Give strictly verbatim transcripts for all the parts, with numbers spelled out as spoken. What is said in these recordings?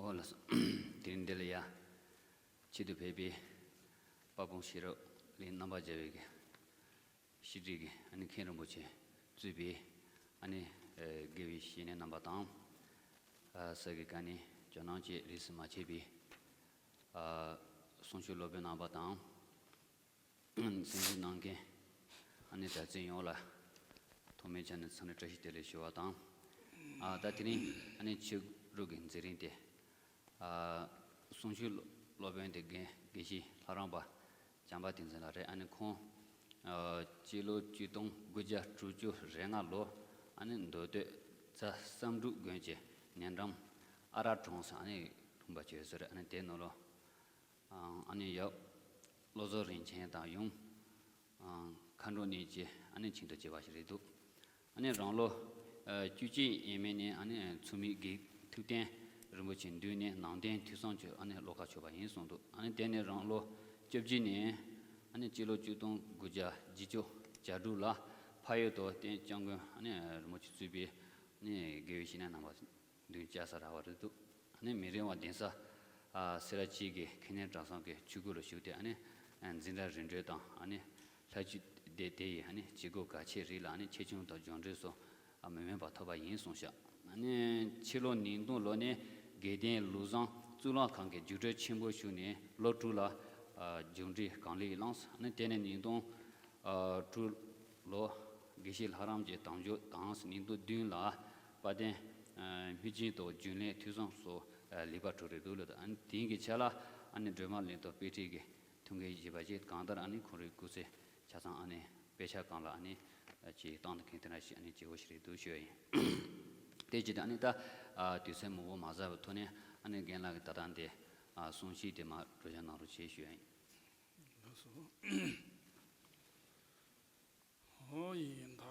ཨོ་ལགས་སོ། དེ་རིང་འདི་ལ་ཡ། ཆེད་དུ་ཕེབས་པའི་དཔལ་སྤུངས་ཤེས་རབ་གླིང་རྣམ་པར་རྒྱལ་བའི་གི་ཤེས་རིག་གི་ཨ་ནི་མཁན་རིན་པོ་ཆེ་གཙོས་པའི་ཨ་ནི་ཨ་དགེ་བའི་བཤེས་གཉེན་རྣམ་པ་དང་། ཨ་ས་གི་ཀ་ནི་ཇོ་ནང་བཅས་རིས་སུ་མ་ཆད་པའི་ཨ་གསུང་ཆོས་སློབ་དཔོན་རྣམ་པ་དང་། གསན་ཞིབ་གནང་མཁན་ཨ་ནི་གྲྭ་བཙུན་ཡོངས་ལ་ཐོག་མའི་ཆ་ནས་འཚམས་འདྲི་བཀྲ་ཤིས་བདེ་ལེགས་ཞུ་བ་དང་། ཨ་ད་དེ་རིང་ཨ་ནི་ཆོས་རོགས་ཀྱི་མཛད་རིམ་དེ། ཨ་གསུང་ཆོས་སློབ་དཔོན་དེ་དགེ་དགེ་བཤེས་ལྷ་རམས་པ་བྱམས་པ་བསྟན་འཛིན་ལགས་རེད། ཨ་ནི་ཁོང་ཨ་སྤྱི་ལོ་ཆིག་སྟོང་དགུ་བརྒྱ་དྲུག་ཅུ་རེ་ལྔ་ལོ་ཨ་ནི་མདོ་སྟོད་རྫ་བསམ་འགྲུབ་དགོན་གྱི་ཉེ་འགྲམ་ཨ་རག་གྲོང་སུ་ཨ་ནི་ལུང་པ་བྱས་སོ་རེད། ཨ་ནི་དེ་ནང་ལོ། ཨ་ནི་ཡབ་བློ་བཟང་རིན་ཆེན་དང་ཡུམ་མཁའ་འགྲོ་གཉིས་ཀྱི་ཨ་ནི་ཁྱིམ་དུ་སྐྱེས་པ་ཞིག་རེད་འདུག་ཨ་ནི་རང་ལོ་བཅུ་གཅིག་ཡས་མས་ནས་ཨ་ནི་མཚུངས་མེད་དགེ་ཐུབ་བསྟན་རིན་པོ་ཆེ་མདུན་ནས་ནང་བསྟན་ཐོས་བསམ་གྱི་ཨ་ནི་བློ་ཁ་ཕྱོགས་པ་ཡིན་གསུངས་འདུག་ཨ་ནི་དེ་ནས་རང་ལོ་བཅུ་བཞི་ནས་ཨ་ནི་སྤྱི་ལོ་ཆིག་སྟོང་དགུ་བརྒྱ་བརྒྱད་ཅུ་གྱ་དྲུག་ལ་ཕ་ཡུལ་དུ་བསྟན་སྐྱབས་མགོན་ཨ་ནི་རིན་པོ་ཆེ་གཙོས་པའི་ཨ་ནི་དགེ་བའི་བཤེས་གཉེན་རྣམ་པ་མདུན་བསྐྱལ་ས་རག་པ་རེད་འདུག་ཨ་ནི་མི་རིང་བ་གདན་ས་ཨ་སེ་ར་བྱེས་ཀྱི་མཁན་སྙན་གྲྭ་ཚང་གི་ཆོས་སྒོ་ལ་ཞུགས་ཏེ་ཨ་ནི་ཨ་འཛིན་གྲྭ་རིམ་གྲོ་དང་ཨ་ནི་ལྷ་ཆོས་སྡེ་དེ་ཡི་ཨ་ནི་བྱེད་སྒོ་གལ་ཆེ་རིགས་ལ་ཨ་ནི་ཆེ་ཆུང་དང་སྦྱོང་འབྲེལ་སོགས་ཨ་མི་དམན་པ་ཐོབ་པ་ཡིན་གསུངས་ཤག་ཨ་ནི་ཕྱི་ལོ་ཉིས་སྟོང་ལོ་ནས་དགེ་ལྡན་ལུགས་བཟང་གཙུག་ལག་ཁང་གི་རྒྱུགས་སྤྲོད་ཆེན་པོ་ཞུགས་ནས་ལོ་དྲུག་ལ་ཨ་རྒྱུགས་འབྲས་གང་ལེགས་བླངས། ཨ་ནི་དེ་ནས་ཉིས་སྟོང་ཨ་དྲུག་ལོ་དགེ་བཤེས་ལྷ་རམས་ཀྱི་དམ་ཆོས་དང་ཉིས་སྟོང་བདུན་ལ་དཔལ་ལྡན་ཨ་སྨིན་བྱེད་དང་རྒྱུན་ལས་ཐོས་བསམ་སོགས་ཨ་ལེགས་པར་གྲུབ་རེད་འདུག་ལ། ཨ་ནི་དེང་གི་ཆ་ལ་ཨ་ནི་སྒྲོལ་མ་གླིང་དང་དཔེ་ཁྲིད་ཀྱི་ཐུན་མོང་བཞི་པ་བཅས་གང་ལྟར་ཨ་ནི་ཁོང་རའི་སྐུ་ཚེ་ཆ་ཚང་ཨ་ནི་དཔེ་ཆ་སྒང་ལ་ཨ་ནི་ཅིག་བཏང་དུ་མཁན་དེ་འདྲ་ཞིག་ཨ་ནི་བྱེད་དགོས་ཞིག་རེད་འདུག་ཞུ་ཡ་ཡིན། དེ་བྱས་ཏེ་ཨ་ནི་ད་ཨ་དུས་ཚོད་མང་པོ་མ་ཟ་བའི་ཐོག་ནས་ཨ་ནི་རྒན་ལགས་ཀྱིས་ད་ལྟ་འདི་ཨ་གསུང་བཤད་དེ་མར་སྒྲོག་སྦྱང་གནང་རོགས་བྱེད་ཞུ་ཡ་ཡིན། ལགས་སོ། ཨོ་ཡིན་ད།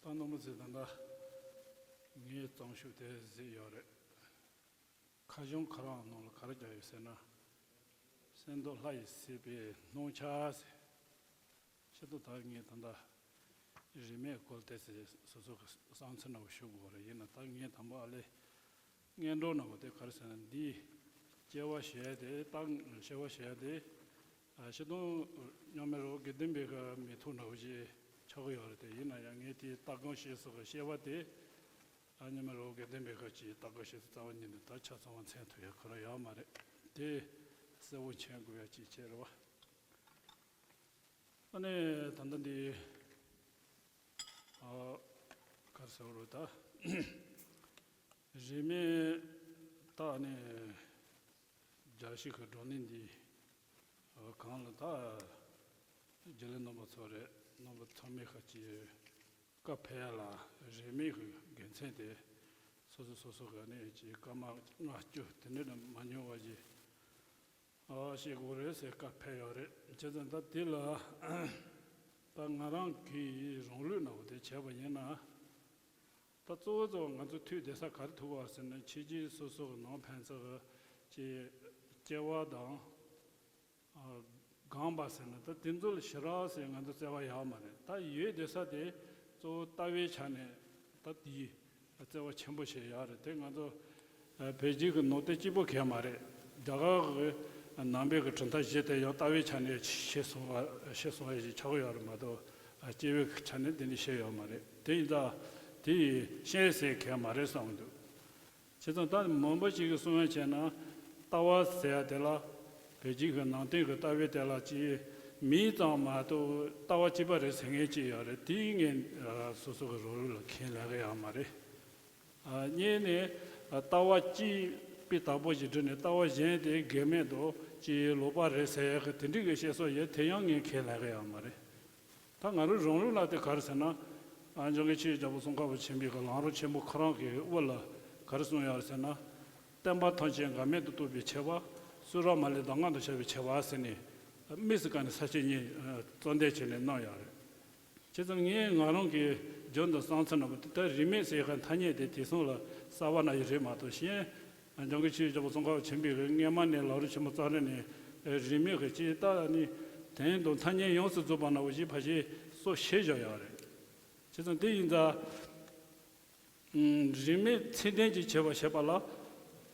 ད་རྣམ་པ་ཚོས་ད་ལྟ་ངའི་གཙང་ཤུགས་དེ་གཟིགས་ཡོད་རེད། ཁ་བྱང་ཁོ་རང་ནང་ལ་ག་རེ་རྒྱག་ཡོད་ཟེར་ན། གསེར་མདོག་ལྷ་ཡིས་གཟིགས་པའི་སྣང་ཆ་ཟེར། ཆེད་དུ་ད་ངས་ད་ལྟ་རིས་མེད་སྐོར་ཏོག་ཙམ་སོ་སོ་གི་བསམ་ཚུལ་འདྲ་བོ་ཞུ་དགོས་རེད། ཡིན་ན་ད་ངས་དང་པོ་ཨ་ལེ། སྔོན་འགྲོ་ནང་བ་དེ་ག་རེ་ཟེར་ན་འདི། སྐྱེ་བ་བཞེས་ཏེ་རྟག་སྐྱེ་བ་བཞེས་ཏེ། ཨ་སྤྱིར་བཏང་རྙིང་མའི་རོ་དགེ་ལྡན་པའི་ཁ་མི་ཐུག་འདྲ་བོ་ཞིག་ཆགས་ཀྱི་ཡོད་རེད་དེ། ཡིན་ན་ཡང་ངས་དེའི་ལྟ་སྒོམ་བྱེད་སོགས་ཀྱི་བཤད་པ་དེ། ཨ་རྙིང་མའི་རོ་དགེ་ལྡན་པའི་ཁ་ཅིག་ལྟ་སྒོམ་བྱེད་སོགས་རྩ་བ་ཉིད་ནས་ད་ཆ་ཚང་བ་མཚན་ཐོ་ཡ་ཁོ་ར་ཡོད་མ་རེད་དེ། གསལ་བོ་མཁྱེན་དགོས་ཡ་ཅིག་བྱས་རེད་བ། ཨ་ནི་ད་ལྟ་འདི་ཨ་ག་རེ་ཟེར་དགོས་རེད་ད། རིས་མེད་ད་ཨ་ནི་རྒྱལ་སྤྱི་གི་བགྲོ་གླེང་འདི་ཨ་གང་ལ་ད་རྒྱུན་ལས་རྣམ་པ་ཚོ་རེད། རྣམ་པ་ཚང་མས་ཁ་ཅིག་བཀའ་ཕེབས་ཡ་ལ་རིས་མེད་གི་དགེ་མཚན་དེ་སོ་སོ་སོ་སོ་གི་ཨ་ནི་ཅིག་སྐར་མ་ལྔ་བཅུ་དེ་འདྲ་ནས་མ་ཉུང་བ་ཞིག་ཨ་བྱེད་དགོས་རེད་ཟེར་བཀའ་ཕེབས་ཡོད་རེད། བྱས་ཙང་ད་དེ་ལ་ད་ང་རང་གིས་རང་ལུགས་ནང་དེ་བྱས་པ་ཡིན་ན། ད་གཙོ་བོ་གཙོ་བོ་ང་ཚོ་ཐུག་བསྡད་ས་ག་རེ་ཐུག་པ་ཟེར་ན། ཕྱི་རྒྱལ་སོ་སོ་གི་ནང་ཕན་ཚུན་གྱི་སྐྱེ་བ་དང་ཨ་སྒང་པ་ཟེར་ན། ད་དེ་ཚོ་ལ་ཞེ་དྲག་ཟེར་ང་ཚོ་བརྩེ་བ་ཡོད་མ་རེད། ད་ཡོད་བསྡད་ས་དེ་གཙོ་བོ་ལྟ་བའི་ཆ་ནས་ད་དེ་བརྩེ་བ་ཆེན་པོ་བྱེད་ཡག་རེད་དེ། ང་ཚོ་ཨ་བོད་བརྒྱུད་ཀྱི་ནང་བསྟན་གཅིག་པོ་གང་ཡང་མ་རེད། རྒྱ་གར་གྱི་ནང་པའི་གི་གྲུབ་མཐའ་བཞི་དེ་ཡང་ལྟ་བའི་ཆ་ནས་བཤད་སོང་བ་བཤད་སོང་བ་ཞིག་ཆགས་ཀྱི་ཡོད་རེད་མ་གཏོགས། ཨ་སྐྱེ་བའི་ཆ་ནས་དེ་འདྲ་བཤད་ཡོད་མ་རེད། དེ་ཡིན་ཙང་དེ་ཡིས་ཤེས་ཟེར་མཁན་མ་རེད་བསམ་གྱི་འདུག་བྱས་ཙང་ད་མང་པོ་ཞིག་གིས་གསུང་བ་བྱས་ན་ལྟ་བ་ཟེར་ཡ་དེ་ལ་བོད་བརྒྱུད་ཀྱི་ནང་བསྟན་གྱི་ལྟ་བའི་དེ་ལ་ཅིག་མིང་ཙམ་མ་གཏོགས་ལྟ་བ་གཅིག་པ་རེད་ཟེར་མཁན་ཅིག་ཡོད་རེད། དེ་ངས་ཨ་སོ་སོ་གི་རང་ལུགས་ལ་ཁས་ལེན་གི་ཡོད་མ་རེད། ཨ་གཉིས་ནས་ཨ་ལྟ་བ་གཅིག་པའི་བདག་པོ་ཞིག་བསྒྲུབས་ནས་ལྟ་བ་གཞན་དེ་འགལ་མེད་དུ་ཅིག་ལོག་པ་རེད་ཟེར་ཡག་གི་དེ་འདྲའི་གི་བཤད་སྲོལ་ཡོད། དེ་ཡང་ངས་ཁས་ལེན་གི་ཡོད་མ་རེད། ད་ང་རང་རང་ལུགས་ལ་དེ་ག་རེ་ཟེར་ན། ཨ་འཇམ་མགོན་ཆོས་ཀྱི་རྒྱལ་པོ་ཙོང་ཁ་པ་ཆེན་པོའི་གི་ལམ་རིམ་ཆེན་པོ་ཁོ་རང་གི་དབུ་ལ་ག་རེ་གསུངས་ཡོད་རེད་ཟེར་ན། བསྟན་པ་ཐམས་ཅད་འགལ་མེད་དུ་རྟོགས་པའི་ཁྱད་པར། གསུང་རབ་མ་ལུས་གདམས་ངག་ཏུ་བྱ་བའི་ཁྱད་པར་ཟེར་ནས། དམིགས་སུ་བཀར་ནས་ས་བཅད་གཉིས་ཨ་གཙོ་འདོན་བྱས་ནས་གནང་ཡོད་རེད། བྱས་ཙང་ངས་ང་རང་གི་རྒྱུན་དུ་བསམ་ཚུལ་ནང་དུ་ད་རིས་མེད་ཟེར་ཡག་གི་ཐ་སྙད་དེ་དེང་སང་ལ་གསར་པ་ནང་བཞིན་རེད་མ་གཏོགས། གཞན་འཇམ་མགོན་ཆོས་ཀྱི་རྒྱལ་པོ་ཙོང་ཁ་པ་ཆེན་པོའི་གི་སྔོན་མ་ནས་ལམ་རིམ་ཆེན་མོ་རྩ་རིམ་ནས་རིས་མེད་གི་ཅིག་ད་ནི་དོན་དང་ཐ་སྙད་ཡོངས་སུ་རྫོགས་པ་ནང་བཞིན་ཕལ་ཆེར་སྲོལ་ཕྱེས་བཞག་ཡོད་རེད། བྱས་ཙང་དེ་ཡིན་ཙང་ རིས་མེད་ཚད་ལྡན་གྱི་བྱེད་པ་བྱེད་པ་ལ་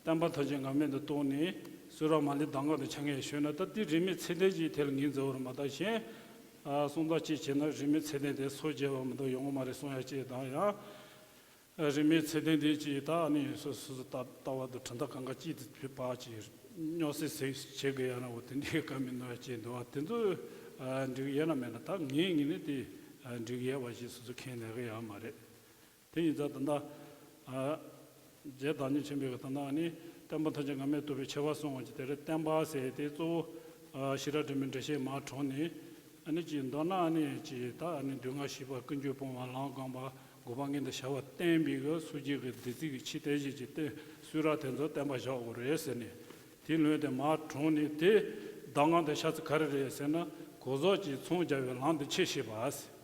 བརྟན་པ་ཐམས་ཅད་འགག་མེད་དུ་རྟོགས་ནས་གསོལ་རས་མ་ལུས་གདམས་ངག་ཏུ་འཆར་ངེས་ཞུས་ན། ད་དེ་རིས་མེད་ཚད་ལྡན་གྱི་ཐད་ལ་ངོས་འཛིན་པ་རེད་མ་གཏོགས་གཞན་གསུང་སྟངས་གཅིག་བྱས་ན་རིས་མེད་ཚད་ལྡན་དེ་སོ་བརྒྱད་པ་མི་འདུག་ཡོང་གི་མ་རེད་གསུང་ཡ་གཅིག་དང་། ཡང་རིས་མེད་ཚད་ལྡན་དེ་གཅིག་ད་ནི་སོ་སོ་སོ་ལྟ་ལྟ་བ་དང་གྲུབ་མཐའ་གང་ག་གཅིག་ཏུ་ཕེབས་པ་གཅིག་རྙོག་ཟིང་ཟིང་བྱེད་དགོས་ཡ་ན་འོ་དེ་འདྲའི་བཀའ་མི་འདུག་ཡ་གཅིག་འདུག་བ། དེ་ཚོ་འགྲིག་ཡས་ན་མེད་ན་ད་ངས་ངས་ནི་དེ་འགྲིག་ཡས་པ་ཞིག་སོ་སོ་མཁྱེན་ནས་གི་ཡོད་མ་རེད། དེ་ཡིན་ཙང་ད་ལྟ་ཨ་རྗེ་བདག་ཉིད་ཆེན་པོས་ད་ལྟ་ནི་བསྟན་པ་ཐམས་ཅད་འགག་མེད་རྟོགས་པའི་ཆེ་བ་གསུངས་པ་ཅིག་དེ་རེད། བསྟན་པ་ཟེར་དེ་གཙོ་བོ་ཨ་ཤེས་རབ་འབྲིང་པོའི་འགྲེལ་བཤད་མར་དྲངས་ནས། ཨ་ནི་ཅིག་མདོར་ན་ཨ་ནི་ཅིག་ད་ཨ་ནི་སྡུག་བསྔལ་ཞི་བ་ཀུན་འབྱུང་སྤོང་བ་ལམ་སྒོམ་པ་དགོས་པ་ངན་དུ་བྱ་བ་བསྟན་པའི་གི་སངས་རྒྱས་ཀྱི་བདུད་རྩི་གི་ཆོས་དེ་བཞིན་གྱི་བསྟན་གསུང་རབ་དེ་ཚོ་བསྟན་པ་བཞག་དགོས་རེད་ཟེར་ནས། དེའི་ལུང་དེ་མར་དྲངས་ནས། དེ་གདམས་ངག་དེ་ཤ་ཚ་ག་རེ་རེད་ཟེར་ན། གོ་ཟོག་གཅིག་ཚོང་རྒྱག་པའི་ལམ་དུ་ཆས་ཤེས་པ་ཟེར།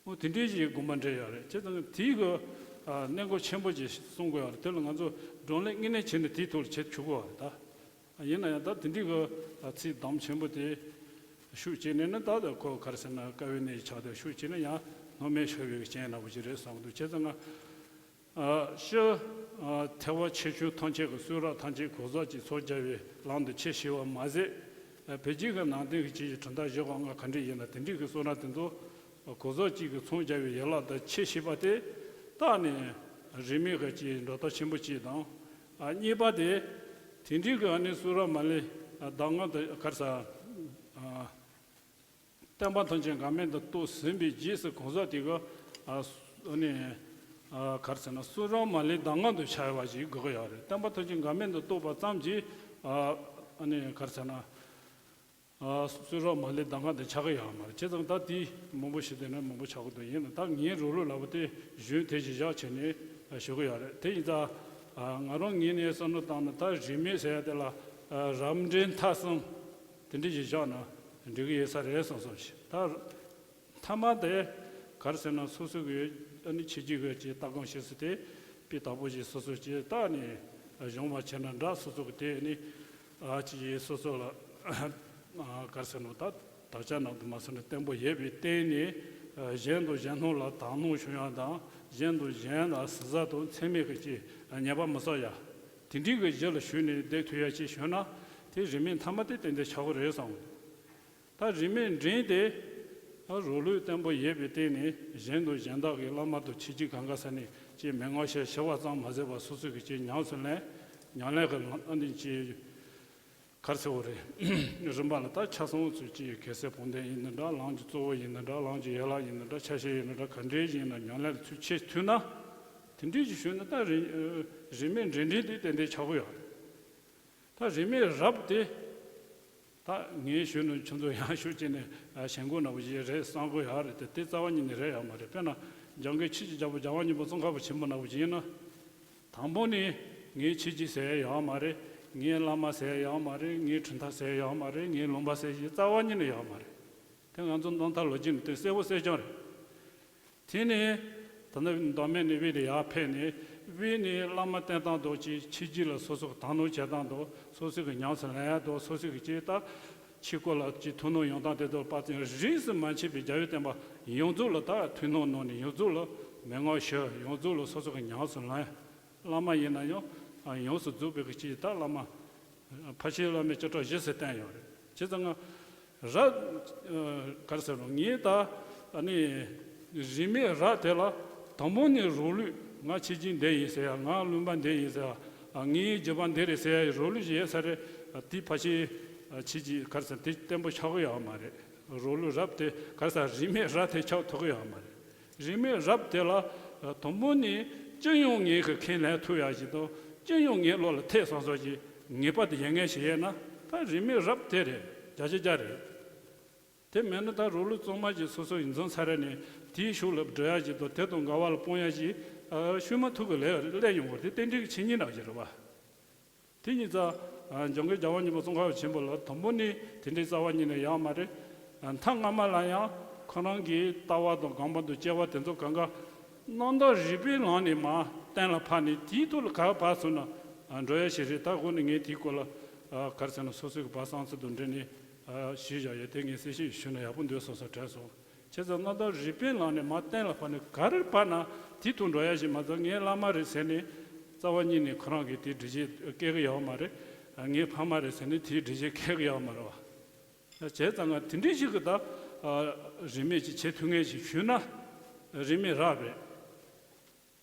འོ་དེ་འདྲའི་ཞིག་དགོངས་པ་འགྲེལ་ཡོད་རེད། བྱས་ཙང་དེའི་གི་ཨ་གནད་འགག་ཆེན་པོ་ཅིག་གསུང་དགོས་ཡོད་རེད། དེ་ལ་ང་ཚོ་བགྲོ་གླེང་དངོས་གནས་བྱས་ནས་དེའི་ཐོག་ལ་བྱེད་ཆོག་གི་ཡོད་རེད་ད། ཡིན་ན་ཡང་ད་དེ་འདྲའི་གི་ཨ་ཚིག་དམ་ཆེན་པོ་དེ་ཤུགས་བྱས་ནས་ནི། ད་ད་ཁོ་ག་རེ་ཟེར་ན་དཀའ་བའི་གནས་ཆགས་ཏེ་ཤུགས་བྱས་ནས་ཡང་སྣང་མེད་ཤོར་བའི་རྐྱེན་ནག་པོ་ཅིག་རེད་བསམ་གི་འདུག་བྱས་ཙང་ང་ཨ་ཤི་ཨ་ཐེག་པ་ཆེ་ཆུང་ཐམས་ཅད་ཀྱི་གསུང་རབ་ཐམས་ཅད་གོ་ཟོག་གཅིག་ཚོང་རྒྱག་པའི་ལམ་དུ་ཆས་ཤེས་པ་མ་ཟད། ཨ་བོད་བརྒྱུད་ཀྱི་ནང་བསྟན་གྱི་ཆོས་ཀྱི་གྲུབ་མཐའ་བཞི་པོ་ལྔ་ག་འདྲ་ཡིན་ན་དེ་འདྲའི་གི་གསུང་རབ་དེ་ཚོ་གོ་ཟོག་གཅིག་གི་ཚོང་རྒྱག་པའི་ཡན་ལག་དང་ཆས་ཤེས་པ་དེ་ད་ནི་རིས་མེད་ཀྱི་ཅིག་འགྲོ་སྟངས་ཆེན་པོ་གཅིག་དང་། ཨ་གཉིས་པ་དེ་དེ་འདྲའི་གི་ཨ་ནི་གསུང་རབ་མ་ལུས་ཨ་གདམས་ངག་དང་ག་རེ་ཟེར་ཨ་བསྟན་པ་ཐམས་ཅད་འགག་མེད་དུ་རྟོགས་ཟིན་པའི་རྗེས་སུ་གང་ཟག་དེ་གིས་ཨ་ཨ་ནི་ཨ་ག་རེ་ཟེར་ན་གསུང་རབ་མ་ལུས་གདམས་ངག་ཏུ་འཆར་བ་ཞིག་དགོས་ཀྱི་ཡོད་རེད། བསྟན་པ་ཐམས་ཅད་འགག་མེད་དུ་རྟོགས་པ་ཙམ་གྱིས་ཨ་ཨ་ནི་ག་རེ་ཟེར་ན། ཨ་གསུང་རབ་མ་ལུས་གདམས་ངག་དེ་ཆགས་ཀྱི་ཡོད་མ་རེད། བྱས་ཙང་ད་དེ་མང་པོ་ཞིག་བསྡད་ན་མང་པོ་ཆགས་ཀྱི་འདུག་ཡིན་ན་ད་ངའི་རང་ལུགས་ལབ་པ་དེ་གཞུང་དེ་བཞིན་བཞག་བྱས་ནས་ཞུ་གི་ཡོད་རེད། དེ་ཡིན་ཙང་ཨ་ང་རང་ངོས་ནས་བསམ་བློ་བཏང་ན་ད་རིས་མེད་ཟེར་ཡ་དེ་ལ་ཨ་རབ་འབྲིང་ཐ་གསུམ་དེ་འདྲ་ཞིག་བཞག་ན་འགྲིག་གི་ཡོད་ས་རེད་བསམ་སོང་ཞིག་ད་མཐའ་མ་དེ་ག་རེ་ཟེར་ན་སོ་སོ་གི་ཨ་ནི་ཆོས་བརྒྱུད་ཀྱི་ལྟ་སྒོམ་བྱེད་ས་དེ་སྤུས་དག་པོ་ཞིག་སོ་སོ་ཅིག་བལྟས་ནས་སྦྱོང་བ་བྱས་ན་འདྲ། སོ་སོ་གི་དེ་ནི་ཨ་ཅིག་སོ་སོ་ལ་ཨ་ག་རེ་ཟེར་ནོ། ད་དག་ཆ་ནང་དུ་མ་སོང་ནས་བརྟན་པོ་ཡོད་པའི་སྟེང་ནས་ཨ་གཞན་དང་གཞན་སྣང་ལ་དག་སྣང་བྱུང་ཡ་དང་། གཞན་དང་གཞན་ལ་གཟི་བརྗིད་དང་མཚན་སྨད་ཀྱི་ཅིག་ཉེས་པ་མི་བསགས་ཡ། དེ་འདྲའི་གི་གཞི་ལ་ཞུགས་ནས་བསྡད་ཐུབ་ཡ་ཅིག་བྱུང་ན་དེ་རིས་མེད་མཐའ་མ་དེ་ཏན་ཏན་ཆགས་ཀྱི་རེད་བསམ་གི་འདུག་ད་རིས་མེད་འབྲིང་དེ་ད་རང་ལུགས་བརྟན་པོ་ཡོད་པའི་སྟེང་ནས་གཞན་དང་གཞན་དག་གི་བླ་མ་དང་ཆོས་བརྒྱུད་གང་ག་ས་ནས་ཅིག་མན་ངག་བཤད་ཤེས་པ་ཙམ་མ་ཟད་པར་སོ་སོ་གི་ཅིག་ཉམས་སུ་ལེན། ཉམས་ལེན་གྱི་ལམ་འདི་ཅིག་ག་རེ་ཟེར་དགོས་རེད། རིམ་པ་ལ་ད་ཆ་ཚང་ཚུལ་གཅིག་གེགས་སེལ་བོགས་འདོན་ཡིན་ན་འདྲ། ལམ་གྱི་གཙོ་བོ་ཡིན་ན་འདྲ། ལམ་གྱི་ཡན་ལག་ཡིན་ན་འདྲ། ཆ་ཤས་ཡིན་ན་འདྲ། ག་འདྲའི་ཡིན་ན་ཉམས་ལེན་ལ་ཚུལ་ཆེས་མཐུན་ན། དེ་འདྲའི་ཅིག་ཞུས་ན་ད་རིས་རིས་མེད་འབྲིང་འབྲིང་དེ་ཏན་ཏན་ཆགས་ཀྱི་ཡོད་རེད། ད་རིས་མེད་རབ་དེ། ད་ངས་ཞུས་ནས་ཁྱོད་ཚོ་ཡང་ཤུགས་བྱས་ནས་ཞེན་ཁོག་ནག་པོ་ཞིག་རེད་བསམ་གྱི་ཡོད་རེད་དེ། དེ་རྩ་བ་ཉིད་ནས་རེད་ཡོད་མ་རེད། དཔེར་ན་འཇང་གི་ཆོས་ཀྱི་རྒྱལ་པོ་རྒྱལ་བ་རིན་པོ་ཆེ་ཙོང་ཁ་པ་ཆེན་པོ་ནག་པོ་ཞིག་ཡིན་ན། དང་པོ་ནས་ངའི་ཆོས་བརྒྱུད་ཟེར་ཡ་ཡོད་མ་རེད། ངའི་བླ་མ་ཟེར་ཡ་ཡོད་མ་རེད། ངའི་གྲུབ་མཐའ་ཟེར་ཡ་ཡོད་མ་རེད། ངའི་ལུང་པ་ཟེར་ཡ་རྩ་བ་ཉིད་ནས་ཡོད་མ་རེད། དེ་ང་ཚོ་རྣམ་ཐར་ལོ་རྒྱུས་ནས་དེ་གསལ་པོ་གསལ་རྐྱང་རེད། དེ་ནས་ད་ནི་མདོ་སྨད་ནས་དབུས་ནས་ཡར་ཕེབས་ནས། དབུས་ནས་བླ་མ་བསྟེན་སྟངས་དང་ཅིག་ཆོས་བརྒྱུད་ལ་སོ་སོ་གི་དག་སྣང་བྱེད་སྟངས་དང་། སོ་སོ་གི་ཉམས་སུ་ལེན་ཡ་དང་། སོ་སོ་གི་ཅིག་ད་ཆོས་སྐོར་ལ་ཅིག་ཐུགས་སྣང་ཡོང་སྟངས་དེ་ཚོ་དཔག་ཚད་རིས་སུ་མ་ཆད་པའི་རྒྱལ་བའི་བསྟན་པ་ཡོངས་རྫོགས་ལ་ད་ཐུགས་སྣང་གནང་ནས། ཡོངས་རྫོགས་ལ་མན་ངག་ཞུ། ཡོངས་རྫོགས་ལ་སོ་སོ་གི་ཉམས་སུ་ལེན། བླ་མ་ཡིན་ན་ཡང་ཡོངས་སུ་རྫོགས་པའི་གི་ཅིག་ད་བླ་མ་ཕལ་ཆེར་བླ་མའི་བཅུ་ཕྲག་བཞི་ཟེར་བསྟན་ཡོད་རེད། བྱས་ཙང་ང་རབ་ཨ་ག་རེ་ཟེར་རུང་། ངས་ད་ཨ་ནི་རིས་མེད་རབ་དེ་ལ་དང་པོ་ནས་རང་ལུགས་ང་ཆོས་བརྒྱུད་འདི་ཡིན་ཟེར་ཡ། ང་ལུང་པ་འདི་ཡིན་ཟེར་ཡ། ཨ་ངའི་བརྒྱུད་པ་འདི་རེད་ཟེར་ཡ་ཡི་རང་ལུགས་ཤིག་ཡོད་ས་རེད། ཨ་དེ་ཕལ་ཆེར་ཨ་ཆོས་བརྒྱུད་ག་རེ་ཟེར་དེ་བརྟན་པོ་ཆགས་ཀྱི་ཡོད་མ་རེད། རང་ལུགས་རབ་དེ་ག་རེ་ཟེར་རིས་མེད་རབ་དེ་ཆགས་ཐུབ་ཀྱི་ཡོད་མ་རེད། རིས་མེད་རབ་དེ་ལ་དང་པོ་ནས་ཅི་ཡང་ངེད་ཀྱིས་ཁས་ལེན་ཐུབ་ཡ་ཞིག་དང་། ཅི་ཡང་ངའི་བློ་ལ་ཐེག་སོང་སོང་ཞིག་ངེས་པར་དུ་ཡོད་མཁན་ཞིག་ཡོད་ན་ད་རིས་མེད་རབ་དེ་རེད། བརྒྱ་ཆ་བརྒྱ་རེད། དེ་མེད་ན་ད་རང་ལུགས་གཙང་མ་ཞིག་སོ་སོ་ཡིན་ཙང་ཚར་རེ་ནས་དེའི་ཕྱོགས་ལ་འགྲོ་ཡ་ཞིག་དང་། དེ་དང་འགལ་བ་ལ་སྤོང་ཡ་ཞིག་ཨ་ཤུལ་མ་ཐུག་གི་ལས་སླེབས་ཡོང་བ་དེ་རྟེན་འབྲེལ་གྱི་ཆོས་ཉིད་ནང་བཞིན་རེད་བ། དེ་ཡིན་ཙང་འཇང་གི་རྒྱལ་བ་རིན་པོ་ཆེ་ཙོང་ཁ་པ་ཆེན་པོ་ལ་དང་པོ་ནས་དེ་འདྲའི་རྩ་བ་ཉིད་ནས་ཡོད་མ་རེད། མཐའ་སྔ་མ་ལ་ཡང་ཁོ་རང་གི་ལྟ་བ་དང་དགོངས་པ་དང་སྐྱེ་བ་དེ་ཚོ་གང་ག་རྣམ་དག་རིག་པའི་ལམ་ནས་མར་གཏན་ལ་ཕབ་ནས་དེའི་ཐོག་ལ་ག་བབས་སོང་ན་འགྲོ་ཡ་ཞིག་རེད། ད་འོ་ན་ངས་དེའི་སྐོར་ལ་ག་རེ་ཟེར་ན་སོ་སོའི་གི་བབས་གསང་ཚུལ་དང་འབྲེལ་ནས་ཞུས་བཞག་ཡོད། དེ་ངས་གསལ་བཤད་ཞུས་ན་ཡག་པོ་འདུག་བསམ་བསམ་དྲན་སོང་། བྱས་ཙང་གནམ་ཐང་རི་པིན་ལངས་ནས་མར་གཏན་ལ་ཕབ་ནས་ག་རེ་བབས་ན་དེ་ཐུག་འགྲོ་ཡ་ཞིག་མ་ཚད། ངའི་བླ་མ་རེད་ཟེར་ནས་རྩ་བ་ཉིད་ནས་ཁོ་རང་གིས་དེ་འགྲེལ་བཤད་སྐྱེལ་གི་ཡོད་མ་རེད། ངའི་ཕ་མ་རེད་ཟེར་ནས་དེའི་འགྲེལ་བཤད་སྐྱེལ་གི་ཡོད་མ་རེད་བ། བྱས་ཙང་ང་དེ་འདྲའི་ཞིག་གི་ད་རིས་མེད་ཅིག་བྱེད་ཐུབ་མཁན་ཞིག་ཞུས་ན་རིས་མེད་རག་རེད།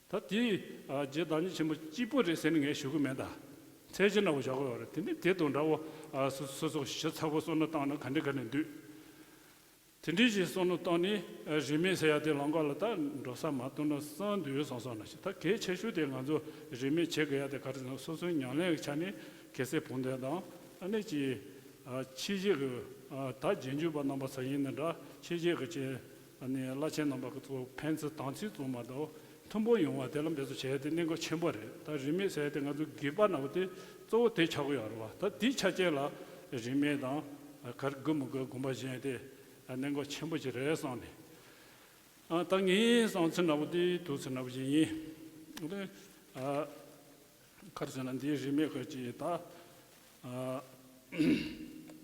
ད་དེ་རྗེ་བདག་ཉིད་ཆེན་པོ་གཅིག་པོ་རེད་ཟེར་ནས་ངས་ཞུ་གི་མེད། ད་ཚད་གཞི་འདྲ་བོ་བཞག་གི་ཡོད་རེད། དེ་ནི་དེ་དང་འདྲ་བོ་སོ་སོ་སོ་ཞིབ་ཚགས་པོ་བསམ་བློ་བཏང་ན་ག་འདྲ་ག་འདྲ་འདུག་དེ་འདྲའི་ཞིག་བསམ་བློ་བཏང་ནས་རིས་མེད་ཟེར་ཡ་དེ་ལམ་ཁ་ལ་ད་འགྲོ་ས་མ་གཏོགས་ན་བསམ་འདུག་བསམ་སོང་ན་ཞིག་ད་གལ་ཆེ་ཤོས་དེ་ང་ཚོ་རིས་མེད་བྱེད་དགོས་ཡ་དེ་ག་རེ་ཟེར་ན་སོ་སོའི་ཉམས་ལེན་གྱི་ཆ་ནས་གལ་སྲིད་བུང་འདོད་དང་ཨ་ནི་ཅི་ཕྱི་རྗེས་ཀྱི་ད་རྗེས་འཇུག་པ་རྣམ་པ་ཚོ་ཡིན་ན་འདྲ་ཕྱི་རྗེས་ཀྱི་ཅི་ཨ་ནི་བླ་ཆེན་རྣམ་པ་ཀྱི་ཚོ་ཕན་ཚུན་དམ་ཚིག་བཙུན་མ་དང་མཐུན་པོ་ཡོང་བ་དེ་ལ་འབད་བརྩོན་བྱས་ཏེ་གནད་འགག་ཆེན་པོ་རེད། ད་རིས་མེད་ཟེར་ཏེ་ང་ཚོ་དགེ་བ་ན་བ་དེ་གཙོ་བོ་དེ་ཆགས་ཀྱི་ཡོད་རེད་བ། ད་དེའི་ཆ་རྐྱེན་ལ་རིས་མེད་དང་གར་དགོས་མི་དགོས་དགོངས་པ་བཞེས་ཏེ་གནད་འགག་ཆེན་པོ་ཅིག་རེད་བསམ་ནས། ད་ངའི་བསམ་ཚུལ་འདྲ་བོ་དེ་དུས་ཚོད་འདྲ་བོ་ཞིག་ཡིན། ག་རེ་ཟེར་ན་འདིའི་རིས་མེད་ཀྱི་ཅིག་ད།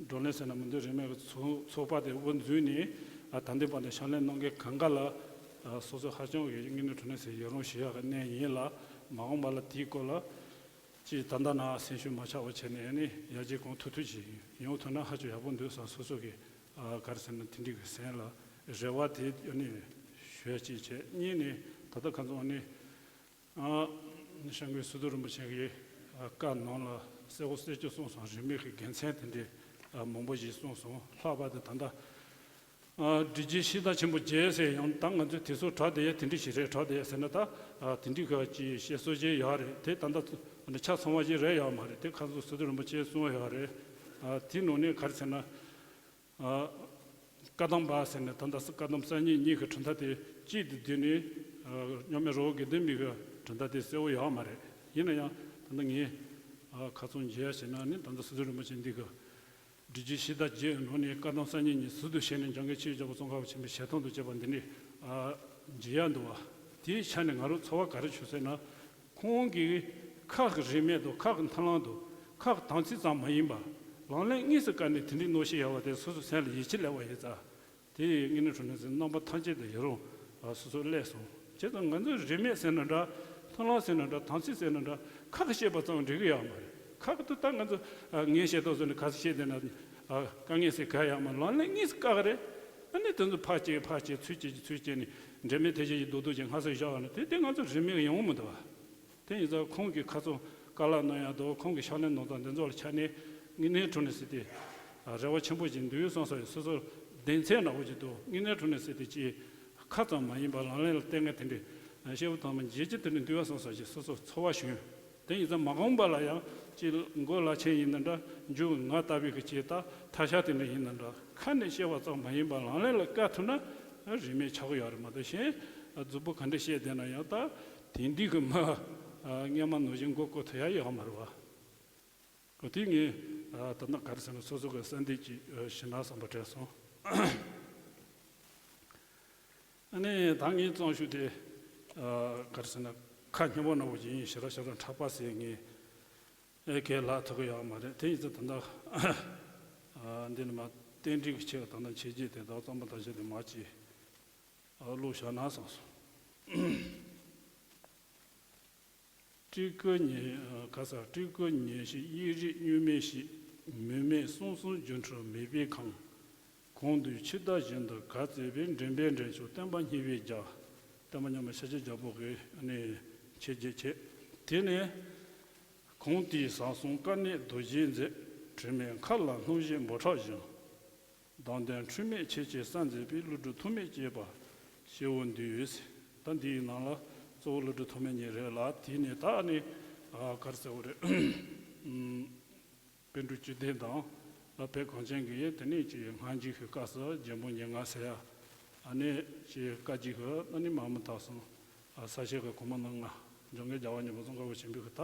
བགྲོ་གླེང་ཟེར་ན་མི་འདུག་རིས་མེད་ཀྱི་ཚོགས་ཚོགས་པ་དེ་དབུ་འཛུགས་ནས་ད་ལྟའི་བར་དུ་ཕྱག་ལས་གནང་མཁན་གང་ག་ལ་སོ་སོ་ཧ་ཅང་གི་དངོས་གནས་དྲང་གནས་ཟེར་ཡི་རང་ཞུ་ཡག་གི་གནས་ཡིན་ལ། མ་འོངས་པ་ལ་དེའི་སྐོར་ལ་ཅིག་ད་ལྟ་ན་སེམས་ཤུགས་མ་ཆག་པ་བྱས་ནས་ནི་ཡར་རྒྱས་གང་ཐུབ་ཐུབ་ཅིག་ཡོང་ཐུབ་ན་ཧ་ཅང་ཡག་པོ་འདུག་བསམ། སོ་སོ་གི་ག་རེ་ཟེར་ན་དེ་འདྲའི་གི་སེམས་ལ་རེ་བ་དེ་ནི་ཞུ་ཡ་ཅིག་བྱས། གཉིས་ནི་ད་ལྟ་ཁ་ཚོན་ནི། ཨ། སྐྱབས་མགོན་སི་ཏུ་རིན་པོ་ཆེ་གི་བཀའ་ནང་ལ་གསལ་པོ་གསལ་ཅོག་གསུངས་སོང་། རིས་མེད་ཀྱི་དགེ་མཚན་དེ་འདྲའི་མང་པོ་ཞིག་གསུངས་སོང་། ལྷག་པར་དུ་ད་ལྟ་སྒྲིག་གཞི་བཤད་སྟངས་ཆེན་པོ་བརྒྱད་ཟེར་ཡང་ད་ང་ཚོས་དེ་ཚོ་གྲགས་བསྡད་ཡ་དེ་འདྲ་ཞིག་རེད། གྲགས་བསྡད་ཡ་ཟེར་ན་ད་དེ་འདྲའི་ག་ཅིག་བཤད་སྲོལ་ཅིག་ཡོད་རེད། དེ་ད་ལྟ་ཆ་ཚང་བ་ཞིག་རེད་ཡོད་མ་རེད། དེ་ཁ་སང་སི་ཏུ་རིན་པོ་ཆེས་གསུངས་ཡོད་རེད། དེའི་ནང་ནས་ག་རེ་ཟེར་ན། བཀའ་གདམས་པ་ཟེར་ནས་ད་ལྟ་བཀའ་གདམས་གསར་རྙིང་གཉིས་ཀྱི་གྲུབ་མཐའ་དེ་གཅིག་ཏུ་བསྡུས་ནས་རྙིང་མའི་རི་བོ་དགེ་ལྡན་པའི་གྲུབ་མཐའ་དེ་གསལ་པོ་ཡོད་མ་རེད། ཡིན་ན་ཡང་ད་ལྟ་ངས་ཁ་ཚོན་འབྱེད་ཡ་བྱས་ན་ནི་ད་ལྟ་སི་ཏུ་རིན་པོ་ཆེ་འདི་གི་སྒྲིག་གཞི་བཤད་སྟངས་བརྒྱད་ནང་ནས་བཀའ་གདམས་གསར་རྙིང་གཉིས་ཟུར་དུ་བཤད་ནས་འཇམ་མགོན་ཆོས་ཀྱི་རྒྱལ་པོ་ཙོང་ཁ་པ་ཆེན་པོའི་ཞལ་ཐང་དུ་བཅད་པ་འདི་ནས་འབྱེད་ཡ་འདུག་བ། དེའི་ཆ་ནས་ང་རང་ཚོར་བ་ག་རེ་བྱུང་ཟེར་ན། ཁོང་གིས་ཁ་གི་རིས་མེད་དང་ཁ་གི་མཐུན་ལམ་དང་ཁ་གི་དམ་ཚིག་ཙམ་མ་ཡིན་པར་ལམ་ལྷོད་དངོས་སུ་བཀར་ནས་དེ་འདྲའི་གནང་བཞིན་ཡོད་པ་དེ་སོ་སོའི་སེམས་ལ་ཡིད་ཆེས་སླེབས་པ་ཡིན་ཙང་། དེ་ཡིས་དངོས་གནས་དྲང་གནས་ཟེར་རྣམ་པ་ཐམས་ཅད་དུ་ཡི་རང་སོ་སོར་སླེབས་སོང་། བྱས་ཙང་ང་ཚོས་རིས་མེད་ཟེར་ན་འདྲ། མཐུན་ལམ་ཟེར་ན་འདྲ། དམ་ཚིག་ཟེར་ན་འདྲ། ཁ་གིས་བཤད་པ་ཙམ་འགྲིག་གི་ཡོད་མ་རེད། ཁ་གིས་ད་ལྟ་ང་ཚོ་ངས་བཤད་སྟངས་བཟོས་ནས་ག་ཚོད་བཤད་བསྡད་ན་དཀའ་ངལ་ཟེར་ག་ཡོད་མ་རེད། ལམ་ལྷོད་དངོས་སུ་བཀག་གི་རེད། ཨ་ནི་དེ་ཚོ་ཕར་བཅད་ཕར་བཅད་ཚུར་བཅད་ཀྱི་ཚུར་བཅད་ནས་འབྲེལ་མེད་དེ་བྱས་ཀྱི་རྡོག་རྡོག་ཅིག་སྔ་ས་བཞག་པ་ན་དེ་དེ་ང་ཚོ་རིས་མེད་ཡོང་མི་འདུག་བ། དེ་ཡིན་ཙང་ཁོང་གིས་ཁ་ཚོན་བཀའ་སློབ་གནང་ཡག་དང་ཁོང་གི་ཕྱག་ལས་གནང་སྟངས་འདི་ཚོ་ལ་ཆ་ནས་དངོས་གནས་དྲང་གནས་ཟེར་ཏེ་རེ་བ་ཆེན་པོ་ཞིག་འདུག་བསམ་སོང་། སོ་སོར་གདེང་ཚོད་འདྲ་བོ་ཞིག་འདུག་དངོས་གནས་དྲང་གནས་ཟེར་ཏེ་ཅིག་ཁ་ཙམ་མ་ཡིན་པར་ལམ་ལྷོད་ལ་བརྟེན་མཁན་དེ་འདྲའི་སྐྱེས་བུ་དམ་པ་མཇལ་རྒྱུ་དེ་འདྲ་འདུག་བསམ་སོང་ཞིག་སོ་སོར་ཚོར་བ་བྱུང་། དེ་ཡིན་ཙང་མ་འོངས་པ་ལ་ཡང་ཅིག་མགོ་ལག་ཆེན་ཡིན་ན་འདྲ། མཇུག་ང་ལྟ་བུའི་གི་ཅིག་ད་ཐ་ཤལ་དེ་འདྲ་ཡིན་ན་འདྲ། ཁ་ནས་བཤད་པ་ཙམ་མ་ཡིན་པར་ལམ་ལྷོད་ལ་བཀར་ཐུབ་ན་རིས་མེད་ཆགས་ཀྱི་ཡོད་རེད་མ་གཏོགས། གཞན་རྫིག་པོ་ག་འདྲ་བཤད་བསྡད་ན་ཡང་ད་དེང་དུས་ཀྱི་མི་སྔོན་མ་ནང་བཞིན་མགོ་སྐོར་ཐུབ་ཡ་ཡོད་མ་རེད་བ། འོ་དེ་ངས་ད་ལྟ་ག་རེ་ཟེར་ན་སོ་སོ་གི་བསམ་འདུན་ཅིག་ཞུ་ན་བསམ་པ་དྲན་སོང་། ཨ་ནི་ད་ངའི་རྩོམ་ཤུགས་དེ་ག་རེ་ཟེར་ན་ཁ་སྙན་པོ་ནག་པོ་ཅིག་ཡིན། ཞེ་དྲག་ཞེ་དྲག་མཁྲེགས་པ་ཟེར་ངས་ཨེ་གས་ལབ་ཐུབ་ཀྱི་ཡོད་མ་རེད། དེ་ཡིན་ཙང་ད་ལྟ་འདི་ནི་མ་རྟེན་འབྲེལ་གྱི་ཆེད་ད་ལྟ་མཆོད་བརྗོད་དེ་དག་རྩོམ་པ་དང་བཅས་ཏེ་མ་ཅིག་ཀློག་བཞག་ན་བསམ་སོང་། སྤྲུལ་སྐུ་ཉེར། ག་ས་སྤྲུལ་སྐུ་ཉེར་བཞི་དབྱིག་རིགས་གཉུག་མའི་གཤིས། མུན་མེད་གསུང་གསུམ་སྒྱུ་འཕྲུལ་མིག་དཔེའི་ཁང་། གང་འདུལ་འཆི་བདག་བཞིན་དུ་ག་བརྩེགས་པའི། འདྲེན་པའི་འདྲེན་མཆོག་བསྟན་པ་སྙིང་པོའི་རྒྱལ། བསྟན་པ་སྙིང་པོ་ཤཱཀྱ་རྒྱལ་པོ་གི་ནི་མཆོད་བརྗོད་བྱས། དེ་ནས་གང་དེའི་ཟབ་གསང་དཀའ་གནད་རྡོ་རྗེའི་མཛོད། དྲི་མེད་མཁའ་ལ་སྣང་བཞད་འབུམ་ཕྲག་བཞིན། གདངས་ལྡན་འཁྲུལ་མེད་ཆོས་ཀྱི་ས་མཛད་པའི། ཀླུ་སྒྲུབ་ཐོགས་མེད་ཅེས་པ་ཞེ་བོ་འདུས། ད་འདིའི་ནང་ལ་གཙོ་བོ་ཀླུ་སྒྲུབ་ཐོགས་མེད་ཉིད་རེད་ལ། དེ་ནས་ད་ནི་ག་རེ་ཟེར་བ་རེད། པཎ་གྲུབ་བཅུ་ལྡན་དང་བོད་གངས་ཅན་གྱི་དེ་ནས་ཀྱི་སྔ་འགྱུར་གྱི་སྐབས་སུ་རྒྱལ་འབངས་ཉེར་ལྔ་ཟེར་ཡ། ཨ་ནི་ཀྱི་བཀའ་བརྒྱུད་ཀྱི་ཨ་ནི་མ་མི་དག་གསུམ། ས་སྐྱ་གི་གོང་མ་རྣམ་ལྔ། འཇམ་མགོན་རྒྱལ་བ་ཉི་མ་ཙོང་ཁ་པ་ཆེན་པོའི་གི་ད་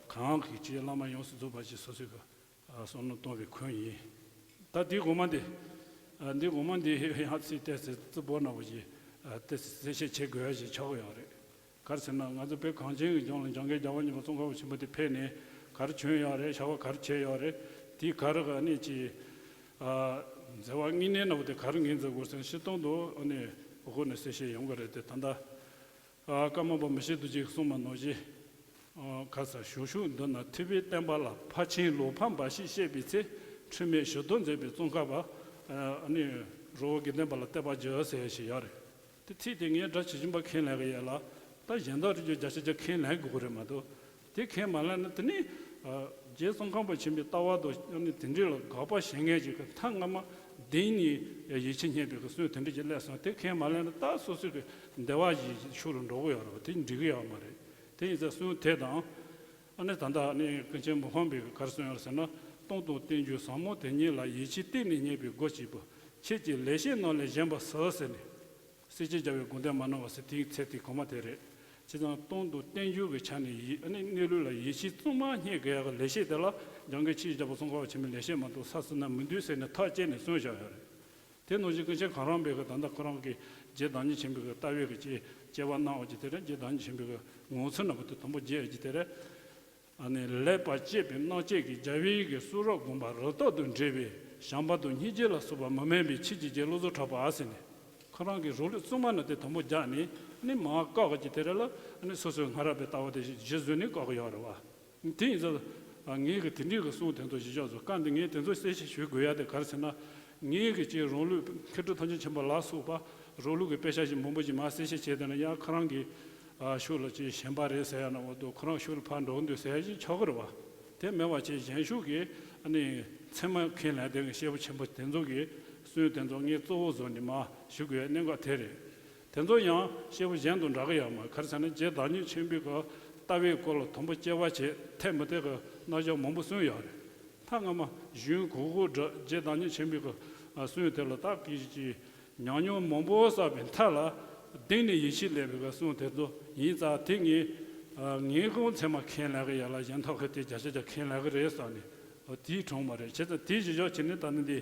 གང་གི་ཀྱི་བླ་མ་ཡོངས་སུ་རྫོགས་པ་ཀྱི་སོ་སོའི་གི་བསམ་བློ་གཏོང་བའི་ཁུལ་ཡིན། ད་འདི་གོང་མ་འདི། འདི་གོང་མ་འདི་ཡང་ཚིག་ཏོག་ཙམ་རྩི་བོ་ནག་པོ་ཞིག་ཏོག་ཙམ་གསལ་བཤད་བྱེད་དགོས་ཡ་ཞིག་ཆགས་ཀྱི་ཡོད་རེད། ག་རེ་ཟེར་ན་ང་ཚོ་བོད་གངས་ཅན་གྱི་ལྗོངས་ལ་འཇམ་མགོན་རྒྱལ་བ་ཉི་མ་ཙོང་ཁ་པ་ཆེན་པོ་དེ་ཕེབས་ནས་ག་རེ་བྱུང་ཡོད་རེད། བྱ་བ་ག་རེ་བྱས་ཡོད་རེད། དེ་ག་རེ་ག་ནས་ཀྱི་ མཛད་པ་དངོས་གནས་ནོར་བུ་དེ་ག་རེ་ངོས་འཛིན་དགོས་ཟེར་ན། སྤྱིར་བཏང་དུ་ཨ་ནི་འོག་ནས་གསལ་བཤད་ཡོང་གི་རེད་དེ། ད་ལྟ་ཨ་ཀརྨ་པ་མི་ཤེས་རྡོ་རྗེས་གསུངས་པ་ནང་བཞིན། ཨ་ག་ས་ཞུགས་ཞུགས་འདི་ན་ཐུབ་པའི་བསྟན་པ་ལ། ཕར་ཕྱིན་ལོག་འཕར་འབའ་ཞིག་བཤད་པའི་ཚེ། འཁྲུལ་མེད་ཞུ་དོན་མཛད་པའི་ཙོང་ཁ་པ། ཨ་ནི་རི་བོ་དགེ་ལྡན་པ་ལ་བསྟོད་པ་བརྗོད་ཟེར་ཡ་ཞིག་ཡོད་རེད། དེ་ཚིག་དེ་ངས་སྒྲ་ཇི་བཞིན་པ་ཁས་ལེན་གི་ཡོད་ལ། ད་གཞན་དག་རིགས་ཀྱི་བརྒྱ་ཆ་བརྒྱ་ཁས་ལེན་དགོས་ཀྱི་རེད་མ་གཏོགས། དེ་ཁས་མ་ལེན་ན་དེ་ནི་ཨ་རྗེ་ཙོང་ཁ་པ་ཆེན་པོའི་ལྟ་བ་དང་ཨ་ནི་དེ་འདྲ་ལ་དགག་པ་བྱེད་མཁན་ཅིག་གི་མཐའ་སྔ་མ་གདེང་ནས་ཡིད་ཆེས་རྙེད་པའི་གི་སྲོལ་དེ་འདྲ་ཅིག་སླེབས་སོང་། དེ་ཁས་མ་ལེན་ན་ད་སོ་སོའི་གི་འདོད་པ་བཞིན་ཕྱོགས་ལ་འགྲོ་གི་ཡོད་རེད་བ། དེ་འགྲིག་གི་ཡོད་མ་རེད། དེ་ཡིན་ཙང་སྲོལ་དེ་དང་། ཨ་ནི་ད་ལྟ་ཨ་ནི་ཀུན་མཁྱེན་མི་ཕམ་པས་ག་རེ་གསུངས་ཡོད་ཟེར་ན། སྟོང་དང་རྟེན་འབྱུང་ཟབ་མོ་དེ་ཉིད་ལ། ཡིད་ཆེས་གཏིང་ནས་རྙེད་པའི་སྒོ་གཅིག་པུ། ཁྱེད་ཀྱི་ལེགས་བཤད་རྣམས་ལས་གཞན་པ་སུ་ཟེར་ནས། སྲས་བཅས་རྒྱལ་བའི་དགོངས་དོན་མ་ནོར་བ་ཟེར། དེའི་ཚིག་དེ་གོང་མ་དེ་རེད། བྱས་ཙང་སྟོང་དང་རྟེན་འབྱུང་གི་ཆ་ནས་ཡིད་ཨ་ནི་གནས་ལུགས་ལ་ཡིད་ཆེས་གཙང་མ་རྙེད་དགོས་ཡག་གི་ལེགས་བཤད་དེ་ལ། འཇམ་མགོན་ཆོས་ཀྱི་རྒྱལ་པོ་ཙོང་ཁ་པ་ཆེན་པོའི་ལེགས་བཤད་མ་གཏོགས་ས་སུ་ན་མི་འདུག་ཟེར་ནས་ཐག་བཅད་ནས་གསུངས་བཞག་ཡོད་རེད། དེ་ནང་བཞིན་ཀུན་མཁྱེན་གོ་རམས་པས་གི་ད་ལྟ་ཁོ་རང་གི་རྗེ་བདག་ཉིད་ཆེན་པོའི་གི་ལྟ་བའི་གི་དཔྱད་དཔྱད་པ་གནང་བ་ཅིག་དེ་རེད། རྗེ་བདག་ཉིད་ཆེན་པོའི་གི་ངོ་མཚར་ནོར་བུ་དེ་དང་པོ་རྒྱས་ཡོད་ཅིག་དེ་རེད། ཨ་ནི་ལེགས་པར་དཔྱད་པའི་རྣམ་དཔྱོད་ཀྱིས། རྒྱལ་བའི་གི་གསུང་རབ་དགོངས་པ་རབ་ཏུ་འགྲེལ་བའི། བྱམས་པ་དང་སྙིང་རྗེ་ལ་སོགས་པ་མི་དམན་པའི། ཁྱེད་ཀྱི་རྗེ་བློ་བཟང་གྲགས་པ་ཟེར་ནས། ཁོ་རང་གི་རང་ལུགས་གཙང་མ་ནི་དེ་དང་པོ་རྒྱག་ནས་ནི་མར་བཀག་གི་དེ་རེད་ལ། ཨ་ནི་སོ་སོའི་སྔ་རབས་པའི་ལྟ་བ་དེ་གཞི་བཟུང་ནས་བཀག་གི་ཡོད་རེད་བ། དེ་ཡིན་ཙང་ངས་གི་དེ་འདྲའི་གི་གསུང་དེ་ཚོ་ཞུ་ཆོག་ཚོ། སྐབས་འདི་ངས་དེ་ཚོ་གསལ་བཤད་ཞུ་དགོས་ཡ་དེ་ག་རེ་ཟེར་ན། ངས་གི་ཅིག་རང་ལུགས་མཁས་གྲུབ་ཐམས་ཅད་མཁྱེན་པ་ལ་སོགས་པ་རང་ལུགས་ཀྱི་དཔེ་ཆ་ཞིག་མང་པོ་ཞིག་མར་གསལ་བཤད་བྱས་བསྡད་ན་ཡང་ཁོ་རང་གི་ཨ་ཤུགས་ལ་ཅིག་ཞེན་པ་རེད་ཟེར་ཡ་ན་འོ་དོ། ཁོ་རང་ཤུགས་ལ་ཕར་འགྲོ་གི་འདུག་ཟེར་ཡ་ཞིག་ཆགས་ཀྱི་རེད་བ། དེ་མེད་པ་བྱས་གཞན་ཤུགས་ཀྱིས་ཨ་ནི་ཚད་མ་ཁས་ལེན་དེ་གི་སྐྱེས་བུ་ཆེན་པོ་དེ་ཚོ་གི་གསུང་དེ་ཚོ་ངས་གཙོ་བོ་བཟུང་ནས་མར་ཞུ་དགོས་ཡ་གནད་འགག་དེ་རེད། དེ་ཚོ་ཡང་སྐྱེས་བུ་གཞན་དང་འདྲ་གི་ཡོད་མ་རེད། ག་རེ་ཟེར་ན་རྗེ་བདག་ཉིད་ཆེན་པོའི་གི་ལྟ་བའི་སྐོར་ལ་དང་པོ་དཔྱད་པ་བྱས་འཐད་མི་འཐད་གི་རྣམ་གཞག་མང་པོ་གསུངས་ཡོད་རེད། མཐའ་སྔ་མ་གཞུང་གོ་གོ་འདྲ་རྗེ་བདག་ཉིད་ཆེན་པོའི་གི་གསུང་དེ་ལ་བརྟག་གིས་ཀྱི་ཉམས་མྱོང་མང་པོ་བསགས་པའི་མཐའ་ལ་གདེང་ནས་ཡིད་ཆེས་སླེབས་པའི་གི་གསུང་དེ་ཚོ་ཡིན་ཙང་། དེ་ངས་ངས་ཁོང་ཚད་མ་ཁས་ལེན་གི་ཡོད་ལ། གཞན་དག་གི་དེ་བརྒྱ་ཆ་བརྒྱ་ཁས་ལེན་གི་རེད་བསམ་ནས་དེའི་གྲོང་མ་རེད། བྱས་ཙང་དེའི་གཞི་བཞག་བྱས་ནས་ད་ནི་འདི་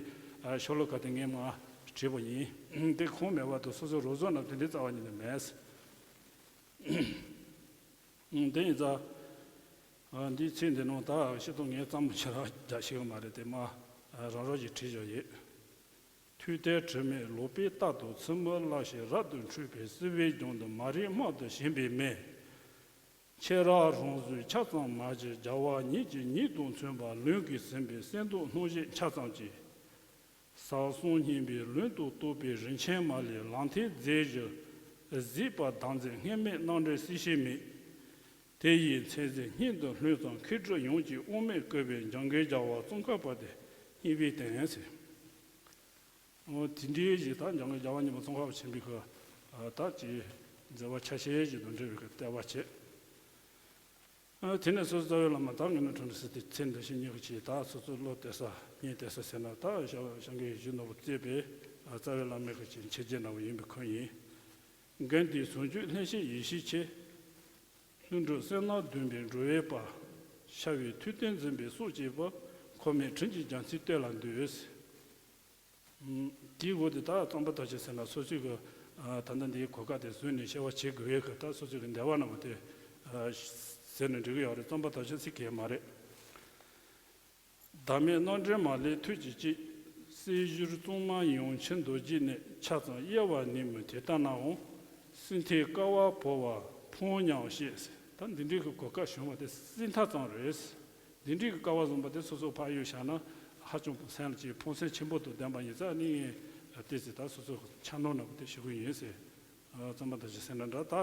ཤོ་ལོ་ཀ་དེ་ངས་མར་བྲིས་པ་ཡིན། དེ་ཁུངས་མེད་པ་དང་སོ་སོའི་རོབ་ཙམ་ནང་དེ་འདྲའི་རྩ་བ་ཉིད་ནས་མེད། དེ་ཡིན་ཙང་། འདིའི་ཚིག་འདི་ནང་ད་ཤེས་ཐུབ་ངས་གཙང་མ་ཆེ་ར་རྒྱག་ཤེས་ཀྱི་མ་རེད་དེ། མ་རང་རང་གིས་བྲིས་བཞག་ཡོད། མཐུ་རྟེན་དྲི་མེད་ལོག་པའི་རྟགས་དང་མཚན་མོ་སླར་ཕྱིན་རབ་ཏུ་འཁྲུགས་པའི་བསིལ་བའི་རྒྱུན་དུ་མ་རིག་རྨད་དུ་བྱིན་པའི་མེ། ཁྱེད་རང་རང་གཟུགས་ཆ་ཙམ་མ་གྱུར་རྒྱལ་བ་ཉིད་ཀྱི་ཉིད་དང་མཚུངས་པ། ལུས་ཀྱིས་ཟིན་པའི་གསེར་མདོག་སྣང་བྱེད་ཆ་ཙམ་གྱིས། ཟབ་གསང་སྙིང་པོའི་ལུང་དང་རྟོགས་པའི་རིན་ཆེན་མ་ལུས་ལག་མཐིལ་མཛེས་བཞིན་གཟིགས་པ་བདག་འཛིན་སྔར་མེད་རྣམ་འདྲེན་སྲིད་ཞིའི་མིག་དེ་ཡི་མཚན་འཛིན་སྙིང་དུ་ལྷོད་ཙམ་མཁས་གྲུབ་ཡོངས་ཀྱི་དབུ་མའི་བཀོད་པའི་འཇམ་མགོན་རྒྱལ་བ་ཙོང་ཁ་པ་དེ་སྙིང་པོའི་བསྟན་ཟེར། འོ་དེ་འདྲའི་ཞིག་ད་འཇམ་མགོན་རྒྱལ་བ་ཉིད་པ་ཙོང་ཁ་པ་ཆེན་པོའི་གི་ད་ཅིག་མཛད་པ་ཆ་ཤས་ཤིག་དང་འབྲེལ་བའི་གི་བསྟོད་པ་བྱས། ཨ་དེ་ནས་སོ་སོ་རྩ་བའི་བླ་མ་ད་ངེད་ནི་གྲོང་ཁྱེར་སི་ཏི་ཚེ་འདི་ཕྱི་གཉིས་ཀྱི་ཆེད་དུ་སོ་སོའི་བློ་གཏད་ས་གཉེན་གཏད་ས་ཟེར་ན། ད་ཞང་ཞང་གི་གཞོན་ནུ་བོ་བརྩེགས་པའི་ཨ་རྩ་བའི་བླ་མའི་གི་ཆེད་མཆེད་རྒྱུད་ནང་བ་ཡིན་པའི་ཁུངས་ཡིན། རྒན་དེའི་ཟུང་འཇུག་ལྷན་སྐྱེས་ཡེ་ཤེས་ཆེ། ལྷུན་གྲུབ་སེམས་སྣང་འདུན་པའི་འགྲོ་བའི་བར། ཤར་བའི་མཐུ་རྟེན་འཛིན་པའི་སྲོག་གཅིག་པུ། འཁོར་མེད་དྲིན་གྱི་རྒྱལ་མཚན་བསྟོད་ལ་འདུད། དེའི་འོག་ཏུ་ད་རྩོམ་པ་དག་ཆ་ཟེར་ན་སོ་སོའི་གི་ཨ་ད་ལྟ་འདིའི་གོ་སྐབས་དེ་བཟུང་ནས་བཤད་པ་བྱེད་དགོས་པའི་གི་ད་སོ་སོའི་གི་འདོད་པ་རྣམས་དེ་ཨ་ཟེར་ནས་འགྲིག་གི་ཡོད་རེད། རྩོམ་པ་དག་ཆ་ཟེར་གི་མ་རེད། བདག་མེད་རྣམ་འདྲེན་མ་ལུས་ཐུགས་ཀྱི་དཀྱིལ། གསེར་བཞུར་གཙང་མ་ཡང་ཆེན་རྡོ་རྗེ་གནས། ཆ་ཙམ་གཡེང་བ་ནི་མོད་དེ་ལྟ་ནའང་། སྲིད་མཐའི་དཀའ་བ་བོར་བ་ཕངས་སྙམ་བཤད། ད་འདི་འདྲའི་གི་གོ་སྐབས་བྱུང་བ་དེ་སྲིད་མཐའ་ཙམ་རེད། འདི་འདྲའི་གི་སྐལ་བ་བཟང་པོ་དེ་སོ་སོ་ཕར་གཡུག་བཞག་ན་ཧ་ཅང་སེམས་ལ་ཅིག་ཕངས་སེམས་ཆེན་པོ་དང་ལྡན་པ་ཡིན་ཙང་ནི། ཏོག་ཙམ་ད་སོ་སོ་ཆ་སྙོམས་ནང་དེ་ཞུ་གི་ཡིན་ཟེར། ཨ་རྩོམ་པ་དག་ཆ་ཟེར་ན་འདྲ་ད།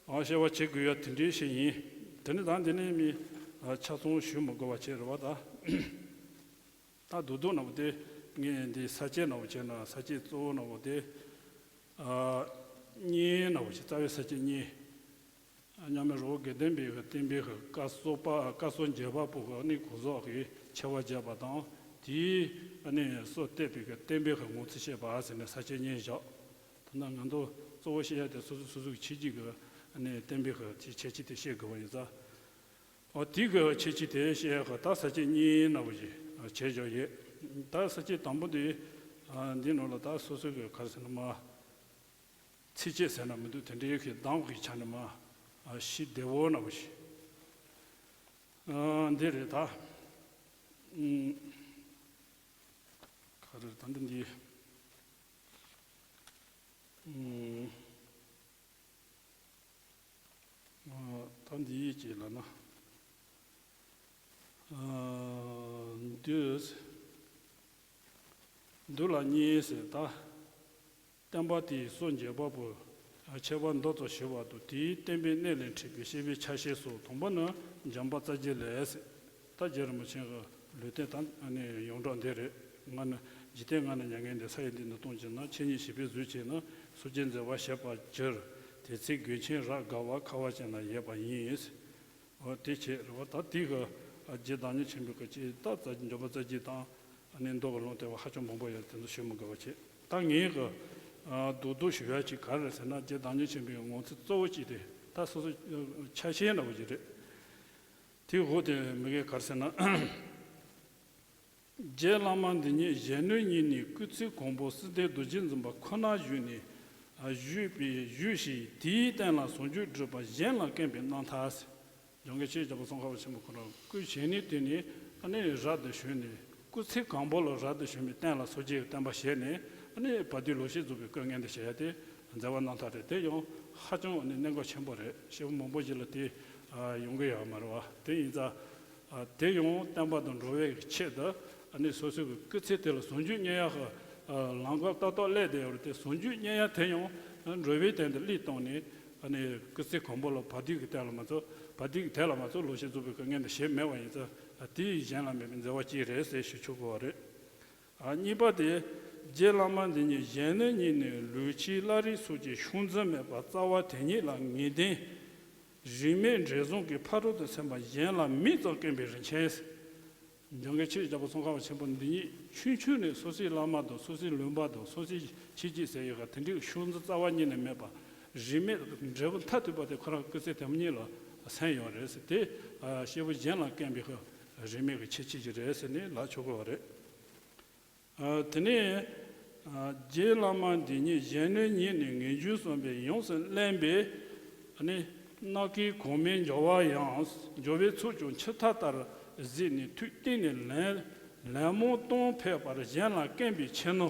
ཨ་བཤད་པ་བྱེད་དགོས་ཡ་དེ་འདྲའི་ཞིག་ཡིན། དེ་ནི་ད་འདི་ནས་མི་ཨ་ཆ་ཚང་ཞུ་མི་དགོས་པ་བྱས་རེད་བ་ད། ད་རྡོག་རྡོག་ནང་དེ་ངས་འདི་ས་བཅད་ནང་བྱས་ན་ས་བཅད་གཙོ་བོ་ནང་དེ་ཨ་གཉིས་ནང་བྱས། རྩ་བའི་ས་བཅད་གཉིས། མཉམ་མེད་རི་བོ་དགེ་ལྡན་པའི་གི་བསྟན་པའི་གི་བཀའ་སྲོལ་པ་བཀའ་སྲོལ་འབྱེད་པ་པོ་གི་ནི་གོ་རྫོགས་ཀྱི་ཆེ་བ་བརྒྱབ་པ་དང་། དེའི་ནི་སྲོལ་གཏོད་པའི་གི་བསྟན་པའི་གི་ངོ་ཚུལ་བཤད་པ་ཟེར་ནས་ས་བཅད་གཉིས་བཞག་ད་ནི་ང་ཚོ་གཙོ་བོ་བཤད་ཡ་དེ་སོ་སོ་སོ་སོའི་ཆོས་བརྒྱུད་གི་ནི་བསྟན་པའི་གི་ཆེ་ཆེ་ཆེ་དེ་བཤད་དགོས་པ་ཡིན་ཙང་། འོ་དེ་གི་ཆེ་ཆེ་དེ་བཤད་ཡ་གི་ད་ས་བཅད་གཉིས་ནང་བཞིན་བྱས་བཞག་ཡོད། ད་ས་བཅད་དང་པོ་དེ་འདི་ནང་ལ་ད་སོ་སོ་གི་ག་རེ་ཟེར་ན་མ། ཚིགས་བཅད་ཟེར་ན་མི་འདུག་དེ་འདྲའི་གི་གདངས་ཀྱི་ཆ་ནས་མ་ཨ་ཞི་བདེ་བོ་ནང་བཞིན་ཨ་འདི་རེད་ད། ཨུམ། ག་ ག་རེ་ད་འདི་འདི། ཨུམ། ཨ། ད་འདི་ཅིག་ལབ་ན། ཨ། འདུས། འདུས་ལ་གཉིས་ཟེར་ད། བསྟན་པ་དེའི་སྲོལ་འབྱེད་པ་པོ། ཨ། ཁྱད་པར་མདོ་ཙམ་ཞུ་བ་དང་དེའི་བསྟན་པའི་གནས་ལས་འཁྲིད་པའི་བཤད་པའི་ཆ་ཤས་སོགས། དང་པོ་ནི་འཇམ་དཔལ་རྩ་རྒྱུད་ལས། ད་རྗེ་རིན་པོ་ཆེ་གི་ལུང་བསྟན་ད་ནི་ཡོངས་གྲགས་འདི་རེད། སྔ་ནས་འཇིག་རྟེན་སྔ་ནས་མྱ་ངན་འདས། ས་ཡི་འདི་ནི་སྟོང་གྱུར་ན། ཆོས་ཉིད་བྱིས་པའི་གཟུགས་ཅན་ནི། སྲོག་གཅོད་མཛད་པ་བྱས་པར་གྱུར། དེ་ཚེ་མགོན་ཆེན་རབ་དགའ་བ། ཁ་བ་ཅན་ལ་ཡོད་པ་ཡིན། འོ་དེ་བྱས་རེད་བ། ད་དེ་གི་རྗེ་བདག་ཉིད་ཆེན་པོའི་གི་ཅིག་ད་རྩ་འཇམ་དཔལ་རྩ་རྒྱུད་དང་ཨ་ནི་མདོ་གི་ལུང་བསྟན་པ་ཧ་ཅང་མང་པོ་ཡོད། དེ་ཚོ་ཞུ་མི་དགོས་པ་བྱས། ད་ངས་གི་རྡོག་རྡོག་ཞུ་ཡ་ཅིག་ག་རེ་རེད་ཟེར་ན། རྗེ་བདག་ཉིད་ཆེན་པོའི་ངོ་མཚར་གཙོ་བོ་གཅིག་དེ་ད་སོ་སོ་ཆ་ཤས་འདྲ་བོ་ཅིག་རེད། དེའི་འོག་དེ་མི་གས་ག་རེ་ཟེར་ན། རྗེ་བླ་མ་འདི་ཉིད་གཞོན་ནུའི་ཉིན་ནས་སྐུ་ཚེ་གང་པོ་བསིལ་ལྡན་རྡོ་རྗེ་འཛིན་པ་ཁོ་ན་བཞུགས་ནས་བཞུགས་པའི་བཞུགས་ཤིང་། དེའི་སྟེང་ལ་ཟུང་འཇུག་སྒྲུབ་པ་གཞན་ལ་བསྐུར་བའི་རྣམ་ཐར། འཇམ་མགོན་ཆོས་རྒྱལ་པོ་ཙོང་ཁ་པ་ཆེན་པོ་ཁོ་རང་སྐུ་གཞོན་ནུའི་དུས་ནས་ཨ་ནི་རབ་ཏུ་བྱུང་ནས། སྐུ་ཚེ་གང་པོ་ལ་རབ་ཏུ་བྱུང་བའི་སྟེང་ལ་སངས་རྒྱས་ཀྱི་བསྟན་པ་བཞེས་ནས། ཨ་ནི་བར་དོའི་ལོ་ཤས་རྫོགས་པའི་སྐུ་ངལ་འདི་བྱེད་ཡ་དེ་མཛད་པ་རྣམ་ཐར་རེད། དེ་ཡང་ཧ་ཅང་ཨ་ནི་གནད་འགག་ཆེན་པོ་རེད། སྐྱེ་བོ་མང་པོ་ཞིག་ལ་དེ་ཡོང་གི་ཡོད་མ་རེད་བ། དེ་ཡིན་ཙང་། ཨ། དེ་ཡང་བསྟན་པ་དང་འགྲོ་བའི་ཆེད་དུ་ཨ་ནི་སོ་སོའི་སྐུ་ཚེ་དེ་ལ་ཟུང་འཇུག་བརྙེས་ཡག་གི་ལམ་ཁ་ཏག་ཏག་སླེབས་བསྡད་ཡོད་རེད་དེ། ཟུང་འཇུག་བརྙེས་ཡག་དེ་ཡང་འགྲོ་བའི་དོན་དུ་སླད་བཏང་ནས། ཨ་ནི་སྐུ་ཚེ་གང་པོ་ལ་བར་དོའི་གི་དོན་ལ་མ་གཏོགས། བར་དོའི་གི་དོན་ལ་མ་གཏོགས་ལོ་ཤས་རྫོགས་པའི་སྐུ་ངལ་འདི་བྱས་མེད་པ་ཡིན་ཙང་། དེ་ཡི་གཞན་ལ་མེད་པའི་མཛད་པ་ཅིག་རེད་ཟེར་ཞུ་ཆོག་གི་བ་རེད། ཨ། གཉིས་པ་དེ། རྗེ་བླ་མ་འདི་ཉིད་གཞོན་ནུའི་ཉིན་ནས་ལུས་ཕྱིའི་བླ་རེས་སོགས་ཀྱི་ཤུགས་འཛིན་མེད་པར་རྩ་བ་དེ་ཉིད་ལ་ངེས་ལྡན། རིས་མེད་འབྲས་བཟང་གི་ཕ་རོལ་ཏུ་ཕྱིན་པ་གཞན་ལ་མིག་ཙམ་བསྐུར་བའི་རིན་ཆེན། འཇམ་མགོན་ཆོས་རྒྱལ་པོ་ཙོང་ཁ་པ་ཆེན་པོ་འདི་ཉིད་ཆུང་ཆུང་ནས་སོ་སོའི་བླ་མ་དང་། སོ་སོའི་ལུང་པ་དང་། སོ་སོའི་ཆོས་བརྒྱུད་ཟེར་ཡག་གི་དེ་འདྲའི་ཤུགས་འཛིན་རྩ་བ་ཉིད་ནས་མེད་པ། རིས་མེད་འབྲས་བུ་མཐར་ཐུག་པ་དེ་ཁོ་རང་སྐུ་ཚེ་དེ་ཉིད་ལ་སོན་ཡོད་རེད་ཟེར། དེ་སྐྱེ་བོ་གཞན་ལ་བསྐུར་བའི་རིས་མེད་ཀྱི་ཁྱད་ཆོས་ཅིག་རེད་ཟེར་ནས་ལབ་ཆོག་གི་བ་རེད། ཨ། དེ་ནས། ཨ། རྗེ་བླ་མ་འདི་ཉིད་གཞོན་ནུའི་ཉིན་ནས་ངེས་འབྱུང་གསུམ་པས་ཡོངས་སུ་བརླན་པའི། ཨ་ནི། རྣ་སྐད་གོང་མའི་འབྱོར་བ་ཡང་། འབྱོར་བའི་ཚོགས་ཀྱང་ཆུ་རྟ་ལྟར་བཟེད་ནས། ཐུགས་གཏིང་ནས་ལན་ལན་མང་གཏོང་ཕོད་པར་གཞན་ལ་བསྐུར་བའི་ཕྱིར་ནོ།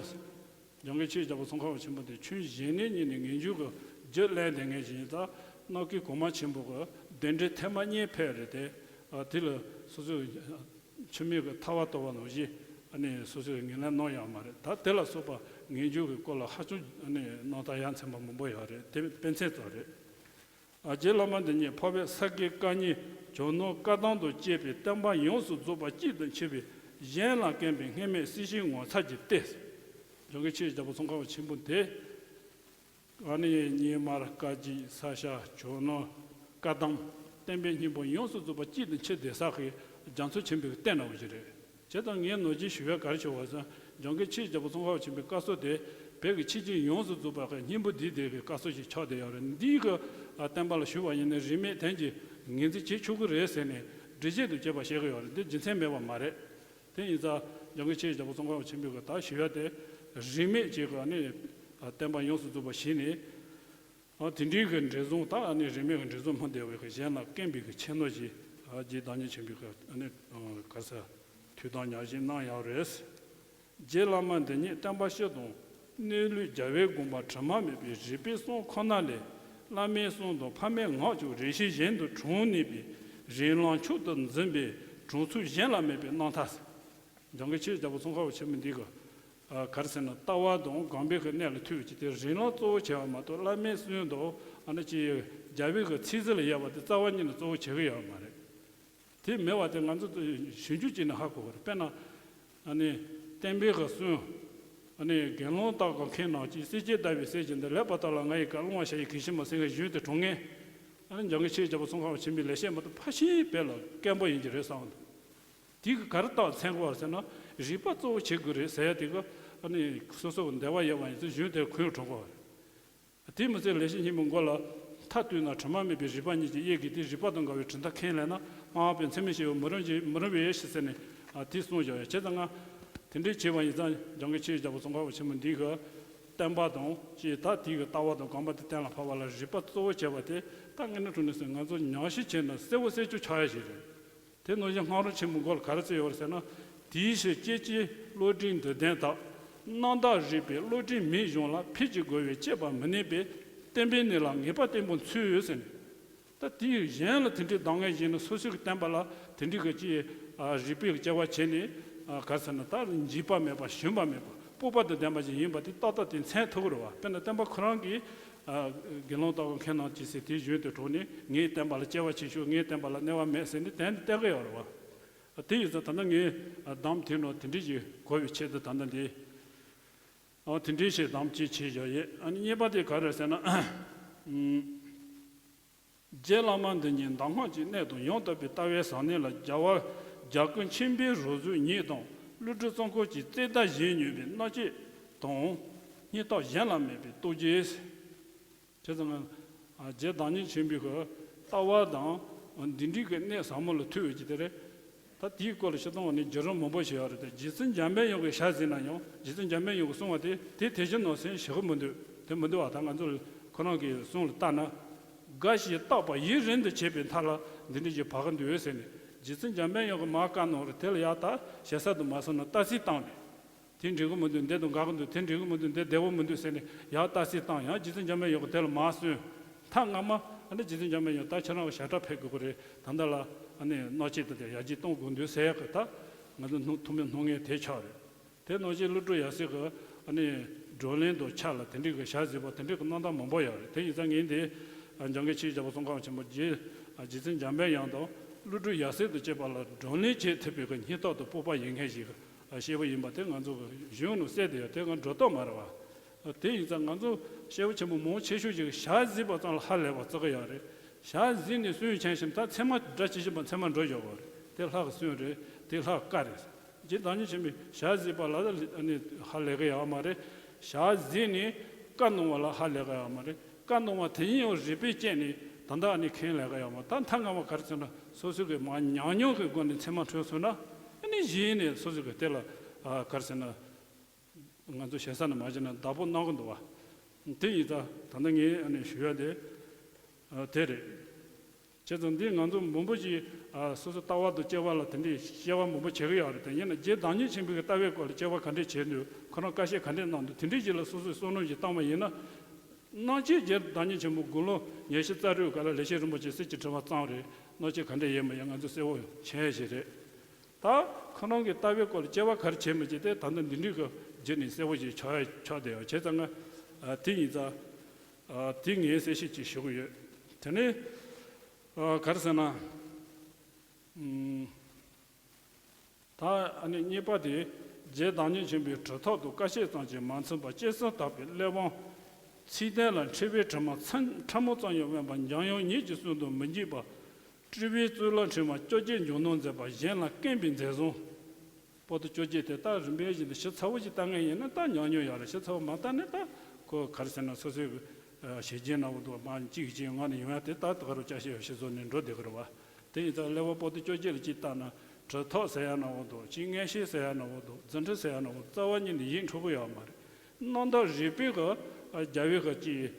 འཇམ་མགོན་ཆོས་རྒྱལ་པོ་ཙོང་ཁ་པ་ཆེན་པོ་དེ་ཆུང་གཞོན་ནུའི་ཉིན་ནས་ངེས་འབྱུང་གི་རྒྱུ་བརླན་ལྡན་མཁན་ཞིག་ཡིན་ཙང་། རྣ་སྐད་གོང་མ་ཆེན་པོ་གི་གདན་འདྲེན་ཐེངས་མ་གཉིས་ཕེབས་རེད་དེ། ཨ། དེ་ལ་སོ་སོའི་མཆི་མས་ཀྱི་ཐལ་བ་གཏོར་བ་ནང་བཞིན། ཨ་ནི་སོ་སོས་ངོས་ལེན་གནང་ཡོད་མ་རེད། ད་དེ་ལ་སོགས་པ་ངེས་འབྱུང་གི་སྐོར་ལ་ཧ་ཅང་ཨ་ནི་རྣམ་ཐར་ཡ་མཚན་པ་མང་པོ་ཡོད་རེད། དེ་དཔེ་མཚོན་ཙམ་རེད། ཨ། རྗེ་བླ་མ་འདི་ཉིད་འཕགས་པའི་ས་དགེ་བཀའ་རྙིང་ཇོ་ནང་བཀའ་གདམས་དང་བཅས་པའི་བསྟན་པ་ཡོངས་སུ་རྫོགས་པ་གཅིག་ཏུ་མཆིས་པའི་གཞན་ལ་བསྐུར་བའི་སྔོན་མེད་སྲིད་ཞིའི་ངོ་མཚར་གྱི་སྟེ། འཇམ་མགོན་ཆོས་རྒྱལ་པོ་ཙོང་ཁ་པ་ཆེན་པོ་དེ། ཨ་ནི་སྙེ་མར་བཀའ་བརྒྱུད། ས་སྐྱ། ཇོ་ནང་། བཀའ་གདམས། བསྟན་པའི་སྙིང་པོ་ཡོངས་སུ་རྫོགས་པ་གཅིག་ཏུ་མཆིས་བསྡད་ས་གི་རྒྱ་མཚོ་ཆེན་པོའི་གཏེར་ནང་བཞིན་རེད། བྱས་ཙང་ངས་ནོར་གྱིས་ཞུ་བའི་ག་རེ་ཞུ་བ་ཟེར་ན། འཇམ་མགོན་ཆོས་རྒྱལ་པོ་ཙོང་ཁ་པ་ཆེན་པོའི་བཀའ་སྲོལ་དེ་བོད་ཀྱི་ཆོས་བརྒྱུད་ཡོངས་སུ་རྫོགས་པ་གི་སྙིང་པོ་འདིའི་སྡེ་གི་བཀའ་སྲོལ་ཞིག་ཆགས་བསྡད་ཡོད་རེད། འདིའི་གི་ཨ་བསྟན་པ་ལ་ཞུགས་པ་ཡིན་ན་རིས་མེད་དོན་གྱི་ངོས་འཛིན་བྱེད་ཆོག་གི་རེད་ཟེར་ནས་འགྲེལ་བཤད་དུ་བྱས་པ་བཤད་གི་ཡོད་རེད། འདི་རྒྱུ་མཚན་མེད་པ་མ་རེད། དེ་ཡིན་ཙང་འཇམ་མགོན་ཆོས་རྒྱལ་པོ་ཙོང་ཁ་པ་ཆེན་པོའི་གི་ད་ཞུ་ཡ་དེ་རིས་མེད་ཅིག་གི་ཨ་ནི་ཨ་བསྟན་པ་ཡོངས་སུ་རྫོགས་པ་ཞིག་ནས། ཨ། དེ་འདྲའི་གི་འབྲས་བཟང་ད་ཨ་ནི་རིས་མེད་ཀྱི་འབྲས་བཟང་སྨིན་བསྡད་པའི་གི་གཞན་ལ་བསྐུར་བའི་གི་ཕྱིར་ནོ་ཞེས། ཨ། རྗེ་བདག་ཉིད་ཆེན་པོའི་གི་ཨ་ནི་ཨ་ག་རེ་ཟེར། ཐུགས་དམ་ཉམས་བཞེས་གནང་ཡོད་རེད། རྗེ་བླ་མ་འདི་ཉིད་བསྟན་པ་སྤྱི་དང་གནས་ལུགས་རྒྱལ་བའི་དགོངས་པ་དྲི་མ་མེད་པའི་རིགས་པའི་གསུང་ཁོ་ན་ལས། བླ་མའི་གསུང་དང་ཕ་མའི་ངག་ཀྱང་རེ་ཞིག་གཞན་དུ་དྲངས་ནུས་པའི་རིགས་ལམ་མཆོག་ཏུ་འཛིན་པའི་དྲང་ཚུལ་གཞན་ལ་མེད་པའི་རྣམ་ཐར། འཇམ་མགོན་ཆོས་རྒྱལ་པོ་ཙོང་ཁ་པ་ཆེན་པོ་འདི་གི་ཨ་ག་རེ་ཟེར་ན། ལྟ་བ་དང་སྒོམ་པའི་གི་གནས་ལ་ཐུག་ཅིག་དེ་རིགས་ལམ་གཙོ་བོ་བྱས་པ་མ་གཏོགས། བླ་མའི་གསུང་དང་ཨ་ནི་ཅིག་རྒྱལ་བའི་གི་ཚིག་ཟིན་ལ་ཡོད་པ་དེ་རྩ་བ་ཉིད་ནས་གཙོ་བོ་བྱེད་ཀྱི་ཡོད་མ་རེད། དེ་མེད་པ་དེ་ང་ཚོ་ཞིབ་འཇུག་བྱས་ནས་ཧ་གོ་དགོས་རེད། དཔེར་ན། ཨ་ནི་བསྟན་པའི་གི་གསུང་། ཨ་ནི་དགེ་སློང་ལྟ་བུ་མཁན་རྣམས་ཀྱིས། བསྲེགས་བཅད་བརྡར་བའི་གསེར་གྱི་མདོག་ལེགས་པར་བལྟ་ལ་ང་ཡི་བཀའ། སློང་བ་ཞལ་བཞེས་གང་ཞིག་སྨྲ། སེང་གེ་བཞོན་དུ་དྲང་ངེས། ཨ་ནི་འཇམ་མགོན་ཆོས་རྒྱལ་པོ་ཙོང་ཁ་པ་ཆེན་པོའི་ལེགས་བཤད་མ་གཏོགས་ཕལ་ཆེར་བོད་ལ་སྐད་འབོད་ཡིན་གྱི་རེད་བསམ་འདུག་དེ་གི་ག་རེ་རྟགས་མཚན་དགོས་པ་ཟེར་ན། རིགས་པ་གཙོ་བོ་བྱེད་དགོས་རེད་ཟེར་ཡ་དེ་གི་ཨ་ནི་སོ་སོ་གི་འདོད་པ་ཡོད་པ་ཡིན་ཚེ་བཞོན་དུ་གང་ཡང་དྲང་དགོས་པ་རེད། དེ་མི་ཚད་ལེགས་བཤད་སྙིང་པོའི་མགོ་ལ། མཐའ་བཏུད་ན་དྲི་མ་མེད་པའི་རིགས་པ་ཉིད་ཀྱིས་དབྱེ་དགོས་ཏེ། རིགས་པ་དང་འགལ་བའི་གྲུབ་མཐའ་མཁྱེན་ལེགས་ན། སྨྲ་བ་པོས་མཚན་མོ་ཞེས་པ་མི་རུང་ཞིང་མི་རུང་བས་ཞེས་ཟེར་ནས་ཨ་དེ་གསུངས་བཞག་ཡོད། བྱས་ཙང་ང་དེ་འདྲའི་བྱས་པ་ཡིན་ཙང་འཇམ་མགོན་ཆོས་རྒྱལ་པོ་ཙོང་ཁ་པ་ཆེན་པོ་འདི་གི་བསྟན་པ་དང་ཅིག་ད་དེ་གི་ལྟ་བ་དང་སྒོམ་པ་དེ་གཏན་ལ་ཕབ་པ་ལ་རིགས་པ་གཙོ་བོ་བྱས་པ་དེ། ད་དངོས་གནས་དྲང་གནས་སུ་ང་ཚོ་ཉམས་ཞིབ་བྱས་ན་གསལ་པོ་གསལ་ཆོད་ཆགས་ཡ་ཞིག་རེད། དེ་ནང་བཞིན་སྔ་རོལ་ཆེན་པོའི་མགོ་ལ་ག་རེ་བརྩིས་ཡོད་རེད་ཟེར་ན། དེའི་ཕྱིར་སྐྱེ་འཆི་བློ་འདྲིས་འདོད་ལྡན་དག། རྣམ་དག་རིག་པའི་བློ་གྲོས་མེད་གཞུང་ལ། ཕས་ཀྱི་རྒོལ་བས་དཔྱད་པ་མི་ནུས་པས། བསྟན་པའི་གནས་ལ་ངེས་པ་བརྟན་པོ་འཚོལ་ཟེར་ནས། ད་དེའི་གཞན་ལ་དེ་འདྲའི་གདམས་ངག་བྱས་ན་སོ་སོའི་གི་བསྟན་པ་ལ་དེ་འདྲའི་གི་ཅིག་རིག་པའི་གི་དཔྱད་པ་བྱས་ནས། ག་རེ་ཟེར་ན། ད་འཇིགས་པ་མེད་པ་ཞུམ་པ་མེད་པ་སྤོབས་པ་དང་ལྡན་པ་ཞིག་ཡིན་པ་དེ་ཏག་ཏག་དེ་མཚོན་ཐུབ་ཀྱི་རེད་བ། དཔེར་ན་སྟོན་པ་ཁོ་རང་གིས་དགེ་སློང་ལྟ་བུ་མཁས་རྣམས་ཀྱི་སྲས་དེའི་གཞུང་དུ་གྲོངས་ནས། ངའི་བསྟན་པ་ལ་དཔྱད་པ་བྱེད་ཤོག་ངའི་བསྟན་པ་ལ་གནོད་པ་མེད་ཟེར་ནས་དེ་འདྲ་བསྟན་གྱི་ཡོད་རེད་བ། དེ་ཡིན་ཙང་ད་ལྟ་ངས་གདམས་དེ་ནང་དེ་འདྲ་ཞིག་གོ་བའི་ཆེད་དུ་ད་ལྟ་འདི། ཨ་དེ་འདྲའི་ཞིག་གདམས་ཅིག་བྱས་བཞག་ཡོད། ཨ་ནི་གཉིས་པ་དེ་ག་རེ་ཟེར་ན། ཨམ། རྗེ་བླ་མ་འདི་ཉིད་གདམས་ངག་གི་གནད་དང་ཡང་དག་པའི་ལྟ་བའི་ཟབ་གནད་ལ་རྒྱལ་བ་རྒྱལ་ཀུན་མཁྱེན་པའི་རང་གཟུགས་ཉིད་དང་། ཀླུ་སྒྲུབ་གཙང་ཁུག་གི་རྩེ་ལྟ་བཞིན་ཉུལ་བའི་རྣམ་དཔྱོད་དང་། སྙིང་སྟོབས་གཞན་ལ་མེད་པའི་རྟོགས་བརྗོད། བྱས་ཙང་ང་། ཨ་རྗེ་བདག་ཉིད་ཆེན་པོའི་གི་ལྟ་བ་དང་། འདི་འདྲའི་གི་གནད་ཟབ་མོ་ལ་ཐུག་ཡོད་ཀྱི་དེ་རེད། ད་དེའི་སྐོར་ལ་སྤྱིར་བཏང་བ་ནི་བརྒྱུད་རིམ་མང་པོ་ཞིག་ཡོད་རེད་དེ། རྗེ་བཙུན་འཇམ་དཔལ་དབྱངས་ཀྱི་ཞལ་གཟིགས་ན་ཡང་། རྗེ་བཙུན་འཇམ་དཔལ་དབྱངས་ཀྱིས་གསུངས་པ་དེ་དེ་དེ་བཞིན་ནོ་ཟེར་ཞུ་གི་མི་འདུག་དེ་མི་འདུག་བ། ད་ང་ཚོ་ཁོ་རང་གི་གསུང་ལ་ལྟ་ན། འགའ་ཞིག་བརྟག་པ་ཡུན་རིང་དུ་བྱས་པའི་མཐའ་ལ་འདི་འདྲ་ཞིག་བབས་ཀྱི་འདུག་ཟེར་ནས། རྗེ་བཙུན་འཇམ་དཔལ་དབྱངས་ཀྱིས་མར་བཀའ་གནང་རེད། དེ་ལ་ཡར་ད་ཞེ་ས་དུ་མ་སོང་ན་རྟགས་གསལ་བཏང་ནས། དེ་འགྲིག་གི་མི་འདུག་འདི་དང་འགལ་གི་འདུག་དེ་འགྲིག་གི་མི་འདུག་འདི་བདེ་པོ་མི་འདུག་ཟེར་ནས་ཡར་རྟགས་གསལ་བཏང་། ཡང་རྗེ་བཙུན་འཇམ་དཔལ་དབྱངས་ཀྱིས་དེ་ལ་མར་གསན། མཐའ་སྔ་མ་ཨ་ནི་རྗེ་བཙུན་འཇམ་དཔལ་དབྱངས་ད་ཁྱེད་རང་གི་ཞབས་ཁྲ་ཕེབས་དགོས་ཀྱི་རེད། ད་ལྟ་ལ་ཨ་ནི་མནོ་བྱེད་དེ་ཡར་རྒྱས་གཏོང་དགོས་འདུག་ཟེར་ཡག་གི་ད་ང་ཚོ་སྣང་ཐུབ་མིན་སྣང་ངེས་དེ་ཆགས་རེད། དེ་ནང་བཞིན་ཀླུ་སྒྲུབ་ཡབ་སྲས་ཀྱི་ཨ་ནི་བགྲོ་གླེང་དང་ཕྱག་ལ་དེ་འདྲའི་གི་ཞལ་གཟིགས་པ་དེ་འདྲའི་གི་རྣམ་ཐར་མང་པོ་ཡོད་རེད། དེ་ཡིན་ཙང་ངས་འདི་འཇམ་མགོན་ཆོས་ཀྱི་རྒྱལ་པོ་ཙོང་ཁ་པ་ཆེན་པོ་རྗེ་རྗེ་བཙུན་འཇམ་དཔལ་དབྱངས་དང་ཀླུ་སྒྲུབ་ཡབ་སྲས་དང་བཅས་པ་ལ་བགྲོ་གླེང་བྱེད་ཐུབ་པའི་གི་སྙིང་སྟོབས་དང་སྤོབས་པ་ཡོད་མཁན་ཞིག་གི་སྐྱེས་བུ་ཡིན་པ་དེ་ང་ཚོ་གི་གཞུང་ནང་གསལ་བསྡད་ཡོད། དེ་ང་སྒྲོ་བཏགས་མ་རེད་བ། དེ་ཡིན་ཙང་ང་ཚོ་སྐྱེས་བུ་ཆེན་པོ་མང་ཆེ་ཤོས་ཅིག་གི་ཞལ་གཟིགས་པ་ཙམ་ལ་ཧ་ལས་པ་བརྩི་གི་ཡོད་རེད། ཞལ་གཟིགས་ནས་གསུང་མཁན་ཞིག་ད་ཚད་མ་སྒྲ་ཇི་བཞིན་པ་ཚད་མ་འགྲོ་བཞག་གི་རེད། དེ་ལྷ་གི་གསུང་རེད། དེ་ལྷ་གི་བཀའ་རེད། རྗེ་བདག་ཉིད་ཆེན་པོས་ཞལ་གཟིགས་པ་ལ་ནི་ཧ་ལས་གི་ཡོད་མ་རེད། ཞལ་གཟིགས་ནས་བཀའ་གནང་བ་ལ་ཧ་ལས་གི་ཡོད་མ་རེད། བཀའ་གནང་བ་དེ་ཡིན་ཡང་རིགས་པས་དཔྱད་ནས་ད་ལྟ་ནི་ཁས་ལེན་གི་ཡོད་མ་རེད། ད་མཐའ་སྔ་མ་ག་རེ་ཟེར་ན་སོ་སོ་གི་མ་ཉམས་མྱོང་གི་སྒོ་ནས་ཚད་མ་འཕྲོད་སོང་ན་ནི་གཞི་ནས་སོ་སོ་གི་དེ་ལ་ག་རེ་ཟེར་ན། ང་ཚོ་ཞེ་ས་ནས་མ་བྱས་ན་བདག་པོ་གནང་གི་འདུག་བ། དེ་ཡིན་ཙང་ད་ལྟ་ངས་ཨ་ནི་ཞུ་ཡ་དེ་ཨ་དེ་རེད། བྱས་ཙང་འདི་ང་ཚོ་མང་པོ་ཞིག་ཨ་སོ་སོ་ལྟ་བ་དང་དཔྱད་པ་ལ་དེ་འདྲའི་དཔྱད་པ་མང་པོ་བྱེད་ཀྱི་ཡོད་རེད་དེ། ཡིན་ན་རྗེ་བདག་ཉིད་ཆེན་པོའི་ལྟ་བའི་སྐོར་ལ་དཔྱད་པ་ག་འདྲས་བྱས་འདུག་ཁོ་རང་བཀའ་བཤད་ག་འདྲས་གནང་འདུག་དེ་འདྲས་ཞིག་ལ་སོ་སོས་བསམ་བློ་ཞིག་བཏང་བ་ཡིན་ན། སྣང་བཅས་རྗེ་བདག་ཉིད་ཆེན་པོ་དགུང་ལོ་ཉི་ཤུ་རྩ་དྲུག་སྐབས་ལ་ལེགས་བཤད་རིན་པོ་ཆེ་གསེར་གྱི་ཕྲེང་བ་བརྩམས་རེད། སྣང་བཅས་ག་འདྲས་ཡིན་མིན་ཡང་ང་ཚོས་གསལ་པོ་མཁྱེན་ཡ་ཞིག་རེད། ད་ཁོ་རང་གི་ལྟ་བའི་སྐོར་ལ་དཔྱད་པ་ག་རེ་བྱེད་མི་བྱེད་དེ་ད་ལྟ་འདི་འདྲའི་གི་བརྒྱུད་ནས་གསལ་པོ་ཞིག་ཆགས་ཆགས་བསྡད་ཡོད། བྱས་ཙང་ང་ཨ་དེ་ཡིན་ཙང་ཨ་དེ་ངས་གསལ་བཤད་ཅིག་ཞུ་གི་ཡོད། དེ་ནས་ཨ་ག་རེ་ཟེར་ན། ཨུམ། ད་ཨ་ནི་གཉིས་པ་དེ་རྗེ་བདག་ཉིད་ཆེན་པོའི་གྲུབ་ཐོབ་ཏུ་བཀའ་བཤད་ཙམ་གྱིས་མ་ཚིམ་པར་སྐྱེ་གསུམ་དག་པའི་གླེགས་བམ་ཚིག་དོན་ལ་འཁྲིལ་བའི་དྲི་མ་ཕྲ་མོ་ཙམ་ཡང་དབེན་པར་འཇམ་དབྱངས་ཉིད་ཀྱི་གསུང་དང་མི་འགྱིག་པ། སྤྲུལ་པའི་གཙུག་ལག་ཕྲེང་བ་བཅོ་བརྒྱད་འཇོམས་སྣང་མཛད་པ་གཞན་ལ་བསྐུལ་བའི་མཛད་བཟང་། པོ་ཏི་བཅོ་བརྒྱད་དེ་ད་རིམ་པས་བཞིན་དུ་ཞིབ་ཚགས་པོ་ཞིག་ལྟ་མཁན་ཡིན་ན་ད་ཉམས་མྱོང་ཡོད་རེད། ཞིབ་ཚགས་པོ་མ་ལྟ་ན་ད་ཁོ་ག་རེ་ཟེར་ན་སོ་སོའི་གི་ཞེ་བརྒྱད་ན་འོ་འདུག་མ་གཅིག་གཅིག་ངོ་ནས་ཡོང་ཡ་དེ་ད་ད་ག་རུ་ཅག་ཤེས་ཡོད་ཤེས་བཟོ་ནས་འགྲོ་བསྡད་ཀྱི་རེད་བ། དེ་ཡིན་ཙང་གླེགས་བམ་པོ་ཏི་བཅོ་བརྒྱད་ལ་གཅིག་ལྟ་ན་གྲུབ་ཐོབ་ཟེར་ཡ་ན་འོ་འདུག་གཅིག་མངོན་ཤེས་ཟེར་ཡ་ན་འོ་འདུག་རྫུ་འཕྲུལ་ཟེར་ཡ་ན་འོ་འདུག་རྩ་བ་ཉིད་ནས་ཡིད་འཕྲོག་གི་ཡོད་མ་རེད། རྣམ་དག་རིག་པའི་གི་རྒྱལ་བའི་གི་ཅིག་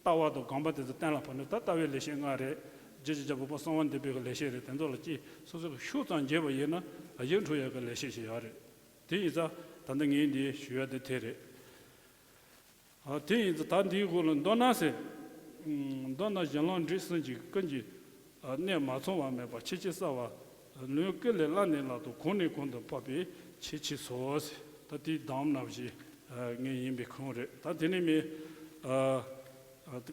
ལྟ་བ་དང་དགོངས་པ་དེ་ཚོ་གཏན་ལ་ཕབ་ནས་ད་ལྟ་བའི་ལེགས་བཤད་ལྔ་རེད། རྗེ་ཀྱི་རྒྱལ་པོ་དཔལ་གསང་བ་འདུས་པའི་གི་ལེགས་བཤད་རེད། དེ་ཚོ་ལ་ཅིག་སོ་སོ་གི་ཤུགས་ཙམ་བརྗེས་པ་ཡིན་ན་ཡིད་འཕྲོག་ཡག་གི་ལེགས་བཤད་ཞིག་ཡོད་རེད། དེ་ཡིན་ཙང་ད་ལྟ་ངས་འདི་ཞུ་ཡ་དེ་དེ་རེད། ཨ་དེ་ཡིན་ཙང་ད་འདིའི་འོག་ལ་མདོར་ན་ཟེར། མདོར་ན་གཞན་ལམ་འབྲས་གསུམ་གྱི་ཀུན་གྱི་གནད་མ་ཚང་བ་མེད་པར་ཆེས་ཆེར་གསལ་བ། ལུང་ཀུན་ལས་བླ་ནས་བླ་དང་གོང་ནས་གོང་དུ་འཕགས་པའི་ཆེས་ཆེར་གསལ་བ་ཟེར། ད་དེའི་གདམས་ནང་བཞིན་ངས་ཡིན་པའི་ཁུངས་རེད། ད་དེ་ནས་མི་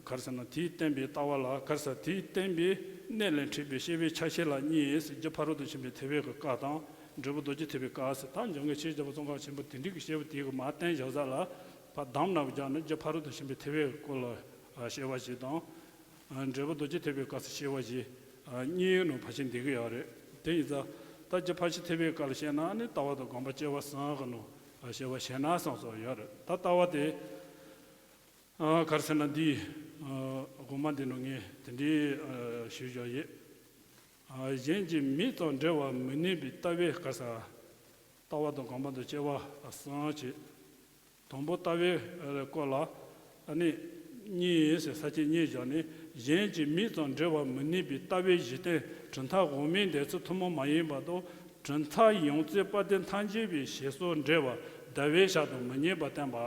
ག་རེ་ཟེར་ན་དེའི་བསྟན་པའི་ལྟ་བ་ལ་ག་རེ་ཟེར། དེའི་བསྟན་པའི་གནད་ལས་འཁྲིད་པའི་བཤད་པའི་ཆ་ཤས་ལ་གཉིས་ཟེར། རྗེ་ཕ་རོལ་ཏུ་ཕྱིན་པའི་ཐེག་པའི་བཀའ་དང་། འབྲས་བུ་རྡོ་རྗེ་ཐེག་པའི་བཀའ་ཟེར། ད་འཇམ་མགོན་ཆོས་ཀྱི་རྒྱལ་པོ་ཙོང་ཁ་པ་ཆེན་པོ་དེ་འདྲའི་གི་བཤད་པ་དེའི་གི་མར་བསྟན་བཞག་ས་ལ་ཕར་གདམས་ནང་བཞག་ན་རྗེ་ཕ་རོལ་ཏུ་ཕྱིན་པའི་ཐེག་པའི་སྐོར་ལ་བཤད་པ་ཞིག་དང་། འབྲས་བུ་རྡོ་རྗེ་ཐེག་པའི་སྐབས་སུ་བཤད་པ་བཞི་གཉིས་ནང་ཕར་ཕྱིན་བསྡད་ཀྱི་ཡོད་རེད། དེ་ཡིན་ཙང་ད་རྗེ་ཕར་ཕྱིན་ཐེག་པའི་སྐབས་ལ་བཤད་ན་ནི་ལྟ་བ་དང་སྒོམ་པ་སྐྱེ་བ་གསུམ་གྱི་ནང་བཤད་པ་བཤད་ན་བསམ་སོགས་ཡོད་རེད། ད་ལྟ་བ་དེ་ག་རེ་ཟེར་ན་འདི་དགོང་མོ་འདི་ནང་ངས་དེ་འདྲའི་ཞུས་བཞག་ཡོད། གཞན་གྱི་མིག་ཙམ་འབྲེལ་བར་མི་ནུས་པའི་ལྟ་བའི་ག་རེ་ཟེར། ལྟ་བ་དང་སྒོམ་པ་དང་སྐྱེ་བ་གསུམ་བྱས། དང་པོ་ལྟ་བའི་སྐོར་ལ་ཨ་ནི་གཉིས་ཟེར་ས་བཅད་གཉིས་བཞག་ནས། གཞན་གྱི་མིག་ཙམ་འབྲེལ་བར་མི་ནུས་པའི་ལྟ་བའི་གཞི་རྟེན་གྲུབ་མཐའ་འོག་མིན་འདོད་ཚུལ་ཐུན་མོང་མ་ཡིན་པ་དང་། གྲུབ་མཐའ་ཡོངས་རྫོགས་དཔལ་ལྡན་ཐམས་ཅད་པའི་ཞེས་སོགས་འབྲེལ་བར་ ཟླ་བའི་ཞག་ཏུ་མི་རྙེད་པ་བསྟན་པ།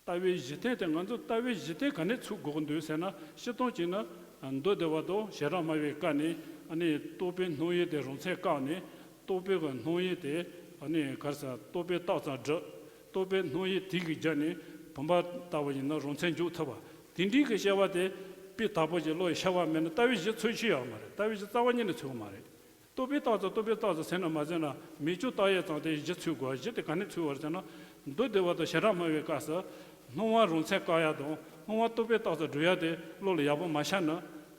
ལྟ་བའི་གཞི་རྟེན་དེ་ང་ཚོ་ལྟ་བའི་གཞི་རྟེན་ག་ནས་ཚུགས་དགོས་ཀྱི་འདུག་ཟེར་ན། སྤྱིར་བཏང་བྱས་ན་མདོ་སྡེ་པ་དང་ཞལ་གྲངས་སྨྲ་བའི་བཀའ་ནས། ཨ་ནི་རྟོག་པའི་སྣང་ཡུལ་དེ་རང་མཚན་བཀག་ནས། རྟོག་པའི་གི་སྣང་ཡུལ་དེ་ཨ་ནི་ག་རེ་ཟེར། རྟོག་པས་བཏགས་ཙམ་སྒྲུབ། རྟོག་པའི་སྣང་ཡུལ་དེ་གི་རྒྱུ་ནས་བུམ་པ་ལྟ་བུ་ཡིན་ན་རང་མཚན་འཇོག་ཐུབ་པ། དེ་འདྲའི་གི་བཤད་པ་དེ་དཔེ་དག་པོ་ཞིག་བློ་ཡི་ཤར་བ་མེད་ན་ལྟ་བའི་གཞི་ཚུགས་ཀྱི་ཡོད་མ་རེད། ལྟ་བའི་གཞི་རྩ་བ་ཉིད་ནས་ཚུགས་ཀྱི་མ་རེད། རྟོག་པས་བཏགས་ཙམ་རྟོག་པས་བཏགས་ཙམ་ཟེར་ན་མ་ཟེར་ན། མིག་ཆུ་བཏགས་ཡས་ཙམ་དེ་གཞི་ཚུགས་དགོས། གཞི་དེ་ག་ནས་ཚུགས་པ་རེད་ཟེར་ན། མདོ་སྡེ་པ་དང་ཞལ་གྲངས་སྨྲ་བའི་སྐབས་སུ་སྣང་བ་རང་མཚན་བཀག་ཡ་དང་སྣང་བ་རྟོག་པས་བཏགས་ཙམ་སྒྲུབ་ཡ་དེ་བློ་ལ་ཡག་པོ་མ་ཤར་ན།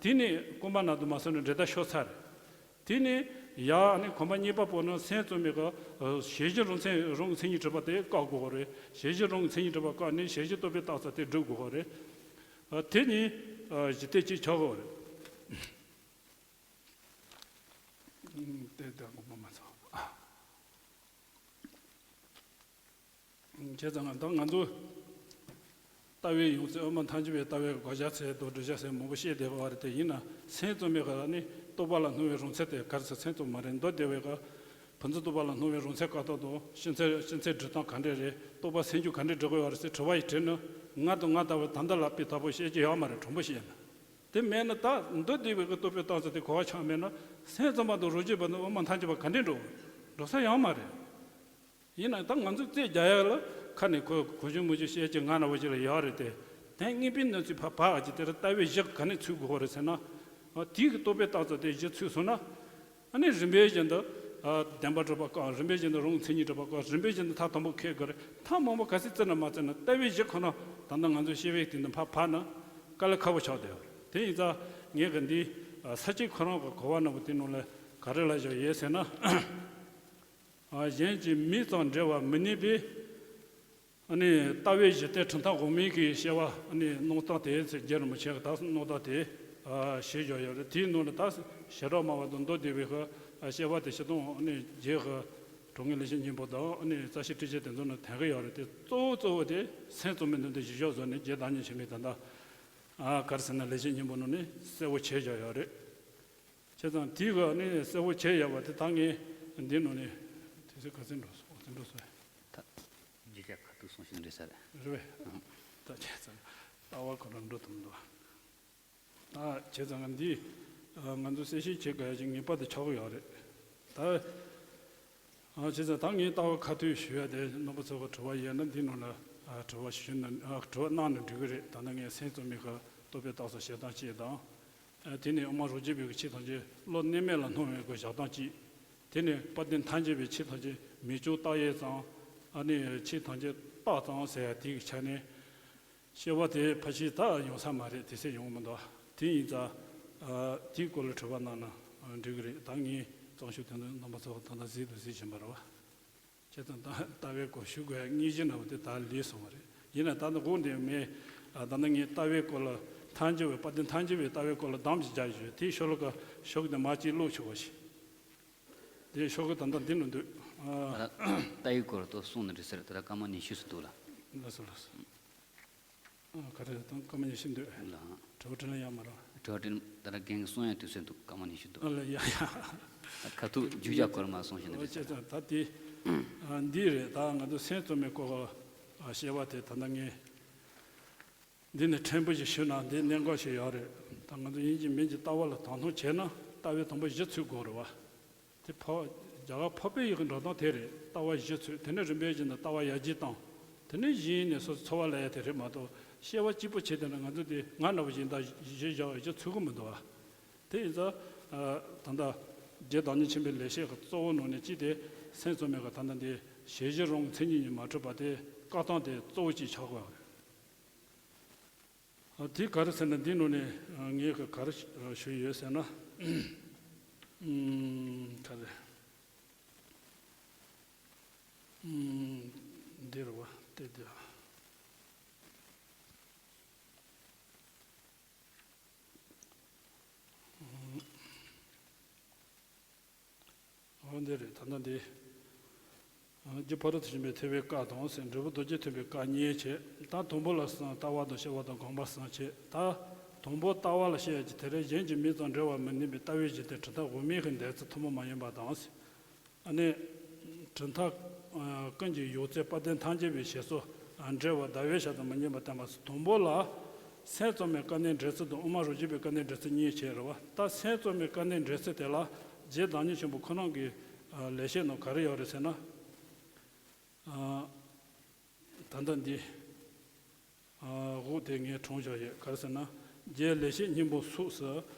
དེ་ནས་རྐང་པ་ནང་དུ་མ་སོང་ན་འབྲས་རྟགས་ཤོར་ཚར་རེད། དེ་ནས་ཡང་ནི་གོམ་པ་གཉིས་པ་པོ་ནི་སེམས་ཙམ་པའི་གི་ཞེན་གཞི་རང་མཚན་རང་གི་མཚན་ཉིད་གྲུབ་པ་དེ་བཀག་དགོས་པ་རེད། ཞེན་གཞི་རང་གི་མཚན་ཉིད་གྲུབ་པ་བཀག་ནས་ཞེན་གཞི་རྟོག་པས་བཏགས་ཙམ་དེ་སྒྲུབ་དགོས་པ་རེད། དེ་གཉིས་གཞི་རྟེན་གཅིག་ཆགས་དགོས་པ་རེད། དེ་ལྟར་དགོངས་པ་མ་ཚོམས། བྱས་ཙང་ད་ང་ཚོ་ལྟ་བའི་ཡོངས་གྲགས་དབུ་མ་ཐལ་འགྱུར་བའི་ལྟ་བའི་དགག་བྱ་ཟེར་དང་སྒྲུབ་བྱ་ཟེར་མང་པོ་བཤད་བསྡད་པ་རེད། དེ་ཡིན་ན་སེམས་ཙམ་པའི་ཁ་ལ་ནི་རྟོག་པ་ལ་སྣང་བའི་རང་མཚན་དེ་ག་རེ་ཟེར། སེམས་ཙམ་མ་རེད། མདོ་སྡེ་པའི་ཁ་ཕན་ཚུན་རྟོག་པ་ལ་སྣང་བའི་རང་མཚན་བཀག་ཐབས་དང་། ཕྱི་མཚན་ཕྱི་མཚན་སྒྲུབ་སྟངས་ག་འདྲས་རེད། རྟོག་པ་སེམས་རྒྱུད་ག་འདྲས་སྒྲུབ་དགོས་པ་རེད་ཟེར་དྲི་བ་ཞིག་དྲིས་ན། ང་དང་ང་ལྟ་བུ་ད་ལྟ་ལ་དཔེ་དག་པོ་བཤད་ཀྱི་ཡོད་མ་རེད། དྲང་པོ་བཤད་ན། དེ་མེད་ན་ད་མདོ་སྡེ་པའི་གི་རྟོག་པས་བཏགས་ཙམ་དེ་གོ་བ་ཆགས་མེད་ན། སེམས་ཙམ་པ་དང་རང་རྒྱུད་པ་དང་དབུ་མ་ཐལ་འགྱུར་བ་ག་འདྲས་འགྲོ། འགྲོ་ས་ཡོད་མ་རེད། ཡིན་ན་ད་ང་ཚོས་རྩོད་རྒྱག་ཡ་ལ་ཁ་ནས་ཁོ་གོ་ཆུང་མོ་ཆུང་བཤད་ཀྱི་ང་འདྲ་བོ་ཅིག་ལ་ཡོད་རེད་དེ། དེ་ངེས་པའི་གནས་ཚུལ་ཕར་ཕར་ཅིག་དེར་ལྟ་བའི་གཞི་ག་ནས་ཚུགས་དགོས་པ་རེད་ཟེར་ན། དེའི་གི་རྟོག་པས་བཏགས་ཙམ་དེ་གཞི་ཚུགས་སོང་ན། ཨ་ནི་རིམ་པས་བཞིན་དུ་ཨ་བདེན་པ་གྲུབ་པ་བཀག། རིམ་པས་བཞིན་དུ་རང་གི་མཚན་ཉིད་གྲུབ་པ་བཀག། རིམ་པས་བཞིན་དུ་མཐའ་དང་པོ་འཁེལ་དགོས་རེད། མཐའ་མང་པོ་ག་ཚོད་བརྩིས་ན་མ་བརྩིས་ན་ལྟ་བའི་གཞི་ཁོ་ན་ད་ལྟ་ང་ཚོས་བཤད་པའི་སྟེང་དུ་ཕར་ཕབ་ན་དཀའ་ལས་ཁག་པོ་ཆགས་བསྡད་ཡོད་རེད། དེ་ཡིན་ཙང་ངས་གི་འདི་ས་བཅད་ཁོ་རང་གི་གོ་བ་རྣམ་པ་དེ་ནང་ལ་ག་རེ་ལབ་བཞག་ཡོད་ཟེར་ན། གཞན་གྱི་མིག་ཙམ་འབྲེལ་བར་མི་གནས་པའི། ཨ་ནི་ལྟ་བའི་གཞི་རྟེན་གྲུབ་མཐའ་དབུ་མའི་གི་བཤད་པ། ཨ་ནི་སྣང་སྟངས་དེ་ཚེ་རྗེ་རིན་པོ་ཆེ་གི་ད་སྣང་སྟངས་དེ་ཨ་ཞེས་བརྗོད་ཡོད་རེད། དེའི་ནང་ལ་ད་ཞེ་དྲག་སྨྲ་བ་དང་མདོ་སྡེ་པའི་གི་ཨ་བཤད་པ་དེ་སྤྱིར་བཏང་ཨ་ནི་རྗེ་གི་དྲང་ངེས་ལེགས་བཤད་སྙིང་པོ་དང་། ཨ་ནི་རྩ་ཤེ་ཊཱིཀ་ཆེན་དེ་ཚོ་ནང་དོན་གི་ཡོད་རེད། དེ་གཙོ་བོ་གཙོ་བོ་དེ་སེམས་ཙམ་པའི་ནང་དུ་གཞི་བཞག་བཟོ་ནས་རྗེ་བདག་ཉིད་ཆེན་པོས་ད་ལྟ་ཨ་ག་རེ་ཟེར་ན་ལེགས་བཤད་སྙིང་པོ་ནང་ནས་གསལ་བོ་བྱས་བཞག་ཡོད་རེད། བྱས་ཙང་དེའི་སྒང་ནས་གསལ་བོ་བྱས་ཡོད་པ་དེ་ད་ངས་འདི་ནང་ནས་དུས་ཚོད་ག་ཚོད་འགྲོ་སོང་། ག་ཚོད་འགྲོ་སོང་། ད་བརྗོད་བྱ་ཁ་ཐུག་སོང་ཞིག་རེད་ས་རེད། རེད་པས། ཨང་། ད་བྱས་ཙང་ལྟ་བ་ཁོ་རང་འགྲོ་ཐུབ་མི་འདུག་ཨ་བྱས་ཙང་འདི་ང་ཚོ་གསལ་བཤད་བྱེད་དགོས་ཡ་ཅིག་ངེས་པར་དུ་ཆགས་ཀྱི་ཡོད་རེད། ད་ཨ་བྱས་ཙང་ད་ངས་ལྟ་བ་ཁ་ཐུག་ཞུ་ཡ་དེ་རྣམ་པ་ཚོ་གི་དྲི་བ་ཡོད་ན་འདི་ནང་ལ་ཨ་དྲི་བ་ཞུ་ན། ཨ་དྲི་བ་གནང་ན་འགྲིག་གི་རེད། ད་ནི་ངས་སེམས་ཙམ་པའི་གི་རྟོག་པས་བཏགས་ཙམ་བཤད་སྟངས་གཅིག་དང་། ཨ་དེ་ནས་དབུ་མ་རང་རྒྱུད་པའི་གི་ཆོས་ཐམས་ཅད་བློ་གནས་མེད་ལ་སྣང་བའི་གི་བཞག་སྟངས་གཅིག་དེ་ནས་དཔལ་ལྡན་ཐལ་འགྱུར་བའི་ཆོས་ཐམས་ཅད་མིག་ཅོར་བལྟ་ཡས་ཙམ། ཨ་ནི་ཆོས་ཐམས་ཅད་རྟགས་ཙམ་ཟེར་ཡ་དེ་གི་ཆ་ནས་བཤད་པ་དེ་ཕལ་ཆེར་ད་ཡོང་ས་མ་རེད། དེ་ཚོ་ཡོང་མི་འདུག་དེ་ཡིན་ཙང་ཨ་དེའི་སྐོར་ལ་དྲི་བ་གནང་ན་འགྲིག་གི་རེད། ད་ངས་གཙང་ཤོས་དེ་ཚོ་རྣམ་པ་ཚོ་ད་ལྟ་གཟིགས་དང་གཟིགས་བཞིན་པ་རེད་པ། བྱས་ཙང་ད་ལྟ་བའི་སྐོར་ཞུ་དགོས་ཡ་དངོས་གཞི་འདྲ་བོ་དེ་ད་ལུས་སོང་བ་རེད། ཡིན་ན་ད་ནི་དགོངས་དེ་མེད། ཨ་ད་ནི་ངས་ལྟ་བའི་སྐོར་ལ་ཐལ་འགྱུར་བའི་དཔལ་ལྡན་ཐལ་འགྱུར་བའི་ལྟ་བའི་སྐོར་ལ་གདམས་ཤིག་རྒྱག་ཞུ། དེའི་ཤོ་ལོ་ཀ་ཤོག་དེ་མ་གཅིག་ཀློག་ཆོག་པ་ཞིག་དེའི་ཤོ་ལོ་ཀ་ད་ལྟ་འདི་ནང་འདུག་ཨ། ལྟ་བའི་སྐོར་དུ་གསུངས་ནི་རེད་ཟེར། ད་ལྟ་སྐར་མ་ཉི་ཤུ་ཙམ་འདུག་ལ། ལགས་སོ་ལགས་སོ། ཨ་ག་རེ་དང་སྐར་མ་ཉི་ཤུ་འདུག་ལགས། དྲི་བ་དྲིས་ལན་ཡོད་མ་རེད། དྲི་བ་དྲིས་ལན་ད་ལྟ་རྒན་གྱིས་གསུང་ཡ་དུས་ཚོད་འདུག་སྐར་མ་ཉི་ཤུ་འདུག་ཨ་ལ་ཡ་ཡ། ཁ་ཐུག་རྒྱུ་ཆ་སྐོར་མ་གསུངས་ཤིང་ནི་རེད་ཟེར། ད་དེ་ཨ་འདི་རེད། ད་ང་ཚོ་སེམས་ཙམ་པའི་སྐོར་བཤད་པ་དེ་ད་ལྟ་ངས་འདི་ནས་ཕྲན་བུ་ཞིག་ཞུས་ན་འདི་གནད་འགག་ཞིག་ཡོད་རེད། ད་ང་ཚོ་ཡིན་གཅིག་མིན་གཅིག་ལྟ་བ་ལ་དང་ཐོག་བྱས་ན་ལྟ་བའི་དང་པོ་གཞི་ཚུགས་དགོས་རེད་པ། དེ་ཕ་རྒྱ་གར་འཕགས་པའི་ཡུལ་གྱི་འགྲོ་སྟངས་དེ་རེད། ལྟ་བ་གཞི་ཚུགས། དེ་ནས་རིམ་པས་བཞིན་དུ་ལྟ་བ་ཡར་རྒྱས་བཏང་། དེ་ནས་གཞི་ཡིན་ནས་སོ་སོ་འཚོ་བ་ལ་ཡ་དེ་རེད་མ་གཏོགས། བཤད་པ་གཅིག་པུ་བྱས་བསྡད་ན་ང་ཚོ་དེ་ང་འདྲ་བོ་ཞིག་ད་གཞི་བཞག་གཞི་ཚུགས་ཀྱི་མི་འདུག་པ། དེ་ཡིན་ཙང་ད་ལྟ་རྗེ་བདག་ཉིད་ཆེན་པོའི་ལེགས་བཤད་ཀྱི་གཙོ་བོ་ནང་ནས་གཅིག་དེ་སེམས་ཙམ་པའི་གི་ད་ལྟ་འདི་ཞེན་གཞི་རང་གི་མཚན་ཉིད་ཉིད་མ་གྲུབ་པ་དེ་བཀག་སྟངས་དེ་གཙོ་བོ་གཅིག་ཆགས་དགོས་པ་རེད། ཨ་དེ་ག་རེ་ཟེར་ན་འདི་ནང་ནས་ཨ་ངས་ག་ག་རེ་ཞུ་ཡོད་ཟེར་ན། ཨུམ་ག་རེ། ཨུམ་འདི་རེད་པ། དེ་དེ། ཨུམ། འོ་འདི་རེད། ད་ལྟ་འདི། རྒྱུ་ཕ་རོལ་ཏུ་ཕྱིན་པའི་ཐེག་པའི་བཀའ་དང་ཟེར། འབྲས་བུ་རྡོ་རྗེ་ཐེག་པའི་བཀའ་གཉིས་བྱས། ད་དང་པོ་ལ་གསུམ། ལྟ་བ་དང་དཔྱད་པ་དང་དགོངས་པ་གསུམ་བྱས། ད་དང་པོ་ལྟ་བ་ལ་བཤད་ཀྱི་དེ་རེད། གཞན་གྱི་མིག་ཙམ་འབྲེལ་བར་མི་གནས་པའི་ལྟ་བའི་གཞི་རྟེན་གྲུབ་མཐའ་དབུ་མའི་གི་འདོད་ཚུལ་ཐུན་མོང་མ་ཡིན་པ་དང་ཟེར། ཨ་ནི་གྲུབ་མཐའ་ ཀུན་གྱི་ཡོད་ཚད་དཔལ་ལྡན་ཐམས་ཅད་པའི་ཞེས་སོགས། འགྲེལ་པ་ཟླ་བའི་ཞགས་དང་མི་མཉམ་པར་བསྟན་པ་སོགས། དང་པོ་ལ་སེམས་ཙམ་པའི་དཀའ་གནད་འགྲེལ་ཚུལ་དང་དབུ་མ་རོ་གཅིག་པའི་དཀའ་གནད་འགྲེལ་ཚུལ་གཉིས་བྱས་རེད་བ། ད་སེམས་ཙམ་པའི་དཀའ་གནད་འགྲེལ་ཚུལ་དེ་ལ་རྗེ་བདག་ཉིད་ཆེན་པོ་ཁོ་རང་གི་ལེགས་བཤད་ནང་ག་རེ་ཡོད་རེད་ཟེར་ན། ད་ལྟ་འདི། འོ་དེ་ངས་དྲངས་བཞག་ཡོད། ག་རེ་ཟེར་ན། རྗེ་ལེགས་བཤད་སྙིང་པོ་སོགས་སུ་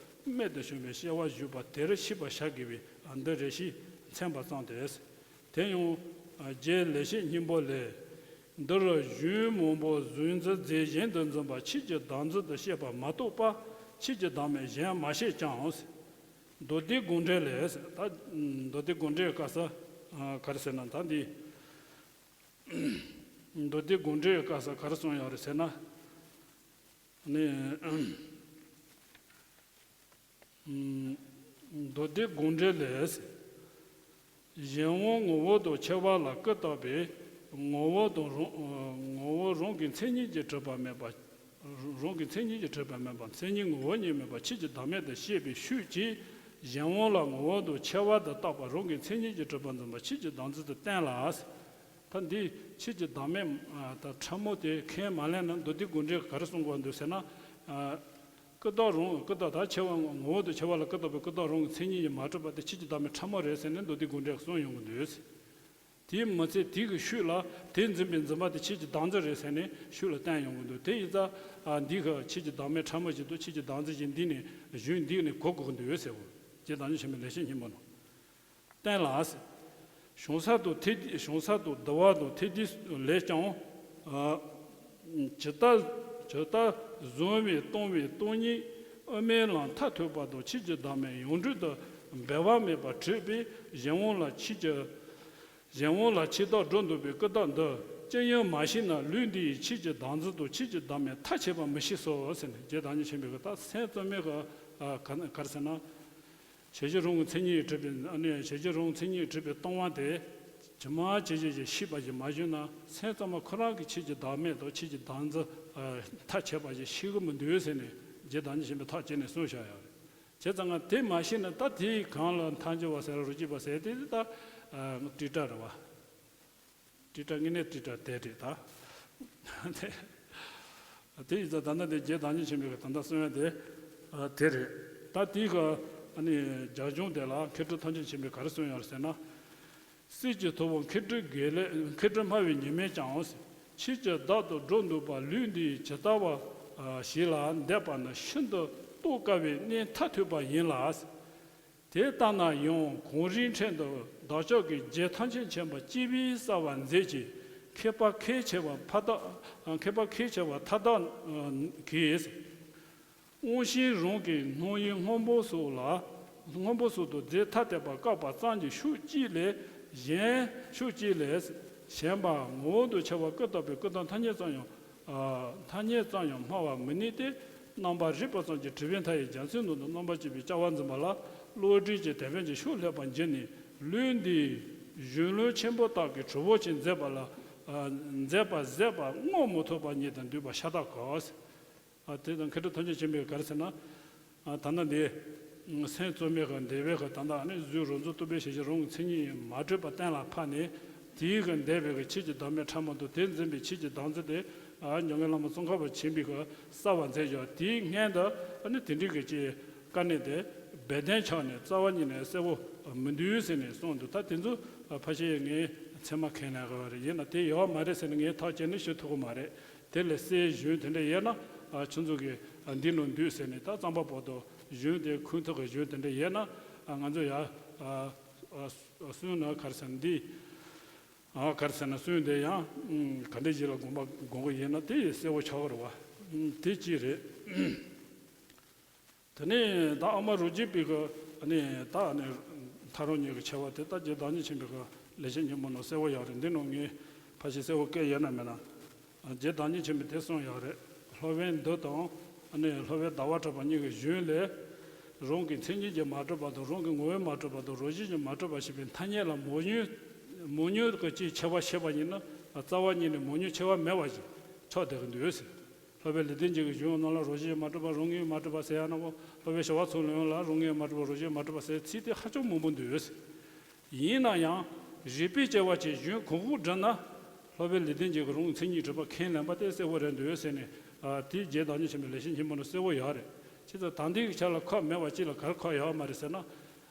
རྨད་དུ་བྱུང་བའི་བཤད་པ་བཞུགས་པ་དེར་ཤེས་པར་བྱ་དགོས་པས་འདི་རེ་ཞིག་མཚན་པ་ཙམ་སྟེ། དེ་ཡང་རྗེ་ལེགས་བཤད་སྙིང་པོ་ལས། འདིར་གཞུང་མང་པོ་གཟུགས་འཛིན་རྫས་གཞན་དུ་འཛིན་པ་ཆོས་ཀྱི་བདག་འཛིན་དུ་བཤད་པ་མ་གཏོགས་པ་ཆོས་ཀྱི་བདག་མེད་གཞན་མ་བཤད་ཀྱང་། མདོ་སྡེ་དགོངས་འགྲེལ་ལས། ད་མདོ་སྡེ་དགོངས་འགྲེལ་སྐབས་སུ་ག་རེ་ཟེར་ན། ད་འདི། མདོ་སྡེ་དགོངས་འགྲེལ་སྐབས་སུ་ག་རེ་གསུངས་ཡོད་རེད་ཟེར་ན། ནི། མདོ་སྡེ་དགོངས་འགྲེལ་ལས། གཞན་དབང་ངོ་བོ་དང་ཕྱེ་བ་ལ་ཀུན་བརྟགས་པའི་ངོ་བོ་དང་རང་ངོ་བོ་རང་གི་མཚན་ཉིད་ཀྱིས་གྲུབ་པ་མེད་པ། རང་གི་མཚན་ཉིད་ཀྱིས་གྲུབ་པ་མེད་པ། མཚན་ཉིད་ངོ་བོ་ཉིད་མེད་པ་ཆོས་ཀྱི་བདག་མེད་དུ་བཤད་པའི་ཤུགས་ཀྱིས། གཞན་དབང་ལ་ངོ་བོ་དང་ཕྱེ་བ་དང་བརྟགས་པ་རང་གི་མཚན་ཉིད་ཀྱིས་གྲུབ་པར་འཛིན་པ་ཆོས་ཀྱི་བདག་འཛིན་དུ་བསྟན་ལ། ད་འདི་ཆོས་ཀྱི་བདག་མེད་དང་ཕྲ་མོ་དེ་ཁས་མ་ལེན་ན། མདོ་སྡེ་དགོངས་འགྲེལ་ག་རེ་གསུང་གི་འདུག་ཟེར་ན། ཀུན་བརྟགས་རང་ཀུན་བརྟགས་ད་ཕྱེ་བ་ངོ་བོ་དང་ཕྱེ་བ་ལ་ཀུན་བརྟགས་པའི་ཀུན་བརྟགས་རང་གི་མཚན་ཉིད་ཀྱིས་མ་གྲུབ་པ་དེ་ཆོས་ཀྱི་བདག་མེད་ཕྲ་མོ་རེད་ཟེར་ནས་མདོ་སྡེ་དགོངས་འགྲེལ་གསུངས་ཡོང་གི་འདུག། དེའི་མི་ཚད་དེ་གི་ཤུགས་ལ་དེ་འཛིན་པའི་འཛིན་པ་དེ་ཆོས་ཀྱི་བདག་འཛིན་རེད་ཟེར་ནས་ཤུགས་ལ་བསྟན་ཡོང་གི་འདུག། དེ་ཡིན་ཙང་འདི་གི་ཆོས་ཀྱི་བདག་མེད་ཕྲ་མོ་ཞིག་དང་ཆོས་ཀྱི་བདག་འཛིན་ཞིག་འདི་ནས་གཞུང་འདི་ནས་གོ་དགོས་ཀྱི་འདུག་ཟེར་བ། རྗེ་བདག་ཉིད་ཆེན་པོའི་ལེགས་བཤད་སྙིང་པོ་ནང་བསྟན་ལ། བྱང་ས་དང་ཐེག་བྱང་ས་དང་བསྡུ་བ་དང་ཐེག་བསྡུས་ལས་ཀྱང་། ཇི་ལྟ་ཇི་ལྟར་གཟུང་བའི་སྟོང་བའི་སྟོང་ཉིད་དབུ་མའི་ལམ་མཐར་ཐུག་པ་དང་ཆོས་ཀྱི་བདག་མེད་ཡོངས་གྲོལ་དུ་འབད་པ་མེད་པར་གྲུབ་པའི་གཞན་དབང་ལ་ཆོས་ཀྱི་གཞན་དབང་ལ་ཆོས་བདག་སྒྲོ་འདོགས་པའི་ཀུན་བརྟགས་འདི་ཅི་ཡིན་མ་ཤེས་ན་ལུགས་འདིའི་ཆོས་ཀྱི་བདག་འཛིན་དང་ཆོས་ཀྱི་བདག་མེད་མཐར་ཕྱིན་པ་མི་ཤེས་སོ་ཟེར་ནས། རྗེ་བདག་ཉིད་ཆེན་པོས་ད་སེམས་ཙམ་པའི་གི་ག་ག་རེ་ཟེར་ན། གཞལ་བྱ་རང་གི་མཚན་ཉིད་ཀྱིས་གྲུབ་པའི་ཨ་ནི་གཞལ་བྱ་རང་གི་མཚན་ཉིད་ཀྱིས་གྲུབ་པའི་སྟོང་པ་དེ་ཇི་མ་ཇི་བཞིན་ཞིག་ཤེས་པ་ཞིག་མ་བྱུང་ན། སེམས་ཙམ་པ་ཁོ་རང་གི་ཆོས་ཀྱི་བདག་མེད་དང་ཆོས་ཀྱི་བདག་འཛིན་མཐར་ཕྱིན་པ་ཞིག་ཤེས་ཀྱི་མི་འདུག་ཟེར་ནས་རྗེ་བདག་ཉིད་ཆེན་པོས་ཐག་བཅད་ནས་གསུངས་བཞག་ཡོད་རེད། བྱས་ཙང་ང་དེ་མ་ཤེས་ན་ད་དེའི་གང་ལ་མཐའ་འཇུག་པ་ཟེར་རོ་གཅིག་པ་ཟེར་དེ་ད་ཏྲི་ཏྲ་རེད་བ། ཏྲི་ཏྲ་དངོས་གནས་ཏྲི་ཏྲ་དེ་རེད་ད། དེ་དེ་ཡིན་ཙང་ད་ལྟ་དེ་རྗེ་བདག་ཉིད་ཆེན་པོས་ད་ལྟ་གསུང་ཡ་དེ་དེ་རེད། ད་དེའི་ག་ཨ་ནི་རྒྱ་གཞུང་དེ་ལ་མཁས་གྲུབ་ཐམས་ཅད་མཁྱེན་པས་ག་རེ་གསུངས་ཡོད་རེད་ཟེར་ན། སྲིད་ཀྱི་ཐུ་བོ་མཁས་གྲུབ་དགེ་ལེགས་མཁས་གྲུབ་སྨྲ་བའི་ཉི་མས་ཀྱང་། ཆོས་ཀྱི་བདག་ཏུ་སྒྲོ་འདོགས་པ་ལུགས་འདིས་ཇི་ལྟ་བ་ཞིག་ལ་འདེབས་པ་ནི་ཤིན་ཏུ་རྟོགས་དཀའ་བའི་གནས་མཐར་ཐུག་པ་ཡིན་ལ། དེ་ལྟ་ན་ཡང་གངས་རིའི་ཕྲན་དུ་བདག་ཅག་གི་རྗེ་ཐམས་ཅད་མཁྱེན་པ་སྤྱི་བོས་གསལ་བར་མཛད་ཅིང་། མཁས་པ་ཁས་འཆེ་བ་ཕ་དག་མཁས་པ་ཁས་འཆེ་བ་མཐའ་དག་གིས། དབང་ཤེས་རང་གི་སྣང་ཡུལ་སྔོན་པོ་སོགས་ལ། སྔོན་པོ་སོགས་དང་རྫས་ཐ་དད་པ་བཀག་པ་ཙམ་གྱི་ཕྱོགས་གཅིག་ལས་གཞན་ཕྱོགས་གཅིག་ལས་གཞན་པ་ངོ་བོ་དང་ཕྱེ་བ་ཀུན་བརྟགས་པའི་ཀུན་བརྟགས་ཐ་སྙད་ཙམ་ཡང་། ཐ་སྙད་ཙམ་ཡང་སྨྲ་བར་མི་ནུས་ཏེ། རྣམ་པར་རིག་པ་ཙམ་གྱིས་གྲུབ་པའི་མཐའ་ཡི་རྒྱ་མཚོའི་ནང་དུ་རྣམ་པར་དཔྱོད་པའི་བྱ་བ་འཛིན་པ་ལ་བློ་གྲོས་ཀྱི་དེད་དཔོན་གྱི་ཕྱོགས་ལྷད་པར་འགྱུར་ནས། ལུགས་འདིའི་གཞུང་ལུགས་ཆེན་པོ་དག་གི་གྲུབ་པ་ཅན་མཛད་པ་ལ། མཛད་པ་ཟད་པ་བསྔོ་མི་ཐུབ་པ་ཉིད་དུ་འདུས་པ་ཤ་སྟག་གོ། དེ་དང་མཁས་གྲུབ་ཐམས་ཅད་མཁྱེན་པས་ག་རེ་ཟེར་ན། ད་ལྟ་འདི་སེམས་ཙམ་པའི་གི་འདས་པའི་གི་ད་ལྟ་ནི་གཟུགས་རང་རྫོགས་རྟོགས་པའི་ཞེན་ཅིང་རང་གི་མཚན་ཉིད་མ་གྲུབ་པ་གཏན་ལ་ཕབ་ནས། དེའི་གི་འདས་པའི་གི་ཆོས་ཀྱི་བདག་མེད་ཕྲ་མོ་དང་དེ་འཛིན་པའི་ཆོས་ཀྱི་བདག་འཛིན་དེ། མྱ་ངན་ལས་མ་ཙོང་ཁ་པ་ཆེན་པོའི་གི་གསལ་བར་མཛད་ཀྱང་དེའི་སྔོན་དུ་ནི་དེ་འདྲའི་གི་ཅིག་དཀའ་གནད་དེ་སྦས་དོན་ཆགས་ནས་རྩ་བ་ཉིད་ནས་གསལ་བོ་མི་འདུག་ཟེར་ནས་གསུངས་འདུག། ད་དེ་ཚོ་ཕལ་ཆེར་ངས་ཚད་མ་ཁས་ལེན་དགོས་པ་རེད། ཡིན་ན་དེ་ཡོད་མ་རེད་ཟེར་ནས་ངས་ཐག་བཅད་ནས་ཞུ་ཐུབ་ཀྱི་མ་རེད། དེ་ལས་གསལ་གཞུང་དེ་འདྲ་ཡོད་ན། ཁྱོད་ཚོ་གིས་འདི་ནང་འདུས་ཟེར་ནས་ད་རྩོམ་པ་པོ་དང་གཞུང་དེ་ཁུངས་ཐུབ་ཀྱི་གཞུང་དེ་འདྲ་ཡོད་ན། ང་ཚོ་ཡ་གསུང་ན་ག་རེ་ཟེར་ན་འདི། ག་རེ་ཟེར་ན་གསུང་དེ་ཡང་ག་འདྲ་ཞིག་ལ་དགོངས་པ་དགོངས་ཀྱི་ཡིན་ན་དེ་གསལ་བོ་ཆགས་ཀྱི་རེད་བ། དེ་གཅིག་རེད། དེ་ནས་ད་ཨ་མ་རུ་ཇི་པའི་གི་ནས་ད་ནས་ཐ་རུང་ཉིད་ཀྱི་ཆེ་བ་དེ་ད་རྗེ་བདག་ཉིད་ཆེན་པོའི་གི་ལེགས་བཤད་སྙིང་པོ་ནང་གསལ་བོ་ཡོད་རེད། འདི་ནང་ངས་ཕལ་ཆེར་གསལ་བོ་བཀོད་ཡོད་ན་མེད་ན། རྗེ་བདག་ཉིད་ཆེན་པོས་དེ་གསུངས་ཡོད་རེད། སློབ་དཔོན་འདི་དང་ནས་སློབ་དཔོན་ཟླ་བ་གྲགས་པ་གཉིས་ཀྱི་གཞུང་ལས། རང་གི་མཚན་ཉིད་ཀྱིས་མ་གྲུབ་པ་དང་རང་གི་ངོ་བོས་མ་གྲུབ་པ་དང་རང་བཞིན་གྱིས་མ་གྲུབ་པ་ཞེས་པའི་ཐ་སྙད་ལ་མང་ཉུང་མང་ཉུང་གི་ཅིག་ཕྱེ་བ་ཕྱེ་བ་ཡིན་ན་རྩ་བ་ཉིད་ནས་མང་ཉུང་ཕྱེ་བ་མེད་པ་ཞིག་ཆགས་བསྡད་ཀྱི་འདུག་ཟེར། སློབ་དཔོན་ལེགས་ལྡན་འབྱེད་ཀྱི་གཞུང་ནང་ལ་རང་བཞིན་མ་གྲུབ་པ་རང་ངོས་མ་གྲུབ་པ་ཟེར་ཡ་ན་གོ། སློབ་དཔོན་ཞི་བ་འཚོ་ལོའི་ཡོན་ལ་རང་ངོས་མ་གྲུབ་པ་རང་བཞིན་མ་གྲུབ་པ་ཟེར་ཚིག་དེ་ཧ་ཅང་མང་པོ་འདུག་ཟེར། ཡིན་ན་ཡང་ རིགས་པས་དཔྱད་པ་བྱས་གཞུང་གོང་འོག་བསྒྲིལ་ན། སློབ་དཔོན་ལེགས་ལྡན་འབྱེད་ཀྱི་རང་ངོས་མཚན་ཉིད་སྒྲུབ་པ་ཁས་ལེན་པ་དེ་གསལ་བོ་རེད་འདུག་ཟེར་ནས། ཨ། དེའི་རྗེ་བདག་ཉིད་ཆེན་པོའི་ལེགས་བཤད་སྙིང་པོ་ནང་གསལ་བོ་ཡོད་རེད། བྱས་ཙང་ད་ལྟའི་ཆ་ལ་ཁག་མེད་པ་གཅིག་ལ་ག་རེ་ཁག་ཡོད་མ་རེད་ཟེར་ན།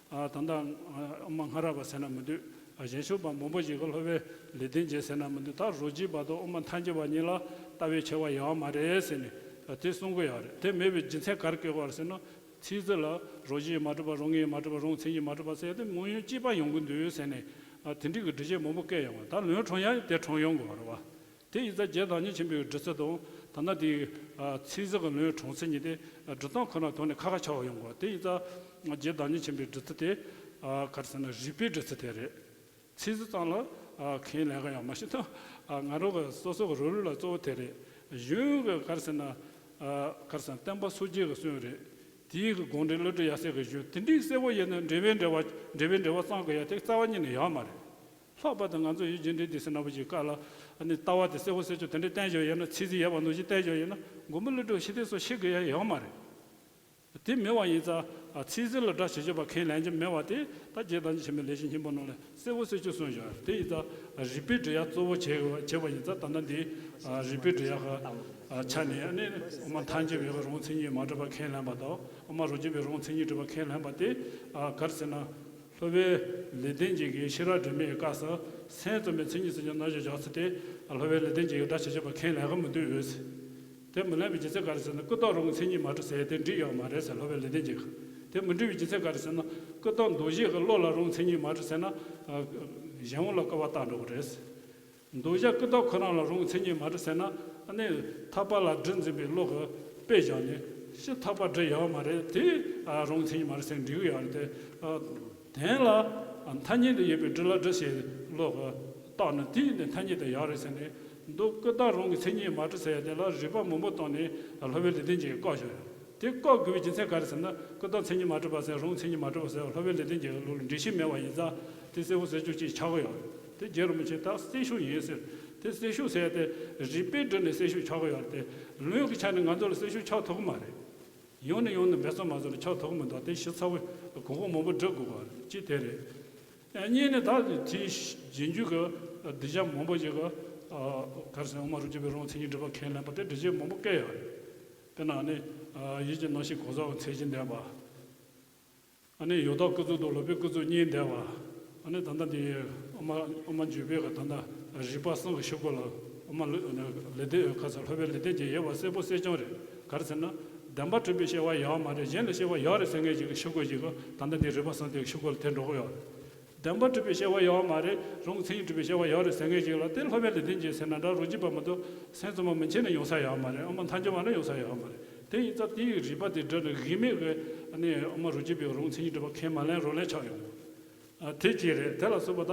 ཨ། ད་ལྟ་དབུ་མ་སྔ་རབས་པ་ཟེར་ན་མི་འདུག་ཨ། གཞན་ཕྱོགས་པ་མང་པོ་ཞིག་གིས་སློབ་དཔོན་ལེགས་ལྡན་འབྱེད་ཟེར་ན་མི་འདུག་ད་རོ་སྐྱིད་པ་དང་དབུ་མ་ཐལ་འགྱུར་བ་གཉིས་ལ་ལྟ་བའི་ཁྱད་པར་ཡོད་མ་རེད་ཟེར་ནས། ཨ། དེ་གསུང་གི་ཡོད་རེད། དེ་མེད་པའི་རྒྱུ་མཚན་ག་རེ་བཀོད་པ་རེད་ཟེར་ན། ཚིག་ཟིན་ལ་རོ་སྐྱིད་མ་གྲུབ་པ། རང་ངོས་མ་གྲུབ་པ། རང་མཚན་ཉིད་མ་གྲུབ་པ་ཟེར་ཏེ་དངོས་ཡོད་གཅིག་པ་ཡོང་གི་འདུག་ཟེར་ནས། ཨ། དེ་འདྲའི་གི་འགྲེལ་བཤད་མང་པོ་བཀོད་ཡོང་བ། ད་ལན་གྲངས་ཡང་དེ་གྲངས་ཡོང་དགོས་པ་རེད་བ། དེ་ཡིན་ཙང་རྗེ་བདག་ཉིད་ཆེན་པོའི་འགྲེལ་ཚུལ་དང་ད་ལྟ་དེའི། ཨ། ཚིག་ཟིན་གྱི་ལན་གྲངས་ཚུལ་གཉིས་དེ། ཨ། འགྲེལ་སྟངས་ཁོ་ན་ཐོག་ནས་ཁ་ཁ་ཆགས་པ་ཡོང་དགོས། དེ་ཡིན་ཙང་རྗེ་བདག་ཉིད་ཆེན་པོའི་འགྲེལ་ཚུལ་དེ། ཨ། ག་རེ་ཟེར་ན་རིགས་པའི་འགྲེལ་ཚུལ་དེ་རེད། ཚིག་ཟིན་ཙམ་ལ། ཨ། ཁས་ལེན་གི་ཡོད་མ་ཤེས་ཐུབ། ཨ། ང་རང་གི་སོ་སོ་གི་རོལ་ལ་གཙོ་བོ་དེ་རེད། གཞུང་གི་ག་རེ་ཟེར་ན། ཨ། ག་རེ་ཟེར་ན་བསྟན་པ་སོ་སྐྱེ་གི་གསུང་རེད། དེའི་གི་དགོངས་འགྲེལ་བློ་གྲོས་ཡབ་སྲས་ཀྱི་གཞུང་དེ་འདྲའི་གསལ་བོ་ཡིན་ན། འགྲེལ་པའི་འགྲེལ་པ། འགྲེལ་པའི་འགྲེལ་པ་ཙམ་གི་ཡ་དེ་རྩ་བ་ཉིད་ནས་ཡོད་མ་རེད། ལྷག་པར་དུ་ང་ཚོ་ཡུལ་རྒྱུད་འགྲེལ་སྡེ་ཟེར་ན་བོ་ཞིག་སྐབས་ལ། ཨ་ནི་ལྟ་བ་དེ་གསལ་བོ་གསལ་ཆོག་དེ་འདྲའི་བསྟན་བཞག་ཡོད་ན། ཚིག་ཟིན་ཡོད་པ་ནང་བཞིན་བསྟན་བཞག་ཡོད་ན། མགོན་པོ་ཀླུ་སྒྲུབ་ཤེས་ལྡན་སོགས་ཤེས་དགོས་ཡ་ཡོད་མ་རེད། དེ་མེད་པ་ཡིན་ཙང་། ཨ། ཚིག་ཟིན་ལ་སྒྲ་ཇི་བཞིན་པ་ཁས་ལེན་རྒྱུ་མེད་པ་དེ་ད་རྗེ་བདག་ཉིད་ཆེན་པོའི་ལེགས་བཤད་སྙིང་པོ་ནང་ལ་གསལ་བོ་གསལ་ཆོག་གསུངས་ཡོད། དེ་ཡིན་ཙང་རིགས་པས་འགྲེལ་ཡ་གཙོ་བོ་བྱས་བྱས་པ་ཡིན་ཙང་། ད་ལྟ་འདི། ཨ། རིགས་པས་འགྲེལ་ཡ་གི། ཨ། ཆ་ནས་ནི་དབུ་མ་ཐལ་འགྱུར་བའི་རང་མཚན་ཉིད་མ་གྲུབ་པ་ཁས་ལེན་པ་དང་། དབུ་མ་རོ་སྐྱིད་པའི་རང་མཚན་ཉིད་གྲུབ་པ་ཁས་ལེན་པ་དེ། ཨ། ག་རེ་ཟེར་ན། སློབ་དཔོན་ལེགས་ལྡན་འབྱེད་ཀྱི་ཤེས་རབ་སྒྲོན་མེའི་སྐབས་སུ་སེམས་ཙམ་པའི་མཚན་ཉིད་ཟེར་རྒྱུ་ནང་བཞིན་བཞག་ཚུལ་དེ། ཨ། སློབ་དཔོན་ལེགས་ལྡན་འབྱེད་ཀྱིས་སྒྲ་ཇི་བཞིན་པ་ཁས་ལེན་གི་མི་འདུག་ཡོད་ཟེར། དེ་མི་ལེན་པའི་རྒྱུ་མཚན་ག་རེ་ཟེར་ན། ཀུན་བརྟགས་རང་ངོས་མཚན་ཉིད་མ་གྲུབ་ཟེར་ཡ་དེ་འགྲིག་ཡོད་མ་རེད་ཟེར། སློབ་དཔོན་ལེགས་ལྡན་འབྱེད་ཀྱིས། དེ་མི་འགྲིག་པའི་རྒྱུ་མཚན་ག་རེ་ཟེར་ན། ཀུན་བརྟགས་འདུ་བྱེད་ཀྱི་བློ་ལ་རང་ངོས་མཚན་ཉིད་མ་གྲུབ་ཟེར་ན། ཨ། གཞན་དབང་ལ་སྐུར་བ་བཏང་འགྲོ་གི་རེད་ཟེར། འདུ་བྱེད་ཀུན་བརྟགས་ཁོ་རང་ལ་རང་ངོས་མཚན་ཉིད་མ་གྲུབ་ཟེར་ན། ཨ་ནི་ཐར་པ་ལ་སྒྲིབ་འཛིན་པའི་བློ་གིས་དཔེ་བཞག་ནས། ཕྱིས་ཐར་པ་སྒྲུབ་ཡོད་མ་རེད། དེ། ཨ། རང་ངོས་མཚན་ཉིད་མ་གྲུབ་ཟེར་འགྲིག་གི་ཡོད་རེད་དེ། ཨ། དོན་ལ། ཨ། ཐ་སྙད་དུ་ཡོད་པའི་སྒྲུབ་ལ་སྒྲུབ་བྱེད་བློ་གིས་བརྟགས་ན་དེ་ནི་ཐ་སྙད་དུ་ཡོད་རེད་ཟེར་ནས། འདུ། ཀུན་བརྟགས་རང་གི་མཚན་ཉིད་མ་གྲུབ་ཟེར་ཡ་དེ་ལ་རིགས་པ་མང་པོ་བཏོན་ནས། ཨ། སློབ་དཔོན་ལེགས་ལྡན་འབྱེད་ཀྱིས་བཀག་བཞག་ཡོད། དེ་བཀག་དགོས་པའི་རྒྱུ་མཚན་ག་རེ་ཟེར་ན། ཀུན་བརྟགས་མཚན་ཉིད་མ་གྲུབ་པ་ཟེར། རང་མཚན་ཉིད་མ་གྲུབ་པ་ཟེར། སློབ་དཔོན་ལེགས་ལྡན་འབྱེད་ཀྱི་ལུགས་ལ་འགྲེལ་བཤད་མེད་པ་ཡིན་ཙང་། དེ་གསལ་པོ་གསལ་ཆོག་ཅིག་ཆགས་ཀྱི་ཡོད་རེད། དེ་རྗེ་རིན་པོ་ཆེས་ད་གསལ་ཤོས་ཡིན་ཟེར། དེ་གསལ་ཤོས་ཟེར་ཏེ་རིགས་པས་བསྒྲུབས་ནས་གསལ་ཤོས་ཆགས་ཀྱི་ཡོད་རེད་དེ། ལུང་གི་ཆ་ནས་ང་ཚོ་ལ་གསལ་ཤོས་ཆགས་ཐུབ་ཀྱི་མ་རེད། ཡང་ནས་ཡང་ནས་འབད་བརྩོན་མ་བྱས་ན་ཆགས་ཐུབ་ཀྱི་མི་འདུག་དེ་ཞིབ་ཚགས་པོ་གོང་འོག་མང་པོ་བསྒྲིལ་དགོས་པ་རེད། གཅིག་དེ་རེད། གཉིས་ནི་ད་དེའི་རྗེས་འཇུག་གི་གདུལ་བྱ་མང་པོ་ཞིག་གིས། ཨ། ག་རེ་ཟེར། དབུ་མ་རོ་སྐྱིད་པའི་རང་མཚན་ཉིད་སྒྲུབ་པ་ཁས་ལེན་པ་དེ་འགྲེལ་བཤད་མང་པོ་བཀོད་ཡོད་རེད། དཔེར་ན་ནི། ཨ། ཡིད་ཀྱི་རྣམ་ཤེས་གང་ཟག་གི་མཚན་གཞི་འདས་པ། ཨ་ནི་ཡང་དག་ཀུན་རྫོབ་དང་ལོག་པའི་ཀུན་རྫོབ་གཉིས་འདས་པ། ཨ་ནི་ད་ལྟ་འདི་དབུ་མ། དབུ་མ་འཇུག་པའི་གི་ད་ལྟ་རིགས་པ་གསུམ་གྱི་ཤུགས་རྐྱེན་ལ། དབུ་མ་ལེགས་ལྡན། ག་རེ་ཟེར། སློབ་དཔོན་ལེགས་ལྡན་འབྱེད་ཡོད་པ་གསལ་པོ་གསལ་རྐྱང་རེད། ག་རེ་ཟེར་ན། བདེན་པར་གྲུབ་པའི་སྐྱེ་བ་ཡོད་མ་རེད། གཞན་ལ་སྐྱེ་བ་ཡོད་རེད་ཟེར་མཁན་ཞིག་གི་ཤུགས་རྐྱེན་ཞིག་གིས་ད་ལྟ་འདི་རིགས་པ་གསུམ་དེ་གི་ཤུགས་རྐྱེན་ལ་དེ་འགྲོ་གི་ཡོད་རེད། བདེན་པར་གྲུབ་པའི་སྐྱེ་བ་ཡོད་མ་རེད། རང་མཚན་ཉིད་གྲུབ་པའི་སྐྱེ་བ་ཡོད་རེད་ཟེར་མཁན་ཞིག་ལ་དེ་སློབ་དཔོན་ལེགས་ལྡན་འབྱེད་ཟེར་ན་འདྲ། རོ་སྐྱིད་པ་མ་གཏོགས་སེམས་ཙམ་པ་མན་ཆད་ནས་ཡོང་ས་ཡོད་མ་རེད། དབུ་མ་ཐལ་འགྱུར་བ་ནས་ཡོང་ས་ཡོད་མ་རེད། དེ་ཡིན་ཙང་དེའི་རིགས་པ་དེ་བསྒྲུབས་ནས་དབུ་མའི་གི། ཨ་ནི་དབུ་མ་རོ་སྐྱིད་པའི་རང་མཚན་ཉིད་སྒྲུབ་པ་ཁས་མ་ལེན་རང་ལེན་ཆགས་ཡོང་། ཨ། དེ་གཅིག་རེད། དེ་ལ་སོགས་པ་ད།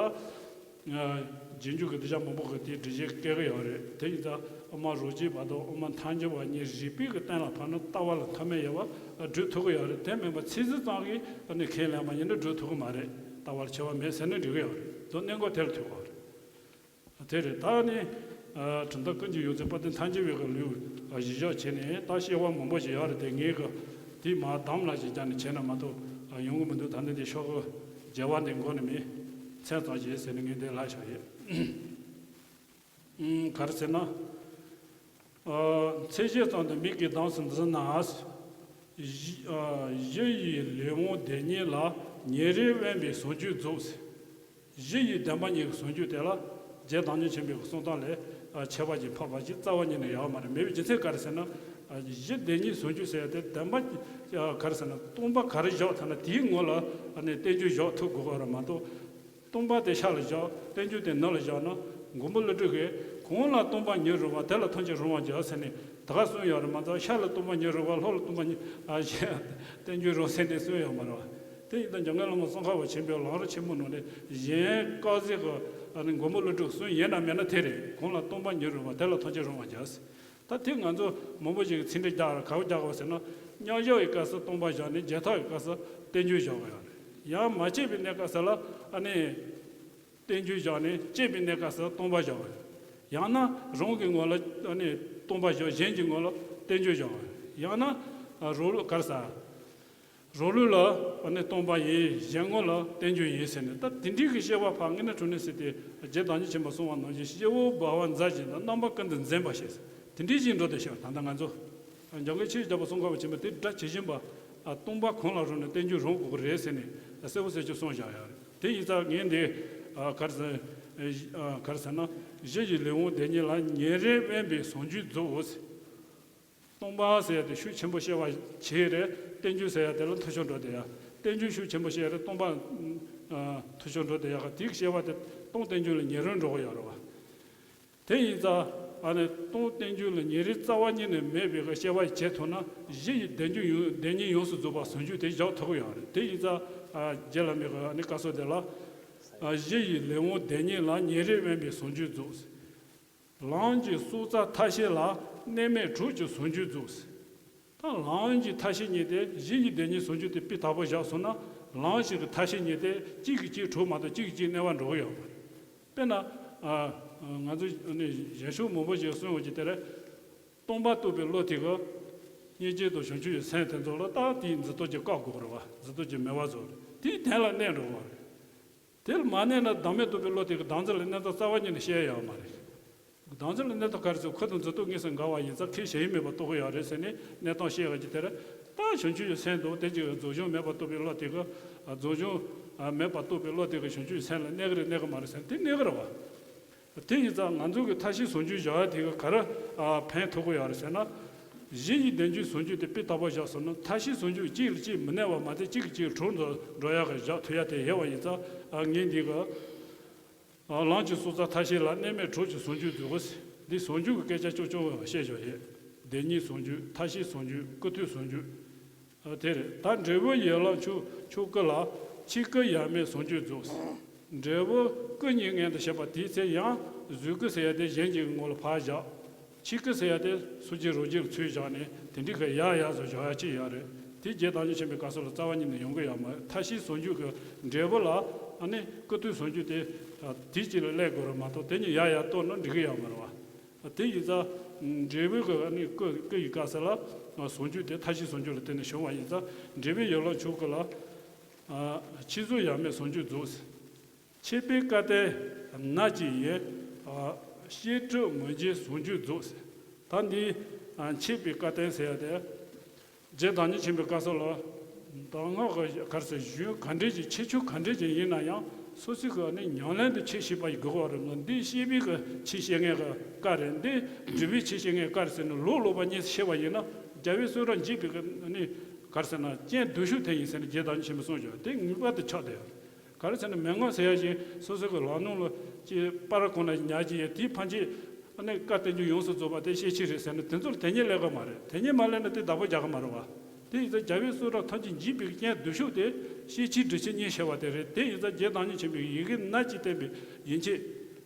ཨ། རྗེས་འཇུག་གི་གདུལ་བྱ་མང་པོ་གིས་དེའི་འགྲེལ་བཤད་བཀོད་ཀྱི་ཡོད་རེད། དེ་ཡིན་ཙང་དབུ་མ་རོ་སྐྱིད་པ་དང་དབུ་མ་ཐལ་འགྱུར་བ་གཉིས་རིགས་པའི་གི་སྟེང་ལ་ཕར་ནི་ལྟ་བ་ལ་མཐའ་མེད་ཡོད་པ་སྒྲུབ་ཐུབ་ཀྱི་ཡོད་རེད། དེ་མིན་པ་ཚིག་ཟིན་ཙམ་གྱིས་ཨ་ནི་ཁས་ལེན་པ་ཡིན་ན་སྒྲུབ་ཐུབ་ཀྱི་མ་རེད། ལྟ་བ་ལ་ཁྱད་པར་མེད་ཟེར་ན་འགྲིག་གི་ཡོད་རེད། དོན་གནད་འགག་དེ་ལ་ཐུག་གི་ཡོད་རེད། དེ་རེད། ད་ནི། ཨ། གྲུབ་མཐའ་ཀུན་གྱི་ཡོངས་འཛིན་དཔལ་ལྡན་ཐལ་འགྱུར་བའི་གི་ལུགས། ཨ། གཞི་བཞག་བྱས་ནས་ད་བཤད་པ་མང་པོ་ཞིག་ཡོད་རེད་དེ། ངས་གི་དེ་མར་དམ་ལ་ཞིག་བརྒྱབ་ནས་བྱས་ན་མ་གཏོགས། ཨ། ཡོང་གི་མི་འདུག་ད་ནི་དེ་ཤོག་གུ་བརྒྱད་པ་འདི་མགོ་ནས་མེད། མཚམས་བཞག་བྱས་ཟེར་ནས་ངས་འདི་ལབ་བཞག་ཡོད། ཨུམ། ག་རེ་ཟེར་ན། ཨ། མཚན་གཞི་ཙམ་དུ་མིག་གིས་བལྟམས་སུ་འདི་ན། གཞི། ཨ། གཞི་ཡི་ལས་དབང་དེ་ཉིད་ལ། ཉེ་རིང་དབེན་པའི་ཟུང་འཇུག་རྫོགས། གཞི་ཡི་བདེན་པ་གཉིས་ཀྱི་ཟུང་འཇུག་དེ་ལ་རྗེ་བདག་ཉིད་ཆེན་པོའི་གསུང་སྟངས་ལས། ཨ། ཁྱད་པར་ཅིག་འཕགས་པ་ཞིག་རྩ་བ་ཉིད་ནས་ཡོད་མ་རེད། མེད་པའི་རྒྱུ་མཚན་ག་རེ་ཟེར་ན། ཨ། གཞི་བདེན་གཉིས་ཟུང་འཇུག་ཟེར་ཡ་དེ་བདེན་པ། ཨ། ག་རེ་ཟེར་ན་སྟོང་པ་ག་རེ་བཞག་ཐལ་ན་དེའི་ངོ་ལ་ཨ་ནི་རྟེན་འབྱུང་བཞག་ཐུབ་དགོས་པ་རེད་མ་གཏོགས། སྟོང་པ་དེ་ཤར་ལ་བཞག་རྟེན་འབྱུང་དེ་ནང་ལ་བཞག་ན། མགོན་པོ་ཀླུ་སྒྲུབ་ཀྱིས་གང་ལ་སྟོང་པ་ཉིད་རུང་བ། དེ་ལ་ཐམས་ཅད་རུང་བར་བྱ་ཟེར་ནས་ད་ག་གསུངས་ཡོད་རེད་མ་གཏོགས། ཤར་ལ་སྟོང་པ་ཉིད་རུང་བ། ལྷོ་ལ་སྟོང་པ་ཉིད། ཨ། གཞན་རྟེན་འབྱུང་རུང་ཟེར་ནས་གསུངས་ཡོད་མ་རེད་བ། དེ་ཡིན་ཙང་འཇམ་མགོན་བླ་མ་ཙོང་ཁ་པ་ཆེན་པོའི་ལམ་རིམ་ཆེན་མོ་ནང་ནས་གཞན་དཀར་ཟས་ཀྱི། ཨ་ནི་མགོན་པོ་ཀླུ་སྒྲུབ་གསུང་ཡིན་ན་མིན་ན་དེ་རེད། གང་ལ་སྟོང་པ་ཉིད་རུང་བ། དེ་ལ་ཐམས་ཅད་རུང་བར་བྱ་ཟེར། ད་དེ་ང་ཚོ་མང་པོ་ཞིག་གིས་ཚིག་འགྲེལ་རྒྱག་ར། ག་བ་རྒྱག་གོ་ཟེར་ན། མཉམ་བཞག་གི་སྐབས་སུ་སྟོང་པ་བཞག་ནས། བརྒྱད་ཐག་གི་སྐབས་སུ་རྟེན་འབྱུང་བཞག་གི་ཡོད་རེད། ཡང་མ་སྐྱེས་པའི་གནས་སྐབས་སུ་ལ་ཨ་ནི་རྟེན་འབྱུང་བཞག་ནས། སྐྱེས་པའི་གནས་སྐབས་སུ་སྟོང་པ་བཞག་གི་ཡོད་རེད། ཡང་ན་རང་གི་ངོ་ལ་ཨ་ནི་སྟོང་པ་བཞག་གཞན་གྱི་ངོ་ལ་རྟེན་འབྱུང་བཞག་གི་ཡོད་རེད། ཡང་ན། ཨ། རང་ལུགས་ག་རེ་ཟེར། རང་ལུགས་ལ་ཨ་ནི་སྟོང་པ་ཡིན། གཞན་ངོ་ལ་རྟེན་འབྱུང་ཡིན་ཟེར་ནས། ད་དེ་འདྲའི་གི་བཤད་པ་ཕར་ངན་ན་གྲུ་ནས་ཟེར་ཏེ། རྗེ་བདག་ཉིད་ཆེན་པོས་གསུངས་པ་ནང་བཞིན། སྐྱེ་བོ་སྦ་བ་མཛའ་ཞིང་དང་། རྣམ་པ་ཀུན་ཏུ་འཛིན་པ་ཞེས། དེ་འདྲའི་ཞིག་འགྲོ་དེ་ཤོག་ད་ལྟ་ང་ཚོ་འཇམ་མགོན་ཆོས་ཀྱི་རྒྱལ་པོ་ཙོང་ཁ་པ་ཆེན་པོས་དེ་སྒྲ་ཇི་བཞིན་པ། ཨ་སྟོང་པ་གང་ལ་རུང་ནས་རྟེན་འབྱུང་རང་དགོས་ཀྱི་རེད་ཟེར་ནས་གསལ་པོ་གསལ་ཆོད་གསུངས་བཞག་ཡོད་རེད། དེ་ཡིན་ཙང་ངས་འདི་ཨ་ག་རེ་ཟེར། ཨ་ག་རེ་ཟེར་ན། གཞི་ཡི་ལེའུ་བདེན་གཉིས་ལ། ཉེ་རིང་དབེན་པའི་ཟུང་འཇུག་རྫོགས། སྟོང་པ་ཟེར་ཡ་དེ་ཤུགས་ཆེན་པོ་བཤད་པ་བྱས་རེད། རྟེན་འབྱུང་ཟེར་ཡ་དེ་ལ་འཐུས་ཤོར་འགྲོ་བསྡད་ཡ། རྟེན་འབྱུང་ཤུགས་ཆེན་པོ་བཤད་རེད། སྟོང་པ་ཨ་འཐུས་ཤོར་འགྲོ་བསྡད་ཡ། ག་དེའི་བཤད་པ་དེ་སྟོང་རྟེན་འབྱུང་ལ་ཉེ་རིང་འགྲོ་གི་ཡོད་རེད་བ། དེ་ཡིན་ཙང་ཨ་ནི་སྟོང་རྟེན་འབྱུང་ལ་ཉེ་རིང་རྩ་བ་ཉིད་ནས་མེད་པའི་གི་བཤད་པ་བྱེད་ཐུབ་ན། གཞི་ཡི་བདེན་འབྱུང་ཡོངས་བདེན་གཉིས་ཡོངས་སུ་རྫོགས་པ་ཟུང་འཇུག་དེ་བཞག་ཐུབ་ཀྱི་ཡོད་རེད། དེ་ཡིན་ཙང་ཨ་རྗེ་བླ་མའི་གི་ཨ་ནི་བཀའ་སྲོལ་དེ་ལ། ཨ་གཞི་ཡི་ལེའུ་བདེན་གཉིས་ལ། ཉེ་རིང་དབེན་པའི་ཟུང་འཇུག་རྫོགས། ལམ་གྱི་སྲོག་རྩ་མཐའ་བཞི་ལ། གནས་མེད་གྲོགས་ཀྱི་ཟུང་འཇུག་རྫོགས། ད་ལམ་གྱི་མཐའ་བཞི་གཉིས་དེ། གཞི་ཡི་བདེན་གཉིས་ཟུང་འཇུག་དེ་སྤུས་དག་པོ་བཞག་སོང་ན། ལམ་བཞི་གི་མཐའ་བཞི་གཉིས་དེ་གཅིག་གིས་གཅིག་གྲོགས་མ་གཏོགས་གཅིག་གིས་གཅིག་གནོད་པ་འགྲོ་གི་ཡོད་མ་རེད། དཔེར་ན། ཨ་ང་ཚོ་ནི་གཞན་ཕྱོགས་མང་པོ་ཞིག་གསུང་ཡོད་ཀྱི་དེ་རེད། སྟོང་པ་རྟོགས་པའི་བློ་དེ་གིས་སྙིང་རྗེ་དང་བྱང་ཆུབ་ཀྱི་སེམས་དེ་ཚོ་ལ་ད་དེའི་འཛིན་སྟངས་ཀྱིས་བཀག་དགོས་རེད་བ། འཛིན་སྟངས་ཀྱིས་མེད་པ་བཟོ་རེད། དེའི་དོན་ལ་གནས་འགྲོ་བ་རེད། དེ་ལ་མ་གནས་ན་བདག་མེད་རྟོགས་པའི་བློ་དེ་གིས་བདག་འཛིན་ལ་གནས་སྟངས་རྩ་བ་ཉིད་ནས་ཤེས་ཡོད་མ་རེད། བདག་འཛིན་ལ་གནས་སྟངས་ག་རེ་ཟེར། ཁོ་དང་འཛིན་སྟངས་དངོས་སུ་འགལ་བ་ཡིན་ཙང་ཁོས་གཞན་དབྱེ་མེད་པར་རྟོགས་ཀྱི་ཡོད་རེད་ཟེར་ནས་གནས་སྟངས་ཤེས་ཡོད་ཀྱི་དེ་རེད། ད་བྱང་ཆུབ་ཀྱི་སེམས་དང་དེ་གཅིག་རྫོགས་བྱང་མེད་པར་རྟོགས་པའི་བློ་དེ་གིས། རྫོགས་བྱང་མེད་པར་རྟོགས་པའི་བློ་དེ་གིས་བྱང་ཆུབ་ཀྱི་སེམས་ལ་གནས་ཀྱི་རེད་གནས་ཀྱི་མ་རེད་ཟེར་ན་དེ་གནས་ཀྱི་རེད་བ། དེ་ཡིན་ཙང་ང་ཚོ་གི་མཐའ་བཞི་ཟུང་འཇུག་བཞག་ཡ་དེ་གིས་ག་རེ་ཨ་ཕན་ཐོགས་ཀྱི་ཡོད་རེད་ཟེར་ན། གཞི་ཡི་བདེན་བཞིའི་ཟུང་འཇུག་དེ་སྤུས་དག་པོ་བཞག་སོང་ན། མཐའ་བཞི་ཟུང་འཇུག་གཅིག་ལ་གཅིག་མི་གནོད་པ་མ་གཏོགས་གཅིག་གིས་གཅིག་གྲོགས་འགྲོ་འགྲོ་ཡག་གི་བཞག་ཐུབ་ཡ་དེ་ཡོད་པ་ཡིན་ཙང་། ཨ་ངས་འདི་གི་ཨ་ལམ་གྱི་སྲོག་རྩ་མཐའ་བཞི་ལ། གནས་མེད་གྲོགས་ཀྱི་ཟུང་འཇུག་རྫོགས། འདི་ཟུང་འཇུག་གི་སྐད་ཆ་ཅོག་ཅོག་བཤད་བཞག་ཡོད། བདེན་གཉིས་ཟུང་འཇུག། མཐའ་བཞི་ཟུང་འཇུག། སྐུ་མཐུན་ཟུང་འཇུག། ཨ་དེ་རེད། ད་འབྲས་བུ་ཡན་ལག་མཆོག་མཆོག་སྐུ་ལ། ཕྱི་སྐུ་ཡང་མེད་ཟུང་འཇུག་རྫོགས། འབྲས་བུ་སྐུ་གཉིས་ངེས་འདུ་བྱེད་པ་དེའི་ཚེ་ཡང་གཟུགས་སྐུ་ཟེར་ཡ་དེ་གཞན་གྱི་ངོ་ལ་ཕར་བཞག། ཕྱི་སྐུ་ཟེར་ཡ་དེ་སོ་སྐྱེ་རང་རྒྱུད་ལ་ཚུར་བཞག་ནས་དེ་འདྲའི་གི་ཡར་ཡར་སོ་བཞག་ཡ་གཅིག་ཡོད་རེད། དེ་རྗེ་བདག་ཉིད་ཆེན་པོའི་བཀའ་སྲོལ་ལ་རྩ་བ་ཉིད་ནས་ཡོང་གི་ཡོད་མ་རེད། མཐའ་བཞིའི་ཟུང་འཇུག་གི་འབྲས་བུ་ལ་ཨ་ནི་སྐུ་མཐུན་ཟུང་འཇུག་དེ། ཨ་དེ་གཅིག་ལ་སླེབས་དགོས་རེད་མ་གཏོགས་དེ་གཉིས་ཡར་ཡར་གཏོར་ན་འགྲིག་གི་ཡོད་མ་རེད་བ། དེ་ཡིན་ཙང་འབྲས་བུ་གི་ཨ་ནི་སྐུ་སྐུ་ཡི་སྐབས་སུ་ལ་ཟུང་འཇུག་དེ་མཐའ་བཞིའི་ཟུང་འཇུག་ལ་བརྟེན་ནས་བྱུང་བ་ཡིན་ཙང་། འབྲས་བུ་ཡན་ལག་མཆོག་སྐུ་ལ། ཨ་ཕྱི་གཟུགས་ཡང་མེད་ཟུང་འཇུག་རྫོགས། མཆེད་པའི་སྐལ་ལྡན་ནགས་ཀྱི་ཡན། ཨ་བཤད་སྒྲུབ་མུན་འཇིགས་ཟུང་འཇུག་རྫོགས། ད་འདི་ཨ་མཆེད་པའི་སྐལ་ལྡན་ཟེར་ཡ་དེ། རྗེ་བདག་ཉིད་ཆེན་པོའི་བཀའ་སྲོལ་ལ། ད་སྔགས་ཀྱི་ག་རེ་ཟེར། གཞུང་ག་འདྲས་ཀྱི་ཁྱད་ཆོས་ག་འདྲས་ཀྱི་ཡིན་ན་ཡང་། སོ་སོའི་གི་ནི་ཉམས་ལེན་དུ་ཁྱད་ཤེས་པ་ཡི་དགོས་པ་རེད་མ་གཏོགས། འདི་བཤད་པའི་གི་ཁྱད་ཤེས་མཁན་གི་སྐབས་རེད། འདི་སྒྲུབ་པའི་ཁྱད་ཤེས་མཁན་གི་སྐབས་རེད་ཟེར་ནས་ལོག་ལོག་པ་གཉིས་སུ་ཕྱེ་བ་ཡིན་ན། རྒྱལ་བའི་གསུང་རབ་འཇིག་པའི་གི་ནི་ག་རེ་ཟེར་ན་རྐྱེན་སྡུག་ཤོས་དེ་ཡིན་ཟེར་ནས་རྗེ་བདག་ཉིད་ཆེན་པོས་གསུངས་ཡོད། དེ་ངེས་པར་དུ་ཆགས་བསྡད་ཡོད། ག་རེ་ཟེར་ན་མན་ངག་ཟེར་ཡ་ཞིག་སོ་སོ་གི་ལག་ནང་ལ་ཅིག་པར་གོང་ན་ཉར་གྱི་ཡོད། དེའི་ཕན་ཆད་ཨ་ནི་སྐལ་ལྡན་རྒྱུ་ཡོངས་སུ་རྫོགས་པ་དེ་ཤེས་བྱ་རེད་ཟེར་ན་དེ་ཚོར་དེ་ཉིད་སླེབས་ཀྱི་མ་རེད། དེ་ཉིད་མ་སླེབས་ན་དེ་བདག་པོ་རྒྱག་གི་མ་རེད་བ། དེ་ཡིན་ཙང་རྒྱལ་བའི་གསུང་རབ་ཐམས་ཅད་འཇིག་པའི་རྐྱེན་སྡུག་ཤོས་དེ་ཤེས་བྱའི་སྒྲུབ་བྱེད་གཉིས་ཕྱེ་བ་དེ་རེད། དེ་ཡིན་ཙང་རྗེ་བདག་ཉིད་ཆེན་པོས་ཡི་གེ་སྣ་གཅིག་བསྟན་པའི་ཡན་ཆད་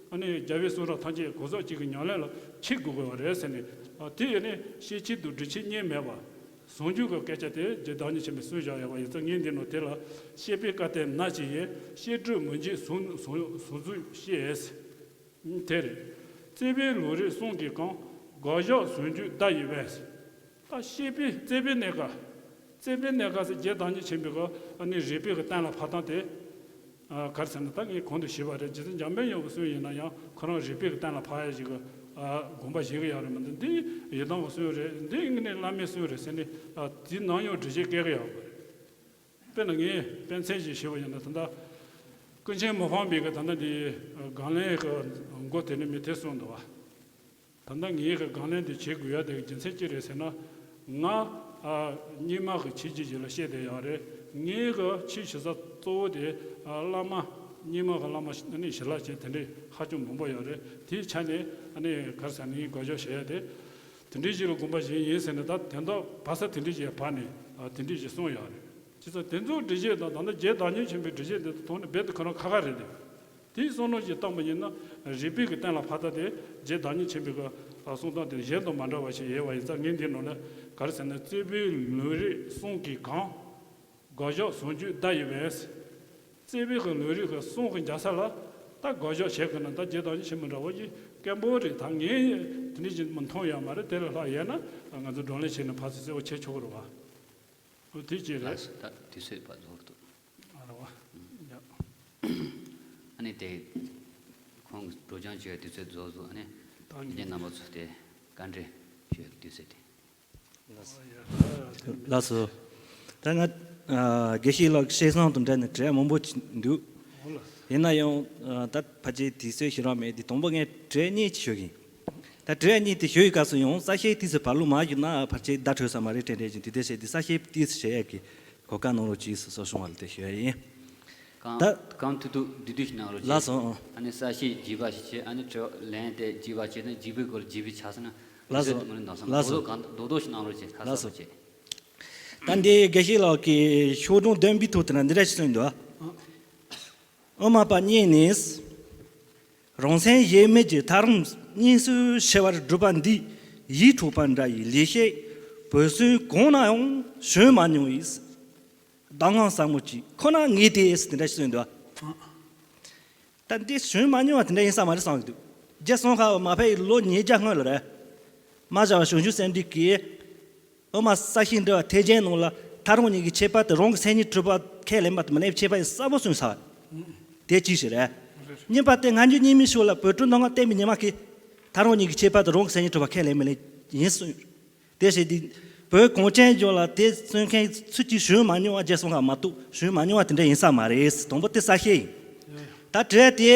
ཨ་ནི་རྒྱལ་བའི་གསུང་རབ་ཐམས་ཅད་གོ་ཟོག་གཅིག་གི་ཉམས་ལེན་ལ་ཁྱེར་དགོས་དགོས་པ་རེད་ཟེར་ནས། ཨ་དེ་ཡིན་ནི་ཤེས་བྱའི་དང་སྒྲུབ་བྱེད་གཉིས་མེད་པ། ཟུང་འཇུག་གི་སྐད་ཆ་དེ་རྗེ་བདག་ཉིད་ཆེན་པོས་གསུངས་བཞག་ཡོད་པ་ཡིན་ཙང་། ངས་འདི་ནང་དེ་ལ་མཆེད་པའི་སྐལ་ལྡན་ནགས་ཀྱི་ཡན། བཤད་སྒྲུབ་མུན་འཇིགས་ཟུང་ཟུང་ཟུང་འཇུག་ཅེས། དེར་བརྩེ་བའི་ལུང་རིགས་གསུང་གིས་གང་། དགག་བཞག་ཟུང་འཇུག་བརྡ་ཡི་བས། ད་བཤད་པའི་བརྩེ་བའི་གནས་སྐབས། བརྩེ་བའི་གནས་སྐབས་སུ་རྗེ་བདག་ཉིད་ཆེན་པོས་ཨ་ནི་རིགས་པའི་གི་གཏན་ལ་ཕབ་སྟངས་དེ། ཨ་ག་རེ་ཟེར་ན། ད་ངས་གོང་དུ་ཞུས་པ་རེད། རྗེ་བཙུན་འཇམ་དཔལ་དབྱངས་ཀྱི་གསུང་ཡིན་ན་ཡང་ཁོ་རང་རིགས་པའི་གི་གཏན་ལ་ཕབ་ཡ་ཞིག་གི་ཨ་དགོངས་པ་བཞེས་ཀྱི་ཡོད་རེད་མ་གཏོགས། འདི་ཡི་དམ་གྱི་གསུང་རེད། འདི་ངས་ནི་བླ་མའི་གསུང་རེད་ཟེར་ནས་ཨ་དེ་ནམ་ཡང་འགྲེལ་བཤད་སྐྱེལ་གི་ཡོད་མ་རེད། དཔེར་ན་ངས་དཔེ་མཚོན་ཞིག་ཞུས་པ་ཡིན་ན། ད་ལྟ་ཀུན་མཁྱེན་མི་ཕམ་པའི་གི་ད་ལྟ་འདི་དགག་ལན་གི་མགོ་དེ་ནས་མི་དེ་གསུངས་འདུག་བ། ད་ལྟ་ངས་གི་དགག་ལན་འདི་བྱེད་དགོས་ཡ་དེ་གི་རྒྱུ་མཚན་ཅི་རེད་ཟེར་ན། ང་ཨ་རྙིང་མ་གི་ཆོས་བརྒྱུད་ཅིག་ལ་བཤད་བསྡད་ཡོད་རེད། ངའི་གི་ཆོས་ཞུ་ས་གཙོ་བོ་དེ་ཨ་བླ་མ། རྙིང་མ་གི་བླ་མ་ནི་ཞི་ལྷ་ཅན་དེ་འདྲས་ཧ་ཅང་མང་པོ་ཡོད་རེད། དེའི་ཆ་ནས་ཨ་ནི་ག་རེ་ཟེར་ན། ངས་དགག་བཞག་བྱེད་ཡ་དེ་དེ་འདྲས་ཞིག་ལ་དགོངས་པ་བཞེས་ཡིན་ཟེར་ནས། ད་དོན་དག་བབས་ས་དེ་འདྲས་ཞིག་བབས་ནས་ཨ་དེ་འདྲས་ཞིག་གསུངས་ཡོད་རེད། བྱས་ཙང་དེ་ཚོའི་འགྲེལ་བཤད་དང་ད་ལྟ་རྗེ་བདག་ཉིད་ཆེན་པོའི་འགྲེལ་བཤད་འདི་དང་ནི་རྦད་དེ་ཁོ་རང་ཁ་ཁ་རེད་དེ། དེའི་བསམ་བློ་ཞིག་བཏང་པ་ཡིན་ན། རིགས་པའི་གི་གཏན་ལ་ཕབ་སྟངས་དེ་རྗེ་བདག་ཉིད་ཆེན་པོའི་གི་གསུང་སྟངས་དེ་གཞན་དང་མ་འདྲ་བ་ཞིག་ཡོད་པ་ཡིན་ཙང་། ངས་འདི་ནང་ལ་ག་རེ་ཟེར་ན། བརྩེ་བའི་ལུང་རིགས་གསུང་གིས་གང་། དགག་བཞག་ཟུང་འཇུག་བརྡ་ཡི་བས། བརྩེ་བའི་གི་ལུང་རིགས་གི་གསུང་གི་རྒྱག་ས་ལ་ད་དགག་བཞག་བྱེད་དགོས་ན། ད་རྗེ་བདག་ཉིད་ཆེན་པོ་འདྲ་བོ་ཞིག་སྐད་འབོད་རེད། ད་ངས་དེ་འདྲ་ཞིག་མ་མཐོང་ཡོད་མ་རེད། དེ་ལས་ལྷག་ཡོད་ན་ང་ཚོ་བགྲོ་གླེང་བྱས་ནས་ཕར་ཚུར་གསལ་པོ་བྱེད་ཆོག་གི་རེད་བ། ཨོ་དེ་ཅི་རེད། ལགས་སོ། ད་དུས་ཚོད་ཕར་རྫོགས་འདུག་ཨ་རེད་བ། ཡ། ཨ་ནི་དེ་ཁོང་གི་སྒྲོག་སྦྱང་བྱེད་ཡ་དུས་ཚོད་རྫོགས་འདུག་ཨ་ནི་ད་ངས་རྒན་རྣམ་པ་ཚོ་དེ་བཀའ་འདྲི་ཞུ་ཡ་གི་དུས་ཚོད་དེ། ལགས་སོ། ད་ང་ཨ་དགེ་བཤེས་ལགས་བཤད་སྟངས་དང་འབྲེལ་ནས་དྲི་བ་མང་པོ་ཅིག་འདུག་ཡིན་ན་ཡང་ཨ་ད་ཕལ་ཆེར་དུས་ཚོད་ཞེ་དྲག་མེད་དེ། དང་པོ་ངས་དྲི་བ་གཉིས་ཅིག་ཞུ་གི་ཡིན། ད་དྲི་བ་གཉིས་དེ་ཞུ་ཡི་སྐབས་སུ་ཡང་གསལ་བཤད་ཏོག་ཙམ་བར་ལུགས་མ་ཞུས་ན་ཕལ་ཆེར་བརྡ་འཕྲོད་ས་མ་རེད་དྲན་དྲན་བཞིན་དུ། དེ་བྱས་ཏེ་གསལ་བཤད་ཏོག་ཙམ་བྱེད་ཡག་གི་གོ་སྐབས་གནང་རོགས་གྱིས་ཟེར་གསུངས་པ་ལ་དེ་ཞུ་ཡ་ཡིན། གང་ད་གང་ཐུབ་ཐུབ་བསྡུས་བསྡུས་ཤིག་གནང་རོགས་གྱིས། ལགས་སོ། ཨ་ནི་གསལ་བཤད་རྒྱས་པ་ཞིག་བྱེད། ཨ་ནི་དྲི་བ་ལན་དེ་རྒྱས་པ་བྱས་ན་རྒྱས་པའི་སྐོར་རྒྱས་པ་ཆགས་སོང་ན། ལགས་སོ། དེ་ཚོ་ངོས་ནས་འདང་སོང་། ལགས་སོ། རྡོག་རྡོག་གང་རྡོག་རྡོག་ཞིག་གནང་རོགས་གྱིས། ཁ་ལགས་སོ། གསལ་པོ་བྱེད། ད་འདི་དགེ་བཤེས་ལགས་ཀྱིས་ཤོག་གྲངས་བདུན་པའི་ཐོག་དེ་ན་འདི་འདྲ་ཞིག་གསུངས་འདུག་ཨ། དབུ་མ་པ་གཉིས་ནི། རང་སེམས་གཞན་མེད་ཀྱི་ཐག་རིང་གཉིས་སུ་ཕྱེ་བར་སྒྲུབ་པ་འདི་ཡིད་འཕྲོག་པ་འདྲ་ཡི་ལེགས་བཤད་བོད་སྲོལ་གང་ན་ཡང་བྱུང་མ་མྱོང་བས། གདམས་ངག་ཟབ་མོ་ཅིག་ཁོ་ན་ངེས་ཏེ་ཟེར་དེ་འདྲ་ཞིག་གསུངས་འདུག་ད་འདི་བྱུང་མ་མྱོང་བ་དེ་འདྲ་ཡིན་ས་མ་རེད་བསམ་གྱི་འདུག་རྗེ་ཙོང་ཁ་པ་མ་ཕེབས་ཡི་ལོ་ཉིས་བརྒྱ་སྔོན་ལ་རེད། རྨ་བྱ་བ་བྱང་ཆུབ་སེམས་འགྲེལ་གྱི་དབུ་མ་གསལ་བྱེད་འགྲེལ་པ་ཐེག་ཆེན་ནང་ལ་ཐག་རིང་གཉིས་ཀྱི་ཁྱད་པར་དེ་རང་གི་སེམས་ཉིད་གྲུབ་པ་ཁས་ལེན་པ་དང་མི་ལེན་པའི་ཁྱད་པར་ཡིན་གསལ་པོ་གསུངས་ཚར་བ་རེད། དེ་གཅིག་ཞིག་རེད། གཉིས་པ་དེ་སྔ་འགྱུར་རྙིང་མའི་ཤུལ་ལ་བོད་ཕྲུག་མདོ་སྔགས་བསྟན་པའི་ཉི་མ་གིས་ཐག་རིང་གཉིས་ཀྱི་ཁྱད་པར་དེ་རང་གི་སེམས་ཉིད་གྲུབ་པ་ཁས་ལེན་མི་ལེན་ཡིན་གསུངས། དེ་བྱས་ཏེ་བོད་གངས་ཅན་ལྗོངས་ལ་དེ་གསུང་མཁན་ཚུལ་གྱིས་བྱུང་མ་མྱོང་བ། རྗེ་ཙོང་ཁ་པ་མ་གཏོགས་བྱུང་མ་མྱོང་བ་དེ་འདྲ་ཡིན་ས་མ་རེད། དང་པོ་དེ་གསལ་བཤད་ཡིན། ད་དྲི་བ་དེ།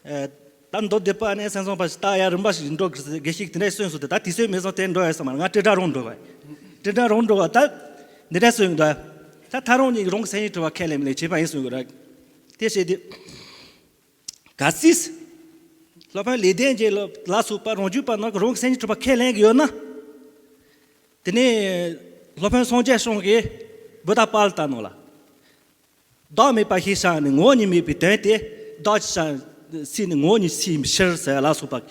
ཨ། ད་མདོ་སྡེ་པ་ནས་སེམས་བཟང་པ་ཞིག་ལྟ་ཡ་རིམ་པ་ཞིག་འགྲོ་དགོས་ཟེར་དགེ་བཤེས་ཀྱིས་དེ་འདྲ་གསུངས་སོང་། དེ་ད་དུས་ཚོད་མེད་སོང་། དེ་འགྲོ་ཡ་ས་མ་རེད། ང་དྲིལ་བསྒྲགས་རང་འགྲོ་བ། དྲིལ་བསྒྲགས་རང་འགྲོ་བ་ད་འདི་འདྲ་གསུངས་འདུག་ད་ཐག་རིང་གཉིས་རང་གི་སེམས་ཉིད་གྲུབ་པ་ཁས་ལེན་མི་ལེན་ཁྱད་པར་ཡིན་གསུངས་ཡོད་རེད། དེ་བྱས་ཏེ། གལ་སྲིད་སློབ་དཔོན་ལེགས་ལྡན་འབྱེད་ལ་ལ་སོགས་པ་རང་རྒྱུད་པ་རྣམས་ཀྱིས་རང་གི་སེམས་ཉིད་གྲུབ་པ་ཁས་ལེན་གྱི་ཡོད་ན། དེ་ནས་སློབ་དཔོན་སངས་རྒྱས་བྱུང་གིས་བུདྡྷ་པཱ་ལི་ཏ་ནང་ལ། བདག་མེད་པ་ཞེས་བྱ་ནི་ངོ་བོ་ཉིད་མེད་པའི་དོན་ཏེ། བདག་ཅེས་བྱ་སྲིད་ནི་ངོ་བོ་ཉིད་སྲིད་ཕྱིར་ཟེར་ལ་སོགས་པ།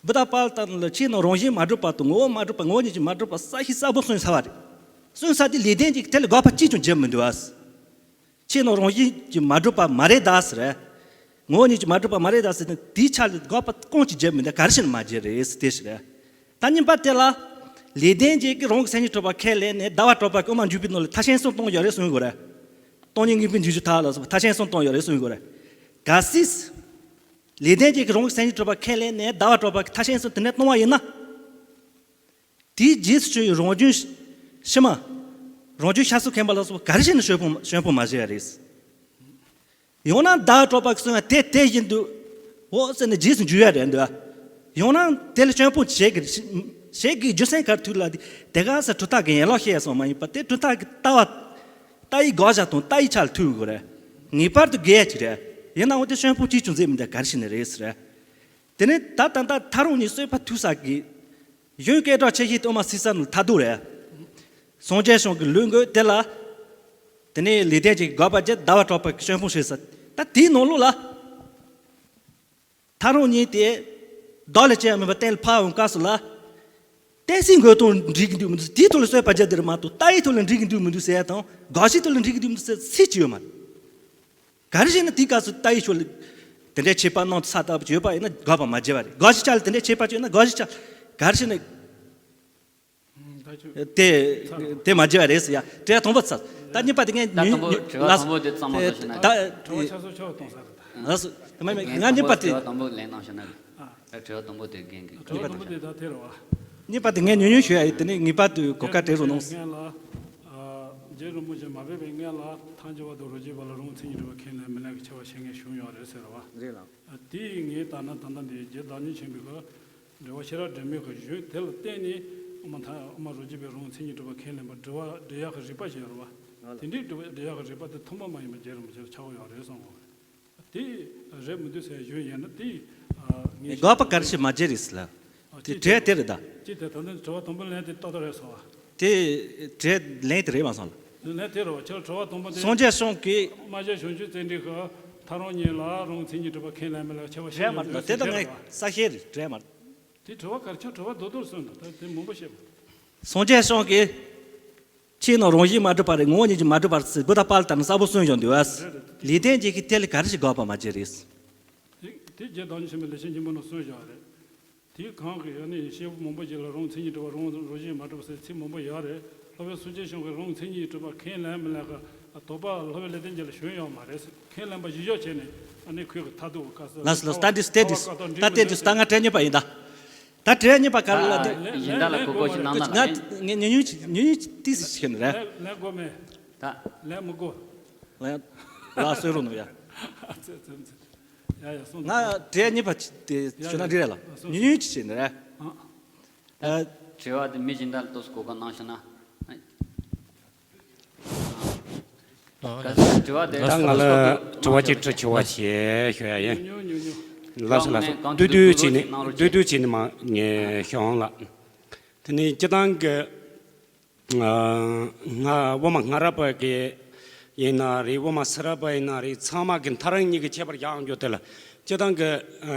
བུདྡྷ་པཱ་ལི་ཏ་ལ་ཆོས་རྣམས་རང་བཞིན་མ་གྲུབ་པ་དང་ངོ་བོ་མ་གྲུབ་པ་ངོ་བོ་ཉིད་ཀྱིས་མ་གྲུབ་པ་གསལ་ཞིང་གསལ་པོ་གསུངས་ཚར་བ་རེད། གསུངས་ཚར་དུས་ལེགས་ལྡན་འབྱེད་ཀྱིས་དེ་ལ་དགག་པ་གཅིག་ཀྱང་བརྒྱབ་མི་འདུག་ཨ། ཆོས་རྣམས་རང་བཞིན་གྱིས་མ་གྲུབ་པ་མ་རེད་ད་ཟེར། ངོ་བོ་ཉིད་ཀྱིས་མ་གྲུབ་པ་མ་རེད་ད་ཟེར་ནས་དེའི་ཆ་ལ་དགག་པ་རྐང་གཅིག་བརྒྱབ་མི་འདུག་ག་རེ་བྱས་ནས་མ་བརྒྱབ་རེད་ཟེར་དེ་ཞིག་རེད། ད་གཉིས་པ་དེ་ལ། ལེགས་ལྡན་འབྱེད་ཀྱིས་རང་གི་སེམས་ཉིད་གྲུབ་པ་ཁས་ལེན་ནས་ཟླ་བ་གྲགས་པ་གིས་དབུ་མ་འཇུག་པའི་ནང་ལ་མཐའ་ཅན་གསུམ་བཏང་ཡོད་རེད་གསུང་གི་ཡོད་རེད། སྟོང་ཉིད་དངོས་པོའི་འཇུག་ཕྱིར་ཐལ་ལ་སོགས་པ་མཐའ་ཅན་གསུམ་བཏང་ཡོད་རེད་གསུང་གི་ཡོད་རེད། གལ་སྲིད། ལེགས་ལྡན་འབྱེད་ཀྱིས་རང་གི་སེམས་ཉིད་གྲུབ་པ་ཁས་ལེན་ནས་ཟླ་བ་གྲགས་པ་གིས་མཐའ་ཅན་གསུམ་དེ་འདྲ་བཏང་བ་ཡིན་ན། དེའི་རྗེས་སུ་བྱུང་བའི་རང་རྒྱུད་ཕྱི་མ། རང་རྒྱུད་ཤ་ཟ་མཁན་པ་ལ་སོགས་པ་ག་རེ་བྱས་ནས་དཔྱོད་སྤོང་དཔྱོད་སྤོང་མ་བྱས་པ་རེད། ཡང་ན་ཟླ་བ་གྲགས་པ་གིས་གསུངས་པ་དེ་དེ་བཞིན་དུ་འོ་ཟེར་ནས་རྗེས་སུ་འཇུག་ཡ་རེད་འདུག་ཡང་ན་དེ་ལ་དཔྱོད་སྤོང་བྱེད་དགོས་བྱེད་དགོས་རྒྱུ་མཚན་ག་རེ་ཐུག་ལ་དེ་ག་ས་གྲུབ་མཐའ་གི་ཡན་ལག་བཤད་ཡ་སོགས་མ་ཡིན་པ་དེ་གྲུབ་མཐའ་གི་ལྟ་བ། ལྟ་བའི་དགག་བྱ་དང་ལྟ་བའི་ཆ་ལ་ཐུག་དགོས་རེད། ངེས་པར་དུ་དགོས་ཡ་ཅིག་རེད། ཡིན་ནའང་དེ་དཔྱོད་སྤོང་གཅིག་ཀྱང་མཛད་མི་འདུག་ག་རེ་བྱས་ནས་རེད་ཟེར། དེ་ནས་ད་ད་ད་ཐག་རིང་གཉིས་གསོད་པ་ཐུག་ས་གི་གཞུང་སྐད་གྲགས་ཆེ་ཤོས་དེ་དབུ་མ་སེམས་འགྲེལ་ནང་ལ་ཐལ་འདུག་རེད། སངས་རྒྱས་བྱུང་གི་ལུང་དགོས་དེ་ལ། དེ་ནས་ལེགས་ལྡན་འབྱེད་ཀྱིས་དགག་པ་བརྒྱབ། ཟླ་བ་གྲགས་པ་གིས་དཔྱོད་སྤོང་བྱས་ས། ད་དེའི་ནང་ལོགས་ལ། ཐག་རིང་གཉིས་དེ། བདག་ལས་སྐྱེ་བ་མིན་པ་གཏན་ལ་ཕབ་འོང་སྐབས་སུ་ལ། གཏན་ཚིགས་འགོད་སྟངས་འགྲིག་གི་འདུག་མི་འདུག་དེའི་ཐོག་ལ་གསོད་པ་བརྒྱབ་དེ་རེད་མ་གཏོགས་ལྟ་བའི་ཐོག་ལ་འགྲིག་གི་འདུག་མི་འདུག་ཟེར་ཡ་དང་དགག་བྱའི་ཐོག་ལ་འགྲིག་གི་འདུག་མི་འདུག་ཟེར་ཚིག་གཅིག་ཡོད་མ་རེད། ག་རེ་བྱས་ན་དེའི་སྐབས་སུ་ལྟ་བའི་ཕྱོགས་ལ་དེ་འདྲའི་ཁྱད་པར་སྣང་དུ་ས་ལྟ་བུ་ཅིག་ཡོད་པ་ཡིན་ན་དགག་པ་མ་བརྒྱབ་པ་རེད། དགག་བྱའི་ཆ་ལ་དེ་འདྲའི་ཁྱད་པར་ཅིག་ཡོད་ན་དགག་བྱའི་ཆ་ག་རེ་བྱས་ན། ད་ཁྱོད་དེ་ཚར་རོ། དེ་མ་བརྗེད་པ་རེད་ཟེར་ཡ། དྲི་བ་དང་པོ་ཚར། ད་གཉིས་པ་དེ་ངས་ད་ཉུང་དང་པོ་ཉུང་དྲི་བ་ལ་དང་པོ་དེ་གཙང་མ་བཟོ་ཞིག་གནང་། ད་དྲི་བ་ཆ་ཚང་ཆོག་གཏོང་ས་རེད་ད། ལགས་སོ། དེ་མ་མེད་ང་གཉིས་པ་དེ། དྲི་བ་དང་པོ་ལན་གནང་ཞིག་གནང་། ཨ། ད་དྲི་བ་དང་པོ་དེ་རྒན་གྱིས། དྲི་བ་དང་པོ་དེ་ད་དེ་རེད་བ། གཉིས་པ་དེ་ངས་ཉུང་ཉུང་ཞུ་ཡ་ཡིན། དེ་ནས་ངེས་པར་དུ་གོ་སྐབས་སྤྲད་རོགས་གནང་། རྒན་ལགས། ཨ། རྗེ་རིན་པོ་ཆེ་མ་ཕེབས་པའི་སྔོན་ལ་ཐལ་འགྱུར་བ་དང་རོ་གཅིག་པ་ལ་རང་མཚན་ཉིད་གྲུབ་པ་ཁས་ལེན་མི་ལེན་གྱི་ཆེ་བ་བཤད་མཁན་བྱུང་ཡོད་རེད་ཟེར་བ། རེད་ལགས། དེ་ངས་ལྟ་ན་ད་ལྟ་འདི་རྗེ་བདག་ཉིད་ཆེན་པོའི་གི་འགྲེལ་པ་ཤེས་རབ་སྒྲོན་མེའི་གི་གཞུང་དེ་ལ་བརྟེན་ནས་དབུ་མ་ཐལ་དབུ་མ་རོ་གཅིག་པའི་རང་མཚན་ཉིད་གྲུབ་པ་ཁས་ལེན་པ་འགྲེལ་པ་འགྲེལ་ཡག་གི་རིགས་པ་ཞིག་ཡོད་རེད་བ། དེ་འདྲའི་འགྲེལ་པ་འགྲེལ་ཡག་གི་རིགས་པ་དེ་མཐུན་པ་མ་ཡིན་པ་རྗེ་རིན་པོ་ཆེ་ལ་ཆགས་ཀྱི་ཡོད་རེད་བསམ་གི། དེ་རེད་མི་འདུག་ཟེར་ཞུ་ཡིན་ན་དེ་ངས་དགག་པ་ག་རེ་བྱས་མ་བརྗེད་རེད་ཟེར་ལ། དེ་གཅིག་དེ་དེ་རེད་ད། གཅིག་དེ་ད་ལྟ་དྲི་བ་དང་པོ་ལན་དེ་ཏག་ཏག་རེད་ཟེར་བ། དེ་དྲི་ལན་དེ་རེད་མ་སོང་ལ། ལན་དེ་རེད་བ། ཁྱེད་དྲི་བ་དང་པོ་དེ། སངས་རྒྱས་བྱུང་གིས། རྨ་བྱ་བྱང་ཆུབ་རྩེ་གྲས་ཀྱི་ཐག་རིང་གཉིས་ལ་རང་མཚན་ཉིད་གྲུབ་པ་ཁས་ལེན་མི་ལེན་ཆེ་བ་བཤད་རེད་མ་རེད། དེ་ད་ངས་གསལ་བཤད་རེད། རེད་མ་རེད། དེ་དྲི་བ་ག་རེ། ཁྱོད་དྲི་བ་རྡོག་རྡོག་གསུངས་འདུག་ད་དེ་མང་པོ་བཤད་པ། སངས་རྒྱས་བྱུང་གིས། ཆོས་རྣམས་རང་བཞིན་མ་གྲུབ་པ་རེད། ངོ་བོ་ཉིད་ཀྱིས་མ་གྲུབ་པ་རེད་ཟེར་བུདྡྷ་པཱ་ལི་ཏ་ནས་གསལ་པོ་གསུངས་བཞག་འདུག་བ། རེད་རེད། ལེགས་ལྡན་འབྱེད་ཀྱིས་དེ་ལ་ག་རེ་ཞིག་དགག་པ་མ་བརྗེད་རེད། དེ་དེ་རྗེ་བདག་ཉིད་ཆེན་པོའི་ལེགས་བཤད་སྙིང་པོ་ནང་གསུངས་བཞག་རེད། དེའི་གང་གི་ཡང་ནི་སྐྱེས་བུ་མང་པོ་ཞིག་ལ་རང་མཚན་ཉིད་གྲུབ་པ་རང་རང་བཞིན་མ་གྲུབ་པ་ཟེར་ཚིག་མང་པོ་ཡོད་རེད། སློབ་དཔོན་སུ་ཅན་ཞིང་གིས་རང་ངོས་མཚན་ཉིད་གྲུབ་པ་ཁས་ལེན་མི་ལེན་གི་དོགས་པ་སློབ་དཔོན་ལེགས་ལྡན་འབྱེད་ལ་བྱུང་ཡོད་མ་རེད། ཁས་ལེན་པ་གཞི་བཞག་བྱས་ནས་ཨ་ནི་ཁོས་གི་མཐར་ཐུག་གི་བཀའ་སྩལ། ལགས་སོ་ལགས་སོ། ད་འདི་སྟེ་འདི་ད་ལྟ་འདི་ད་ང་དྲན་ཉེས་པ་ཡིན་ད། ད་དྲན་ཉེས་པ་ག་རེ་ལ་དེ། ད་གཞན་དག་ལ་གོ་གོ་ཞིག་གནང་ན་ང་ལ་ཡིན། ངས་ཉུང་ཉུང་ཉུང་ཉུང་ཏིས་ཞིག་ནི་རེད། ལན་ལན་དགོས་མེད། ད་ལན་མི་དགོས། ལན་ལ་སོས་རུ་ནུ་ཡ། ཙེ་ཙེ་ཙེ། ཡ་ཡ་སོང་། ང་དྲན་ཉེས་པ་དེ་ཞུ་ན་འདི་རེད་ལ། ཉུང་ཉུང་ཅིག་བྱས་ནི་རེད། ད་དྲི་བ་དེ་མི་གཞན་དག་ལ་ཏོག་ཙམ་གོ་སྐབས་གནང་ཤོག་ན། ཨ། ག་ཚོད་དྲི་བ་དེ། ད་ང་ལ་དྲི་བ་གཅིག་དྲི་ཆེ་བ་བྱས་ཞུ་ཡ་ཡིན། ཉུང་ཉུང་ཉུང་ཉུང་། ལགས་སོ་ལགས་སོ། བསྡུས་བསྡུས་བྱས་ནས་བསྡུས་བསྡུས་བྱས་ནས་མ་ངས་ཤོང་ལ། དེ་ནས་སྤྱི་བཏང་གི་ང་དབུ་མ་སྔ་རབས་པ་གི་ཡིན་ན་རེད། དབུ་མ་ཚུ་རབས་པ་ཡིན་ན་རེད། ཚང་མ་གི་མཐའ་རང་གཉིས་ཀྱི་ཁྱད་པར་ཡག་རྒྱུ་དེ་ལ་སྤྱི་བཏང་གི་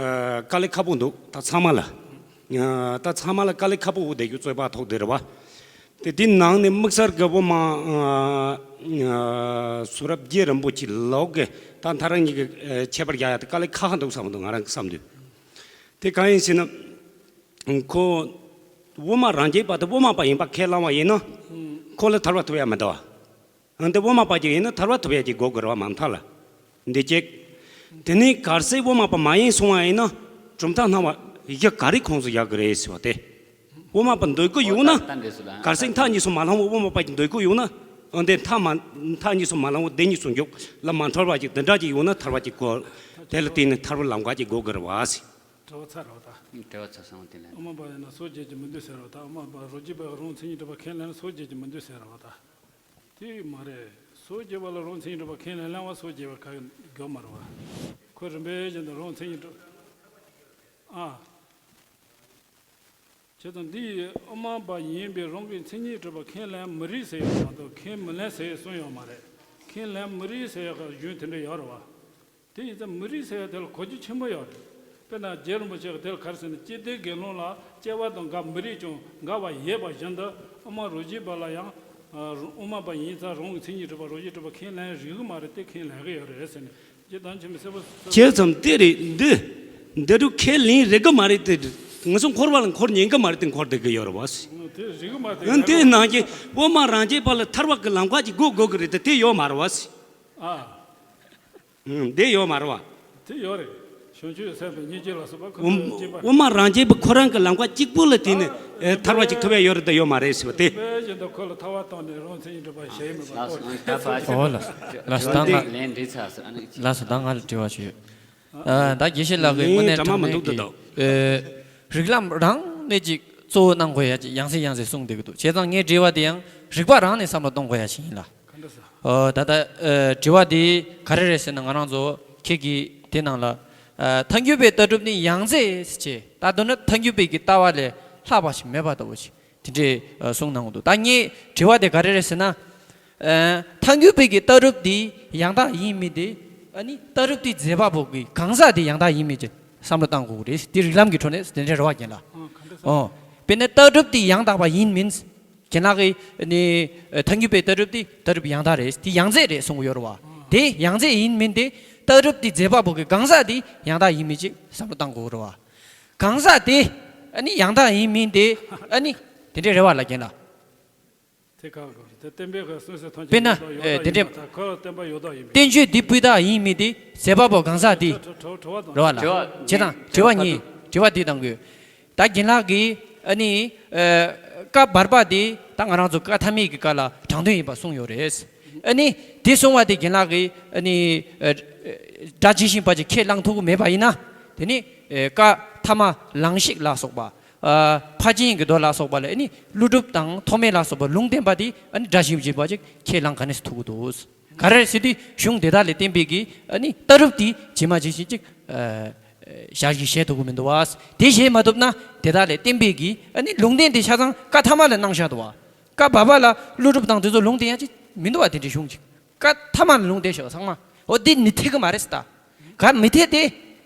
དཀའ་ལས་ཁག་པོ་འདུག་ད་ཚང་མ་ལ་ད་ཚང་མ་ལ་དཀའ་ལས་ཁག་པོ་འོ་དེ་རྒྱུ་རྩོད་པ་ཐོག་དེ་རེད་བ། དེ་དེའི་ནང་ནས་དམིགས་བསལ་གྱི་དབུ་མ་ཨ་ཨ་ཚུ་རབས་རྗེ་རིན་པོ་ཆེ་ལོག་གི་ད་མཐའ་རང་གཉིས་ཀྱི་ཨ་ཁྱད་པར་རྒྱག་ཡ་དེ་དཀའ་ལས་ཁག་ཁག་འདུག་བསམ་འདུག་ང་རང་གི་བསམ་དུས། དེ་གང་ཡིན་ཟེར་ན། ཁོ་དབུ་མ་རང་རྒྱལ་པ་དེ་དབུ་མ་པ་ཡིན་པ་ཁས་བླངས་པ་ཡིན་ན་ཁོ་ལ་ཐར་པ་ཐོབ་ཡ་མི་འདུག་བ། འདི་དབུ་མ་པ་ཅིག་ཡིན་ན་ཐར་པ་ཐོབ་ཡ་ཅིག་དགོས་དགོས་རེད་བ་མ་མཐའ་ལ། འདི་གཅིག་དེ་ནས་གལ་སྲིད་དབུ་མ་པ་མ་ཡིན་སོང་བ་ཡིན་ན་གྲུབ་མཐའ་སྣང་བ་གཞི་ག་རེ་ཁོངས་སུ་བཞག་གི་རེད་ཟེར་བ་དེ། དབུ་མ་པ་འདོད་ཀྱི་ཡོད་ན། ཨོ་ད་ད་འདྲས་སུ་ལ། གལ་སྲིད་མཐའ་གཉིས་སུ་མ་ལྷུང་བ་དབུ་མ་པ་ཅིག་འདོད་ཀྱི་ཡོད་ན། འོན་ཏེ་མཐའ་མ་མཐའ་གཉིས་སུ་མ་ལྷུང་བ་བདེན་གཉིས་སུ་འཇོག་ལ་མ་འཁྲུལ་བ་ཅིག་དེ་འདྲ་ཅིག་ཡོད་ན་ཐར་པ་ཅིག་གོ། དེ་ལ་བརྟེན་ནས་ཐར་པ་ལམ་ཁ་ཅིག་དགོས་ཀྱི་རེད་བ་ཟེར། དྲི་བ་ཚར་རོ་ད། དྲི་བ་ཚར་སོང་དེ་ལན། དབུ་མ་པ་ཡིན་ན་སོ་བརྒྱད་ཀྱི་མི་འདུག་ཟེར་རོ་ད། དབུ་མ་པ་རོ་གཅིག་པ་རང་མཚན་ཉིད་གྲུབ་པ་ཁས་ལེན་ན་སོ་བརྒྱད་ཀྱི་མི་འདུག་ཟེར་རོ་ད། དེ་མ་རེད། སོ་བརྒྱད་པ་ལ་རང་མཚན་ཉིད་གྲུབ་པ་ཁས་ལེན་ལེན་བ་སོ་བརྒྱད་པ་ག་གི་དགོས་མ་རེད་བ། ཁོ་རིམ་པས་བཞིན་དུ་རང་མཚན་ཉིད་གྲུབ། ཨ། བྱས་ཙང་འདི་ཡིས་དབུ་མ་པ་ཡིན་པས་རང་གི་མཚན་ཉིད་གྲུབ་པ་ཁས་ལེན་མི་རིགས་ཟེར་ཡོད་མ་གཏོགས་ཁས་མི་ལེན་ཟེར་གསུངས་ཡོད་མ་རེད། ཁས་ལེན་མི་རིགས་ཟེར་ཡག་གི་རྒྱུན་དེ་འདྲ་ཡོད་རེད་བ། དེ་ཡིན་ཙང་མི་རིགས་ཟེར་ཡག་དེ་ལ་གོ་རྒྱུ་ཆེན་པོ་ཡོད་རེད། དཔེར་ན་རྗེ་རིན་པོ་ཆེ་གི་དེ་ལ་ག་རེ་ཟེར་ན་སྤྱི་བདེ་དགེ་སློང་ལ་སྐྱེ་བ་དང་འགལ་མི་རིགས་ཀྱང་འགལ་བ་ཡོད་པ་བཞིན་དུ་དབུ་མ་རོ་གཅིག་པ་ལ་ཡང་དབུ་མ་པ་ཡིན་ཙང་རང་གི་མཚན་ཉིད་གྲུབ་པ་རོ་གཅིག་གྲུབ་པ་ཁས་ལེན་རིགས་མ་རེད་དེ་ཁས་ལེན་གི་ཡོད་རེད་ཟེར་ནས། བྱས་ཙང་དེ་རེད་འདི། འདི་རུ་ཁས་ལེན་རེ་གི་མ་རེད་དེ། ང་ཚོ་འཁོར་བ་ལ་འཁོར་ཉན་གི་མ་རེད་དེ་འཁོར་བསྡད་གི་ཡོད་རེད་བ། ཨང་དེ་རེ་གི་མ་རེད་དེ་ཨང་དེ་ནང་གི་དབུ་མ་རང་རྒྱལ་པ་ལ་ཐར་བ་གི་ལམ་ཁ་ཅིག་དགོས་དགོས་གི་རེད་དེ་དེ་ཡོད་མ་རེད་བ། ཨ། ཨང་དེ་ཡོད་མ་རེད་བ། དེ་ཡོད་རེད། བྱང་ཆུབ་སེམས་དཔའི་སྙིང་རྗེ་ལ་སོགས་པ་ཁོ་ཚོས་གཅེས་པ། དབུ་མ་རང་རྒྱལ་པ་ཁོ་རང་གི་ལམ་ཁ་གཅིག་པུ་ལ་བརྟེན་ནས་ཨེ་ཐར་བ་ཅིག་ཐོབ་ཡ་ཡོད་རེད་དེ་ཡོད་མ་རེད་ཟེར་བ་དེ། དཔེ་བཞིན་དུ་ཁོ་ལ་ཐར་བ་བཏང་ནས་རང་མཚན་ཉིད་གྲུབ་པ་ཞེས་མི་ལགས་སོ་ད་ཕར་ཕྱིན། ཨོ་ལགས་ལགས་སོ་ད་ང་ལན་འདྲི་ཚར་སོང་ཨ་ནི། ལགས་སོ་ད་ང་ལ་དྲི་བ་ཞུ། ཨ་ད་དགེ་བཤེས་ལགས་ཀྱིས་དངོས་གནས་དྲང་གནས་ཀྱི་ཨེ་རིགས་ལམ་རང་ནས་ཅིག་གཙོ་བོ་གནང་དགོས་ཡ་ཅིག་ཡང་སེ་ཡང་སེ་གསུངས་བསྡད་ཀྱི་འདུག་བྱས་ཙང་ངའི་དྲི་བ་དེ་ཡང་རིགས་པ་རང་ནས་བསམ་བློ་གཏོང་དགོས་ཡ་ཞིག་ཡིན་ལ། ག་འདྲ་ཟེར། ཨོ་ད་ལྟ་ཨ་དྲི་བ་དེ་ག་རེ་རེད་ཟེར་ན་ང་རང་ཚོ་ཁྱེད་ཀྱིས་དེ་ནང་ལ་ཨ་ཐལ་འགྱུར་བའི་ལྟ་གྲུབ་ནི་ཡང་རྫས་ཟེར་བྱས་ད་མདོར་ན་ཐལ་འགྱུར་བའི་གི་ལྟ་བ་ལས་ལྷག་པ་ཞིག་མེད་པ་ལྟ་བུ་ཞིག་དེ་འདྲའི་ཨ་གསུངས་གནང་གི་འདུག་ད་ངའི་དྲི་བ་དེ་ག་རེ་རེད་ཟེར་ན། ཨ་ཐལ་འགྱུར་བའི་གི་ལྟ་གྲུབ་དེ་ཡང་དག་ཡིན་མིན་དེ་ཨ་ནི་ལྟ་གྲུབ་དེའི་མཛད་པ་པོ་གི་གང་ཟག་དེ་ཡང་དག་ཡིན་མིན་གྱི་བསམ་བློ་གཏང་དགོས་ཀྱི་རེད་དེ་རིགས་ལམ་གྱི་ཁྲོད་ནས་དེ་འདྲའི་རེ་བ་རྒྱན་ལ། ཨོ་དཔེར་ན་ལྟ་གྲུབ་དེ་ཡང་དག་པ་ཡིན་མིན། རྒན་ལགས་ཀྱིས་ནི་ཐལ་འགྱུར་བའི་ལྟ་གྲུབ་དེ་ལྟ་གྲུབ་ཡང་དག་རེད། དེ་ཡང་རྫས་རེད་གསུང་གི་ཡོད་རེད་བ། དེ་ཡང་རྫས་ཡིན་མིན་དེ་ལྟ་གྲུབ་དེ་མཛད་པ་པོ་གི་གང་ཟག་དེ་ཡང་དག་ཡིན་མིན་ཅིག་བསམ་བློ་གཏང་དགོས་རེད་བ། གང་ཟག་དེ་ཨ་ནི་ཡང་དག་ཡིན་མིན་དེ་ཨ་ནི་དེ་འདྲའི་རེད་བ་ལ་རྒན་ལགས། དེ་ག་ག་དེ་བསྟན་པའི་ག་སུན་གསོན་ཐམས་ཅད་དཔེར་ན་ཡོད་དོ་ཡོད་ཨེ་དོ་དེ་ཡིན་འདྲའི་མ་ཐག་ཁོ་བསྟན་པ་ཡོད་དོ་ཡིན་པས། བསྟན་བཅོས་འདི་སྤུས་དག་ཡིན་མིན་དེ་མཛད་པ་པོ་གང་ཟག་དེ་དྲི་བ་དྲི་བ་རེད་བ་ལ། དྲི་བ་བྱས་ཙང་དྲི་བ་གཉིས་དྲི་བ་འདི་དང་གི། ད་རྒན་ལགས་ཀྱིས་ཨ་ནི་ཨ་བཀའ་བར་པ་དེ་ད་ང་རང་ཚོ་བཀའ་ཐ་མའི་གི་བཀའ་ལ་དྲང་དོན་ཡིན་པ་གསུངས་ཡོད་རེད། ཨ་ནི་དེ་གསུངས་པ་དེ་རྒན་ལགས་ཀྱིས་ཨ་ནི་ཨ་སྒྲ་ཇི་བཞིན་པ་ཅིག་ཁས་བླངས་ཐུབ་ཀྱི་མེད་པ་ཡིན་ན་དེ་ནི་ཨ་བཀའ་ཐ་མ་ལང་གཤེགས་ལ་སོགས་པ་ཨ་ཕར་ཕྱིན་གྱི་མདོ་ལ་སོགས་པ་ལ་ཨ་ནི་ཀླུ་སྒྲུབ་དང་ཐོགས་མེད་ལ་སོགས་པ་ལུང་བསྟན་པ་དེ་ཨ་ནི་སྒྲ་ཇི་བཞིན་པ་ཅིག་ཁས་བླངས་ག་ནས་སུ་ཐུབ་ཀྱི་འདུག་ག་རེ་ཟེར་དུས་གཞུང་དེ་དག་ལས་བསྟན་པའི་གི་ཨ་ནི་ལྟ་གྲུབ་དེ་ཇི་མ་ཇི་བཞིན་ཅིག་ཨ་ཞལ་གྱིས་བཞེས་ཐུབ་ཀྱི་མི་འདུག་བ། དེ་བཞེས་མ་ཐུབ་ན་དེ་དག་ལས་བསྟན་པའི་གི་ཨ་ནི་ལུང་བསྟན་དེ་ཆ་ཚང་བཀའ་ཐ་མ་ལ་གནང་བཞག་འདུག་བ། བཀའ་བར་པ་ལ་ཀླུ་སྒྲུབ་དང་དེ་ཚོ་ལུང་བསྟན་ཡ་ཅིག་མི་འདུག་བ། དེ་འདྲའི་གཞུང་ཅིག་བཀའ་ཐ་མ་ལ་ལུང་བསྟན་བཞག་ཚང་མ་འོ་དེ་ནི་འཐད་གི་མ་རེད་ཟེར་ད། ག་མི་འཐད་དེ་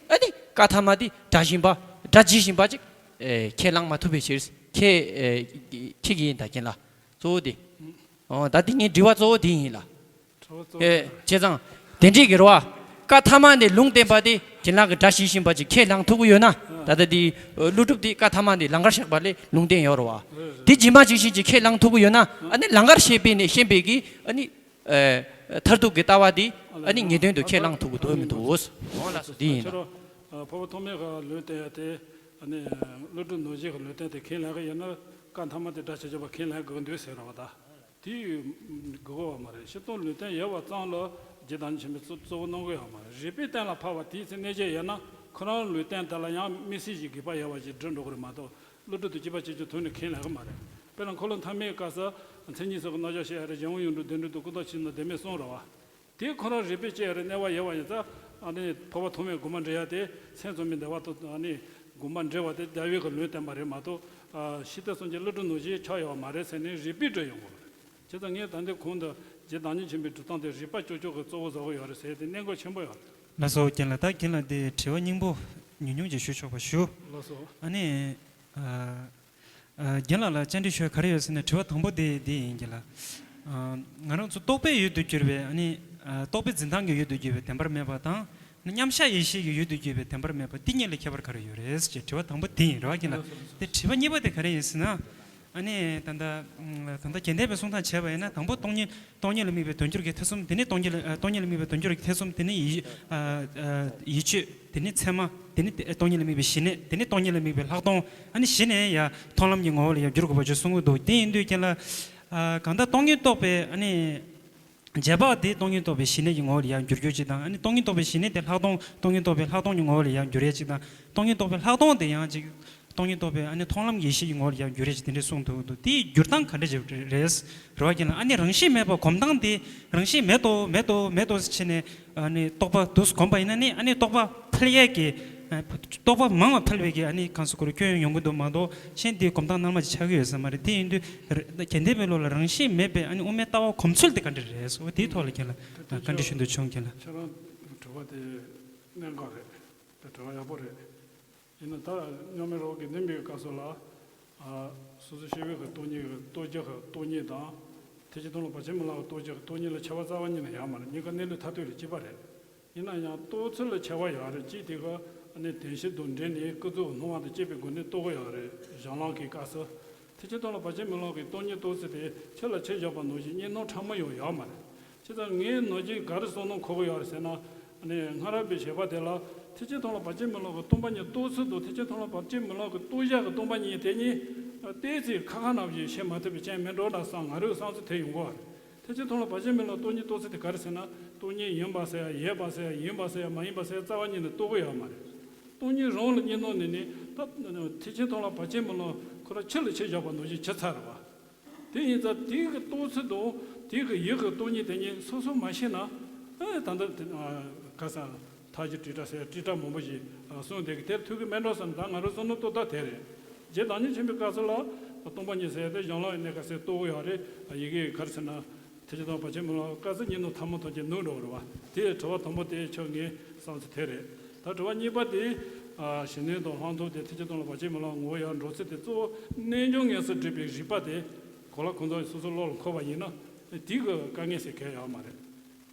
ཨ་ནི་བཀའ་ཐ་མ་དེ་སྒྲ་བཞིན་པ་སྒྲ་ཇི་བཞིན་པ་ཅིག་ཨེ་ཁས་བླངས་མ་ཐུབ་པའི་ཕྱིར་ཁྱེད་ཨེ་ཁྱེད་ཀྱི་ཡིན་ད་རྒན་ལགས། གཙོ་བོ་དེ། ཨོ་ད་དེ་ངའི་དྲི་བ་གཙོ་བོ་དེ་ཡིན་ལ། ཨེ་བྱས་ཙང་དེ་འདྲའི་གི་རེད་བ། བཀའ་ཐ་མ་ནས་ལུང་བསྟན་པ་དེ་རྒན་ལགས་ཀྱིས་སྒྲ་ཇི་བཞིན་པ་ཅིག་ཁས་བླངས་ཐུབ་ཀྱི་ཡོད་ན། ད་ལྟ་འདི་ཀླུ་སྒྲུབ་འདི་བཀའ་ཐ་མ་འདི་ལང་ཀར་བཞག་པ་ལས་ལུང་བསྟན་ཡོད་རེད་བ། དེ་རྗེས་མ་ཅིག་ཤིན་ཅིག་ཁས་བླངས་ཐུབ་ཀྱི་ཡོད་ན་ཨ་ནི་ལང་ཀར་བཞག་པའི་ནས་ཤེས་པའི་གི་ཨ་ནི་མཐར་ཐུག་གི་ལྟ་བ་འདི་ཨ་ནི་ངེས་དོན་དུ་ཁས་བླངས་ཐུབ་ཀྱི་འདུག་མི་འདུག་འོ་ལགས་སོ། འདི་ཡིན་ན། ཕ་བོ་ཐོགས་མེད་ཀྱི་ལུང་བསྟན་ཡ་དེ་ཨ་ནི་ཀླུ་སྒྲུབ་ནོར་བཞི་གི་ལུང་བསྟན་དེ་ཁས་ལེན་གི་ཡོད་ན་བཀའ་ཐ་མ་དེ་སྒྲ་ཆ་ཆེ་བ་ཁས་ལེན་དགོས་འདུག་ཟེར་བ་ད། དེ་དགོས་པ་མ་རེད། སྤྱིར་བཏང་ལུང་བསྟན་ཡོད་པ་ཙམ་ལ་རྗེ་བདག་ཉིད་ཆེན་པོས་གཙོ་གཙོ་བོ་གནང་གི་ཡོད་མ་རེད། རིགས་པས་གཏན་ལ་ཕབ་པ་དེའི་ཚེ་གནས་བྱ་ཡོད་ན་ཁོ་རང་ལུང་བསྟན་དེ་ལ་ཡང་དམིགས་བསལ་གྱི་དགོས་པ་ཡོད་པ་ཞིག་བསྒྲུབ་འགྲོ་གི་རེད་མ་གཏོགས་ཀླུ་སྒྲུབ་དང་བཅས་པ་ཅིག་ཀྱང་ཐུགས་ནས་ཁས་ལེན་གི་མ་རེད། དཔེར་ན་འཁོར་ལོ་ཐ་མའི་སྐབས་སུ་མཚན་ཉིད་སོགས་ཀྱི་རྣམ་གཞག་བཤད་ཡ་རེད། གཞན་དབང་ཡོངས་གྲུབ་བདེན་གྲུབ་ཏུ་ཀུན་བརྟགས་ཕྱིར་ན་བདེན་མེད་གསུངས་རེད་བ། དེ་ཁོ་རང་རིགས་པས་དཔྱད་ཡ་རེད། གནས་པ་ཡོད་པ་ཡིན་ཙང་ཨ་ནི་འཕགས་པ་ཐོགས་མེད་དགོངས་པ་འགྲེལ་ཡ་དེ་མཚན་ཚང་མའི་འདུལ་བ་དང་ཨ་ནི་དགོངས་པ་འགྲེལ་བ་དེ་རྒྱལ་བའི་གི་ལུང་བསྟན་པ་རེད་མ་གཏོགས་ཨ་ཤེས་ལྡན་སངས་རྒྱས་ཀླུ་སྒྲུབ་ནོར་བཞི་ཆགས་ཡོད་པ་མ་རེད་ཟེར་ནས་རིགས་པས་སྒྲུབ་ཡོང་གི་རེད། བྱས་ཙང་ངས་ད་ལྟའི་གོང་དུ་རྗེ་བདག་ཉིད་ཆེན་པོའི་སྒྲུབ་སྟངས་དེ་རིགས་པ་ཅོག་ཅོག་གི་གཙོ་བོ་བཟོ་གི་ཡོད་རེད་ཟེར་དེ་གནད་འགག་ཆེན་པོ་ཡོད་རེད། ལགས་སོ། རྒན་ལགས། ད་རྒན་ལགས་འདི་དྲི་བ་སྙིང་པོ་ཉུང་ཉུང་ཅིག་ཞུ་ཆོག་པ་ཞུ། ལགས་སོ། ཨ་ནི། ཨ། ཨ། རྒན་ལགས་ལ་བཅར་འདྲི་ཞུ་ཡ་ག་རེ་ཡོད་ཟེར་ན་དྲི་བ་དང་པོ་དེ་འདི་ཡིན་རྒན་ལགས། ཨ། ང་རང་ཚོ་རྟོག་པའི་ཡུལ་དུ་གྱུར་པའི་ཨ་ནི། ཨ། རྟོག་པའི་འཛིན་སྟངས་ཀྱི་ཡུལ་དུ་གྱུར་པའི་བདེན་པར་མེད་པ་དང་། མཉམ་གཞག་ཡེ་ཤེས་ཀྱི་ཡུལ་དུ་གྱུར་པའི་བདེན་པར་མེད་པ་འདི་གཉིས་ལ་ཁྱད་པར་ག་རེ་ཡོད་རེད་ཅེས་དྲི་བ་དང་པོ་འདི་ཡིན་རེད་བ་རྒན་ལགས། དེ་དྲི་བ་གཉིས་པ་དེ་ག་རེ་ཡིན་ཟེར་ན། ཨ་ནི་ད་ལྟ་ད་ལྟ་རྒྱན་བསྟན་པའི་གསུང་སྟངས་བྱས་པ་ཡིན་ན་དང་པོ་སྟོང་ཉིད། སྟོང་ཉིད་ལ་དམིགས་པའི་དོན་སྒྱུར་གྱི་ཐེ་ཚོམ། དེ་ནས་སྟོང་ཉིད་ལ་ཨ་སྟོང་ཉིད་ལ་དམིགས་པའི་དོན་སྒྱུར་གྱི་ཐེ་ཚོམ། དེ་ནས་ཡིད་ཨ་ཨ་ཡིད་དཔྱོད། དེ་ནས་ཚད་མ། དེ་ནས་སྟོང་ཉིད་ལ་དམིགས་པའི་ཞི་གནས། དེ་ནས་སྟོང་ཉིད་ལ་དམིགས་པའི་ལྷག་མཐོང་། ཨ་ནི་གཞི་ནས་ཡང་མཐོང་ལམ་གྱི་ངོ་བོ་ལ་ཡང་བསྒྱུར་དགོས་པ་ཅིག་གསུང་གི་འདུག་དེ་ཡིན་དུས་རྒན་ལགས། ཨ་གང་ལྟར་སྟོང་ཉིད་རྟོགས་པའི་ཨ་ནི། རྗེས་དཔག་དེ་སྟོང་ཉིད་རྟོགས་པའི་ཞི་གནས་ཀྱི་ངོ་བོ་ལ་ཡང་བསྒྱུར་རྒྱུ་ཅིག་དང་། ཨ་ནི་སྟོང་ཉིད་རྟོགས་པའི་ཞི་གནས་དེ་ལྷག་མཐོང་། སྟོང་ཉིད་རྟོགས་པའི་ལྷག་མཐོང་གི་ངོ་བོ་ལ་ཡང་བསྒྱུར་ཡས་ཅིག་དང་། སྟོང་ཉིད་རྟོགས་པའི་ལྷག་མཐོང་དེ་ཡང་ཅིག་སྟོང་ཉིད་རྟོགས་པའི་ཨ་ནི་མཐོང་ལམ་ཡེ་ཤེས་ཀྱི་ངོ་བོ་ལ་ཡང་བསྒྱུར་ཡས་ཅིག་དེ་འདྲ་གསུངས་འདུག་འདུག་དེའི་བསྒྱུར་སྟངས་ག་འདྲ་ཅིག་རེད། རེད་བ་རྒན་ལགས། ཨ་ནི་རང་བཞིན་མེད་པར་སྒོམ་སྟངས་དེ་རང་བཞིན་མེད་དོ་མེད་དོ་མེད་དོ་ཟེར་བྱས་ནས་ཨ་ནི་རྟོག་པ་འདུག་སེ་སྒོམ་པ་ཡིན་ན་ནི་ཨ་ནི་རྟོག་པ་འཕེལ་ཡས་ཀྱི། རྟོག་པ་མང་བ་འཕེལ་བའི་གི་ཨ་ནི་གང་ཟེར་དགོས་རེད། སྐྱོན་ཡོང་གི་འདུག་མ་གཏོགས་གཞན་དེའི་སྒོམ་སྟངས་རྣལ་མ་ཅིག་ཆགས་ཀྱི་ཡོད་ས་མ་རེད། དེ་ཡིན་དུས་རྒྱན་བསྟན་པའི་ལུགས་ལ་རང་བཞིན་མེད་པའི་ཨ་ནི་དབུ་མའི་ལྟ་བ་གོམས་ཚུལ་དེ་ག་འདྲ་རེད་ཟེར་བ་དེའི་ཐོག་ལ་རྒན་ལགས་བཀའ་འདྲི་ཞུ་འདོད་བྱུང་རྒན་ལགས། ཁྱེད་རང་ཁྱེད་རང་དྲི་བ་དེ་གནད་འགག་རེད། དེ་དྲི་བ་ཡག་པོ་རེད། ཡིན་ན་ད་རྙོག་མེད་རང་གི་གནས་མིའི་སྐབས་སུ་ལ། ཨ། སོ་སོ་སྐྱེ་བོའི་གི་སྟོང་ཉིད་ཀྱི་རྟོགས་བྱ་གི་སྟོང་ཉིད་དང་། ཐེག་ཆེན་མཐོང་ལམ་བར་ཆད་མེད་ལམ་གྱི་རྟོགས་བྱ་གི་སྟོང་ཉིད་ལ་ཁྱད་པར་རྩ་བ་ཉིད་ནས་ཡོད་མ་རེད། གཉིས་ཀ་གནས་ལུགས་མཐར་ཐུག་ལ་གཅིག་པ་རེད། ཡིན་ན་ཡང་རྟོགས་ཚུལ་ལ་ཁྱད་པར་ཡོད་རེད། གཅིག་དེ་ག་ཨ་ནི་བདེན་བཞི་དང་འབྲེལ་ནས་ཀུན་རྫོབ་སྣང་བ་དང་བཅས་པའི་སྒོ་ནས་རྟོགས་ཀྱི་ཡོད་རེད། གཞན་ལམ་གྱི་སྐབས་སུ། ཐེག་ཆེན་མཐོང་ལམ་བར་ཆད་མེད་ལམ་གྱི་སྟོང་ཉིད་རྟོགས་ཚུལ་དེ་ཆུ་ལ་ཆུ་བཞག་པ་ནང་བཞིན་གཉིས་སྣང་ཕྲ་མོ་ཡང་ཡོད་མ་རེད། བྱས་ཙང་ངས་ནམ་རྒྱུན་ག་རེ་བསམ་བློ་འཁོར་གྱི་ཡོད་རེད་ཟེར་ན། ཨ་ནི་སྔ་རབས་པའི་བྱེད་པ་དེ་ལ་ཐེག་ཆེན་མཐོང་ལམ་བར་ཆད་མེད་ལམ་གྱི་སྟོང་པ་ཉིད་རྟོགས་ཚུལ་དང་ཐེག་ཆེན་མཐོང་ལམ་བར་ཆད་མེད་ལམ་གྱི་རྟོགས་བྱ་གི་སྟོང་པ་ཉིད་དེ་གཉིས་ཏོག་ཙམ་ཁ་ཁ་ནང་བཞིན་བཤད་མ་ཐུབ་པའི་རྐྱེན་མིན་འགྲོ་འདྲ་བསམ་ང་རའི་བསམ་ཚུལ་དེ་ཡོང་གི་ཡོད་རེད། ཐེག་ཆེན་མཐོང་ལམ་བར་ཆད་མེད་ལམ་སྟོང་ཉིད་རྟོགས་ཚུལ་དེ་ག་རེ་ཟེར་ན། སྟོང་ཉིད་ཡིན་པ་ཟེར་ཡ་ཡོད་པ་ཟེར་ཡ་ཡིན་པ་ཟེར་ཡ་མ་ཡིན་པ་ཟེར་ཡ་རྩ་བ་ཉིད་ནས་རྟོགས་ཀྱི་ཡོད་མ་རེད། སྟོང་ཉིད་རང་ལ་གཉིས་སྣང་ནས་ནི་ད་ཐེག་ཆེན་མཐོང་ལམ་བར་ཆད་མེད་ལམ་ཁོ་རང་ཆུ་ལ་ཆུ་བཞག་པ་ནང་བཞིན་ཆུད་ཚར་རེད་བ། དེ་ཡིན་ཙང་དེའི་གི་རྟོགས་ཚུལ་དང་དེའི་གི་ཡུལ་གི་སྟོང་ཉིད་དེ་གཉིས་སོ་སོ་མ་ཤེས་ན། ཨེ་ད་ལྟ་དེ་ཨ་ག་ས་ཐག་གཅོད་ཀྲིག་ཀྲ་ཟེར་ཀྲིག་ཀྲ་མང་པོ་ཞིག་ཨ་གསུངས་བསྡད་གི་དེར་ཐུག་གི་མེད་འགྲོ་བསམ། ད་ང་རང་བསམ་བློ་གཏོང་སྟངས་དེ་རེད། རྗེ་བདག་ཉིད་ཆེན་པོའི་སྐབས་སུ་ལ་སྟོང་པ་ཉིད་ཟེར་ཡ་དེ་གཞན་ལམ་གྱི་གནས་སྐབས་སུ་རྟོགས་ཀྱི་ཡོད་རེད། ཡི་གེ་ག་རེ་ཟེར་ན། ཐེག་ཆེན་མཐོང་ལམ་བར་ཆད་མེད་ལམ་སྐབས་སུ་གཉིས་སྣང་ཐ་མལ་ཐམས་ཅད་ནུབ་འགྲོ་བ་རེད་བ། དེ་དྲི་བ་དང་པོ་དེ་ཁྱོད་ངའི་བསམ་ཚུལ་དེ་རེད། ད་དྲི་བ་གཉིས་པ་དེ། ཨ་གཞི་གནས་དང་ལྷག་མཐོང་དེ་ཐེག་ཆེན་མཐོང་ལམ་བར་ཆད་མེད་ལམ་ངོ་བོ་ཡར་འགྲོ་ཚུལ་དེ་གཙོ་བོ་རྣལ་འབྱོར་ངེས་སུ་སྒྲུབ་པའི་རིགས་པ་དེ་གང་ལ་གང་འཚམ་སོ་སོའི་བློ་ལ་འཁོར་བ་ཡིན་ན་དེའི་གི་དཀའ་ངལ་ཟེར་གང་ཡང་ཡོད་མ་རེད།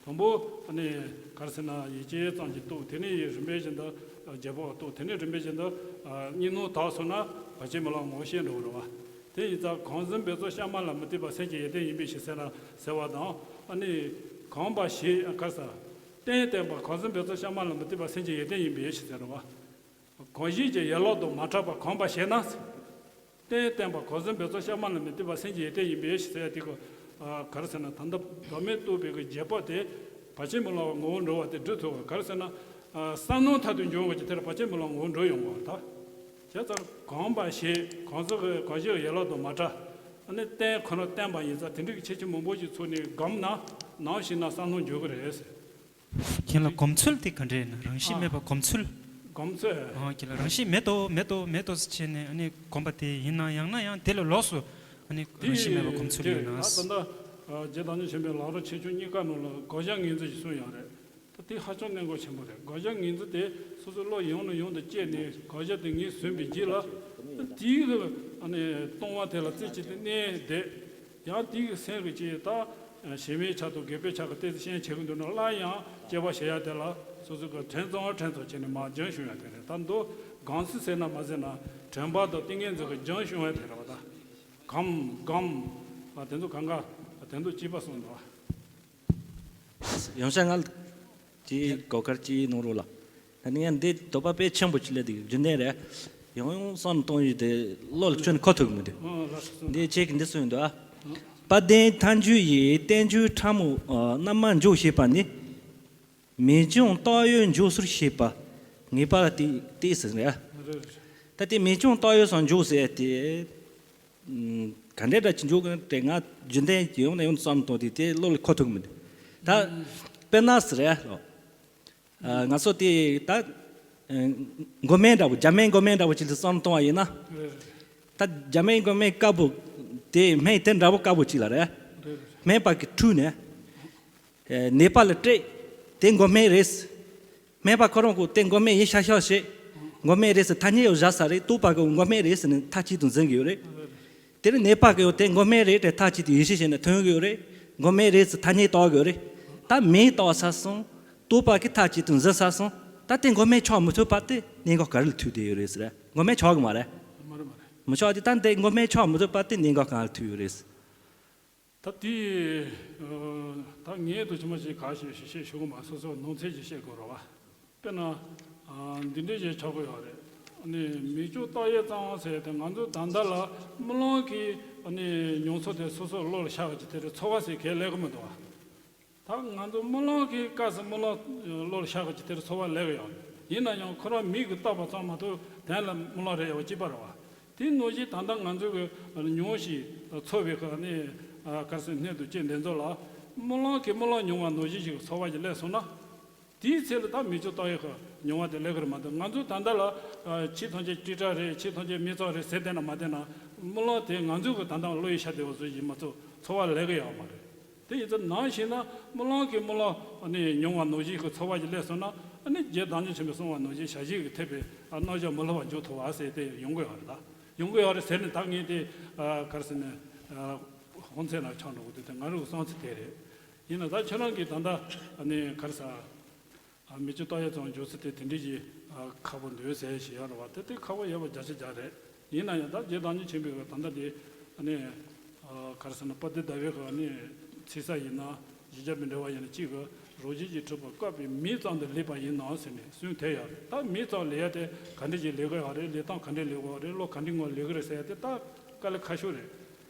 དང་པོ་ཨ་ནི་ག་རེ་ཟེར་ན་ཡིད་ཆེས་ཙམ་གྱིས་རྟོགས། དེ་ནས་རིམ་པས་བཞིན་དུ་རྗེས་དཔག་རྟོགས། དེ་ནས་རིམ་པས་བཞིན་དུ་ཨ་གཉིས་སྣང་དག་སོང་ན་བར་ཆད་མེད་ལམ་ངོ་བོ་ཤེས་འགྲོ་གི་རེད་བ། དེ་ཡིན་ཙང་གང་ཟག་འབད་རྩོལ་གཤའ་མ་ལ་མི་ལྟོས་པ་སེམས་ཀྱི་ཡོན་ཏན་ཡིན་པའི་ཕྱིར་ཟེར་ན་ཟེར་བ་དང་། ཨ་ནི་གང་བ་ཞེས་ག་རེ་ཟེར། རྟེན་བརྟེན་པ་གང་ཟག་འབད་རྩོལ་གཤའ་མ་ལ་མི་ལྟོས་པ་སེམས་ཀྱི་ཡོན་ཏན་ཡིན་པའི་ཕྱིར་ཟེར་བ། གང་ཞིག་ཀྱང་ཡན་ལག་དང་མ་བྲལ་བར་གང་བ་ཞེ་ན། རྟེན་བརྟེན་པ་གང་ཟག་འབད་རྩོལ་གཤའ་མ་ལ་མི་ལྟོས་པ་སེམས་ཀྱི་ཡོན་ཏན་ཡིན་པའི་ཕྱིར་ཟེར་ཡ་དེ་གི་ཨ་ག་རེ་ཟེར་ན། ད་ལྟ་བདག་མེད་རྟོགས་པའི་གི་རྗེས་དཔག་དེ་བར་ཆད་མེད་ལམ་ངོ་བོ་འགྲོ་བ་དེ་སྒྲུབ་ཐུབ་པ། ག་རེ་ཟེར་ན། ཨ་བསམ་མནོ་མཐར་ཐུག་འབྱུང་བ་ཅིག་དེར་བར་ཆད་མེད་ལམ་ངོ་བོ་འགྲོ་ཡོང་བ་ད། བྱས་ཙང་གང་བ་ཞེས་གང་ཟག་གི་གང་ཞིག་ཡན་ལག་དང་མ་བྲལ། ཨ་ནི་རྟེན་ཁོ་ན་བརྟེན་པ་ཡིན་ཙང་དེ་འདྲ་གི་ཁྱད་ཆོས་མང་པོ་ཞིག་ཚུགས་ནས་སྒོམ་ན་ནམ་ཞིག་ན་བསམ་མནོ་འབྱུང་གི་རེད་ཟེར། ཁྱེད་ལ་སྒོམ་ཚུལ་དེ་ག་འདྲ་ཡིན་ན། རང་བཞིན་མེད་པ་སྒོམ་ཚུལ། སྒོམ་ཚུལ། ཨ་ཁྱེད་ལ་རང་བཞིན་མེད་དོ་མེད་དོ་མེད་དོ་ཟེར་བྱས་ནས་ཨ་ནི་སྒོམ་པ་དེ་ཡིན་ན། ཡང་ན་ཡང་དེ་ལས་ལོགས་སུ་ཨ་ནི་རང་བཞིན་མེད་པ་སྒོམ་ཚུལ་ཡིན་ན། ད་ལྟ་རྗེ་བདག་ཉིད་ཆེན་པོའི་ལམ་རིམ་ཆེ་ཆུང་གཉིས་ཀ་ནང་ལ་དགག་བྱ་ངེས་འཛིན་ཞིག་གསུངས་ཡོད་རེད། ད་དེ་ཧ་ཅང་གནད་འགག་ཆེན་པོ་རེད། དགག་བྱ་ངེས་འཛིན་དེ་སོ་སོའི་བློ་ཡང་ནས་ཡང་དུ་བསྐྱེད་ནས་དགག་བྱ་དེ་ངོས་ཟིན་པའི་རྗེས་ལ། དེའི་གི་ཨ་ནི་སྟོང་པ་དེ་ལ་རྩེ་གཅིག་ཏུ་གནས་བསྡད། ཡང་དེའི་གི་སེམས་ཀྱི་ཅིག་ད་ཞེན་པའི་ཆ་དང་རྒས་པའི་ཆ་གི་ཏོག་ཙམ་ཤན་ཆེ་གི་འདུག་ན་སླར་ཡང་དཔྱད་པ་བྱེད་ཡ་དེ་ལ་སོ་སོ་གི་དྲན་ཙམ་དྲན་ཙམ་བྱས་ནས་མར་སྦྱངས་ཞུ་ཡ་དེ་རེད། ད་མདོ་ གང་སུ་ཟེར་ན་མ་ཟེར་ན་དྲན་པ་དང་ཏིང་ངེ་འཛིན་གྱི་སྦྱང་ཤུང་བའི་དེ་རེད་བ་ད། གམ་གམ། ཨ་དེ་ཚོ་གང་ག་དེ་ཚོ་གཅིག་པ་གསུངས་འདུག་བ། ཡང་ཤ་ང་ཅི་གོ་ཁར་ཅི་ནོར་རོ་ལ། ད་ནི་ཡང་འདི་དོགས་པ་དཔེ་ཆེན་པོ་ཅིག་སླེབས་འདུག་རྒྱུན་ལྡན་རེད། ཡང་ཡང་བསམ་གཏོང་ཡུལ་དེ་བློ་ལ་ཁྱོན་ཁོ་ཐུག་མི་འདུག་འདི་ཁྱེད་ཀྱིས་འདི་གསུངས་འདུག་ཨ། དཔལ་ལྡན་ཐལ་འགྱུར་ཡི་བསྟན་འགྱུར་ཕྲ་མོ་རྣམ་མང་འཇོག་ཤེས་པ་ནི། མིང་བྱང་བཏགས་ཡོད་འཇོག་ཚུལ་ཤེས་པ། ངེས་པ་ལ་ཏིག་ཏིག་ཟེར་རེད། ད་དེ་མིང་བྱང་བཏགས་ཡོད་སོགས་འཇོག་ཟེར་དེ། ག་འདྲའི་འདྲ་ཅིག་འཇོག་གི་དེ་ང་རྒྱུན་ལྡན་གྱི་ཡོང་ནས་ཡོང་བསམ་གཏོང་དེ་དེ་བློ་ལ་ཁོ་ཐུག་མི་འདུག་ད་དཔེར་ན་ཟེར་རེད། ང་ཚོ་དེ་ད་མགོ་སྨན་འདྲ་པོ་རྒྱ་སྨན་མགོ་སྨན་འདྲ་པོ་ཅིག་ལ་བསམ་གཏོང་བ་ཡིན་ན། ད་རྒྱ་སྨན་མགོ་སྨན་དཀར་པོ་དེ་སྨན་དེ་འདྲ་པོ་དཀར་པོ་ཅིག་ལ་རེད། སྨན་པ་གི་འཁྲུས་ནས། ནད་པ་ལ་སྤྲད། དེ་མགོ་སྨན་རེད། སྨན་པ་ཁོ་རང་གིས་དེ་མགོ་སྨན་ཡིན་ཤག་ཤག་བྱས། མགོ་སྨན་རེད་ཟེར་ཐ་སྙད་ཡང་བཞག་ས་རེད། རྟོགས་པ་གིས་མགོ་སྨན་རེད་ཟེར་ནས་མཐའ་གཅིག་ཏུ་འཛིན་གི་ཡོད་རེད། དེ་ནས་ནད་པ་གིས་ཡང་དེ་མགོ་སྨན་རེད་དེ་མཐའ་གཅིག་ཏུ་ཡིད་ཆེས་བྱས་ནས་ཐོན་གི་ཡོད་རེད། མགོ་སྨན་རེད་ཟེར་ཐ་སྙད་བཏགས་གི་ཡོད་རེད། ད་མིང་བཏགས་ཚར་སོང་། རྟོགས་པ་གིས་མཐའ་གཅིག་ཏུ་འཛིན་ཚར་སོང་། ད་དེ་མགོ་སྨན་ཆགས་མི་ཐུབ་པ་དེ་གནད་འགག་ག་རེ་ལ་ཐུག་བསྡད་ཡོད་རེད་ཟེར། མགོ་སྨན་ཆགས་གི་མ་རེད། མ་རེད་མ་རེད། མི་ཆགས་དེ་ད་འདི་མགོ་སྨན་ཆགས་མི་ཐུབ་པ་དེ་གནད་འགག་གང་ལ་ཐུག་ཡོད་རེད། ད་དེ། ད་ངས་དུ་ཅི་མ་ཅིག་ག་ཞིག་ཞིག་བཤད་ཤོད་གི་མ་སོ་སོ་ནང་ཚན་ཞིག་བཤད་དགོས་རེད་བ། དཔེར་ན། འདི་འདྲས་ཞིག་ཆགས་ཀྱི་ཡོད་རེད། ཨ་ནི་མིང་བྱང་བཏགས་ཡོད་ཙང་ཟེར་ཏེ་ང་ཚོ་ད་ལྟ་ལ་རྨི་ལམ་གྱི་ཨ་ནི་མྱོང་ཚོར་དེ་སོ་སོའི་བློ་ལ་ཤར་གི་ཅིག་དེ་རེད། ཚོར་བ་ཟེར་གང་ཡང་སླེབས་ཀྱི་མི་འདུག་བ། ད་ང་ཚོ་རྨི་ལམ་གྱི་སྐབས་སུ་རྨི་ལམ་བློ་ལ་ཤར་གི་ཅིག་དེ་རེད། ཚོར་བ་སླེབས་ཀྱི་ཡོད་རེད། ཡིན་ན་ཡང་ཁོ་རང་མིག་གིས་བལྟས་པ་ཙམ་མ་གཏོགས་དོན་ལ་རྨི་ལམ་རེད་ཡོད་གཅིག་པ་རེད་བ། དེ་ནང་བཞིན་ད་ལྟ་ང་ཚོ་གི་མྱོང་ཞིང་ཚོར་བའི་གི་ནི་གར་སོང་སྣོད་དུ་བཅུག་འདི་ཚོ་ལ་རྨི་ལམ་གྱི་རྨི་ལམ་མྱོང་བ་ནང་བཞིན་ཞིག་གི་ཚོར་བ་ཞིག་སླེབས་སོང་ན། དེའི་ཚེ་ལ་ད་མིང་བྱང་བཏགས་ཡོད་གི་མྱོང་བ་དེ་སླེབས་གི་རེད་མ་གཏོགས། ང་ཚོ་ད་ལྟ་ལ་ཕྱི་ཐམས་ཅད་ཀྲིག་ཀྲ་རེད། ཕྱི་ཐམས་ཅད་མིག་ཙག་རེད་ཟེར་བསྡད་ན་མ་བསྡད་ན། རྨི་ལམ་དེ་ང་ཚོ་གི་ད་ལྟ་བློ་ཡིས་ཤར་བསྡད་པ་བཟོ་ཞིག་མ་གཏོགས་ཚོར་བ་སླེབས་གི་ཡོད་མ་རེད། དེ་ཡིན་ཙང་ནམ་ཞིག་ན་རྨི་ལམ་གྱི་རྨི་ལམ་ནི་མྱོང་བ་ནང་བཞིན་གྱི་ཚོར་བ་ཞིག་སླེབས་སོང་ན། ཨ་ནི་རྗེ་བདག་ཉིད་ཆེན་པོས་གསུངས་པ་ནང་བཞིན་ཞལ་བཞེས་ཀྱི་ཐེག་པའི་རྣམ་གཞག་མི་སླུ་བར་འཇུག་ཐུབ་པ་ཟེར་དེ་ཡོང་གི་ཡོད་རེད། ད་ཡོང་གི་ཡོད་རེད་ཟེར་ནས་ད་ངས་དེ་ག་རེ་ཟེར་ནས་ཧོན་ཚེ་ན་ཆགས་འགྲོ་གི་འདུག་དེ་ང་རང་གི་བསམ་ཚུལ་དེ་རེད། ཡིན་ན་ད་ཁྱེད་རང་གིས་ད་ལྟ་ཨ་ནི་ག་རེ་ཟ། མིང་བྱང་བཏགས་ཡོད་ཙང་འཇོག་ཚུལ་དེ་དེ་འདྲ་ཞིག་ཁག་པོ་འདུག་ཟེར་ཞིག་ཡོད་རེད་བ། དེ་དེ་ཁག་པོ་ཡོད་པ་བརྒྱ་ཆ་བརྒྱ་རེད། ཡིན་ན་ཡང་ད་རྗེ་བདག་ཉིད་ཆེན་པོའི་གི་ད་ལྟ་དེ་ཨ་ནི་ག་རེ་ཟེར་ན་དཔལ་ལྡན་ཟླ་བའི་གི་ཨ་ནི་ཚིག་གསལ་ཡིན་ན་བཞི་བརྒྱ་པའི་འགྲེལ་པ་ཡིན་ན་གཅིག་གི་རང་བཞིན་གྱིས་གྲུབ་པ་བཀག་པའི་མིང་ཙམ་དུ་ལེགས་པ་ཡིན་ནོ་ཟེར་ནས་གསུངས་དེ་ཡོད་རེད། ད་མིང་ཙམ་ལེགས་ཡ་དེ་ག་འདྲ་ཞིག་ལེགས་གི་ཡོད་རེད། ལེགས་སྟངས་ག་འདྲ་ལེགས་གི་ཡོད་རེད། བློ་ག་འདྲ་ངང་ལེགས་གི་རེད་ཟེར་ཡ་དེ་ད་དཀའ་ལས་ཁག་ཤོས་རེད།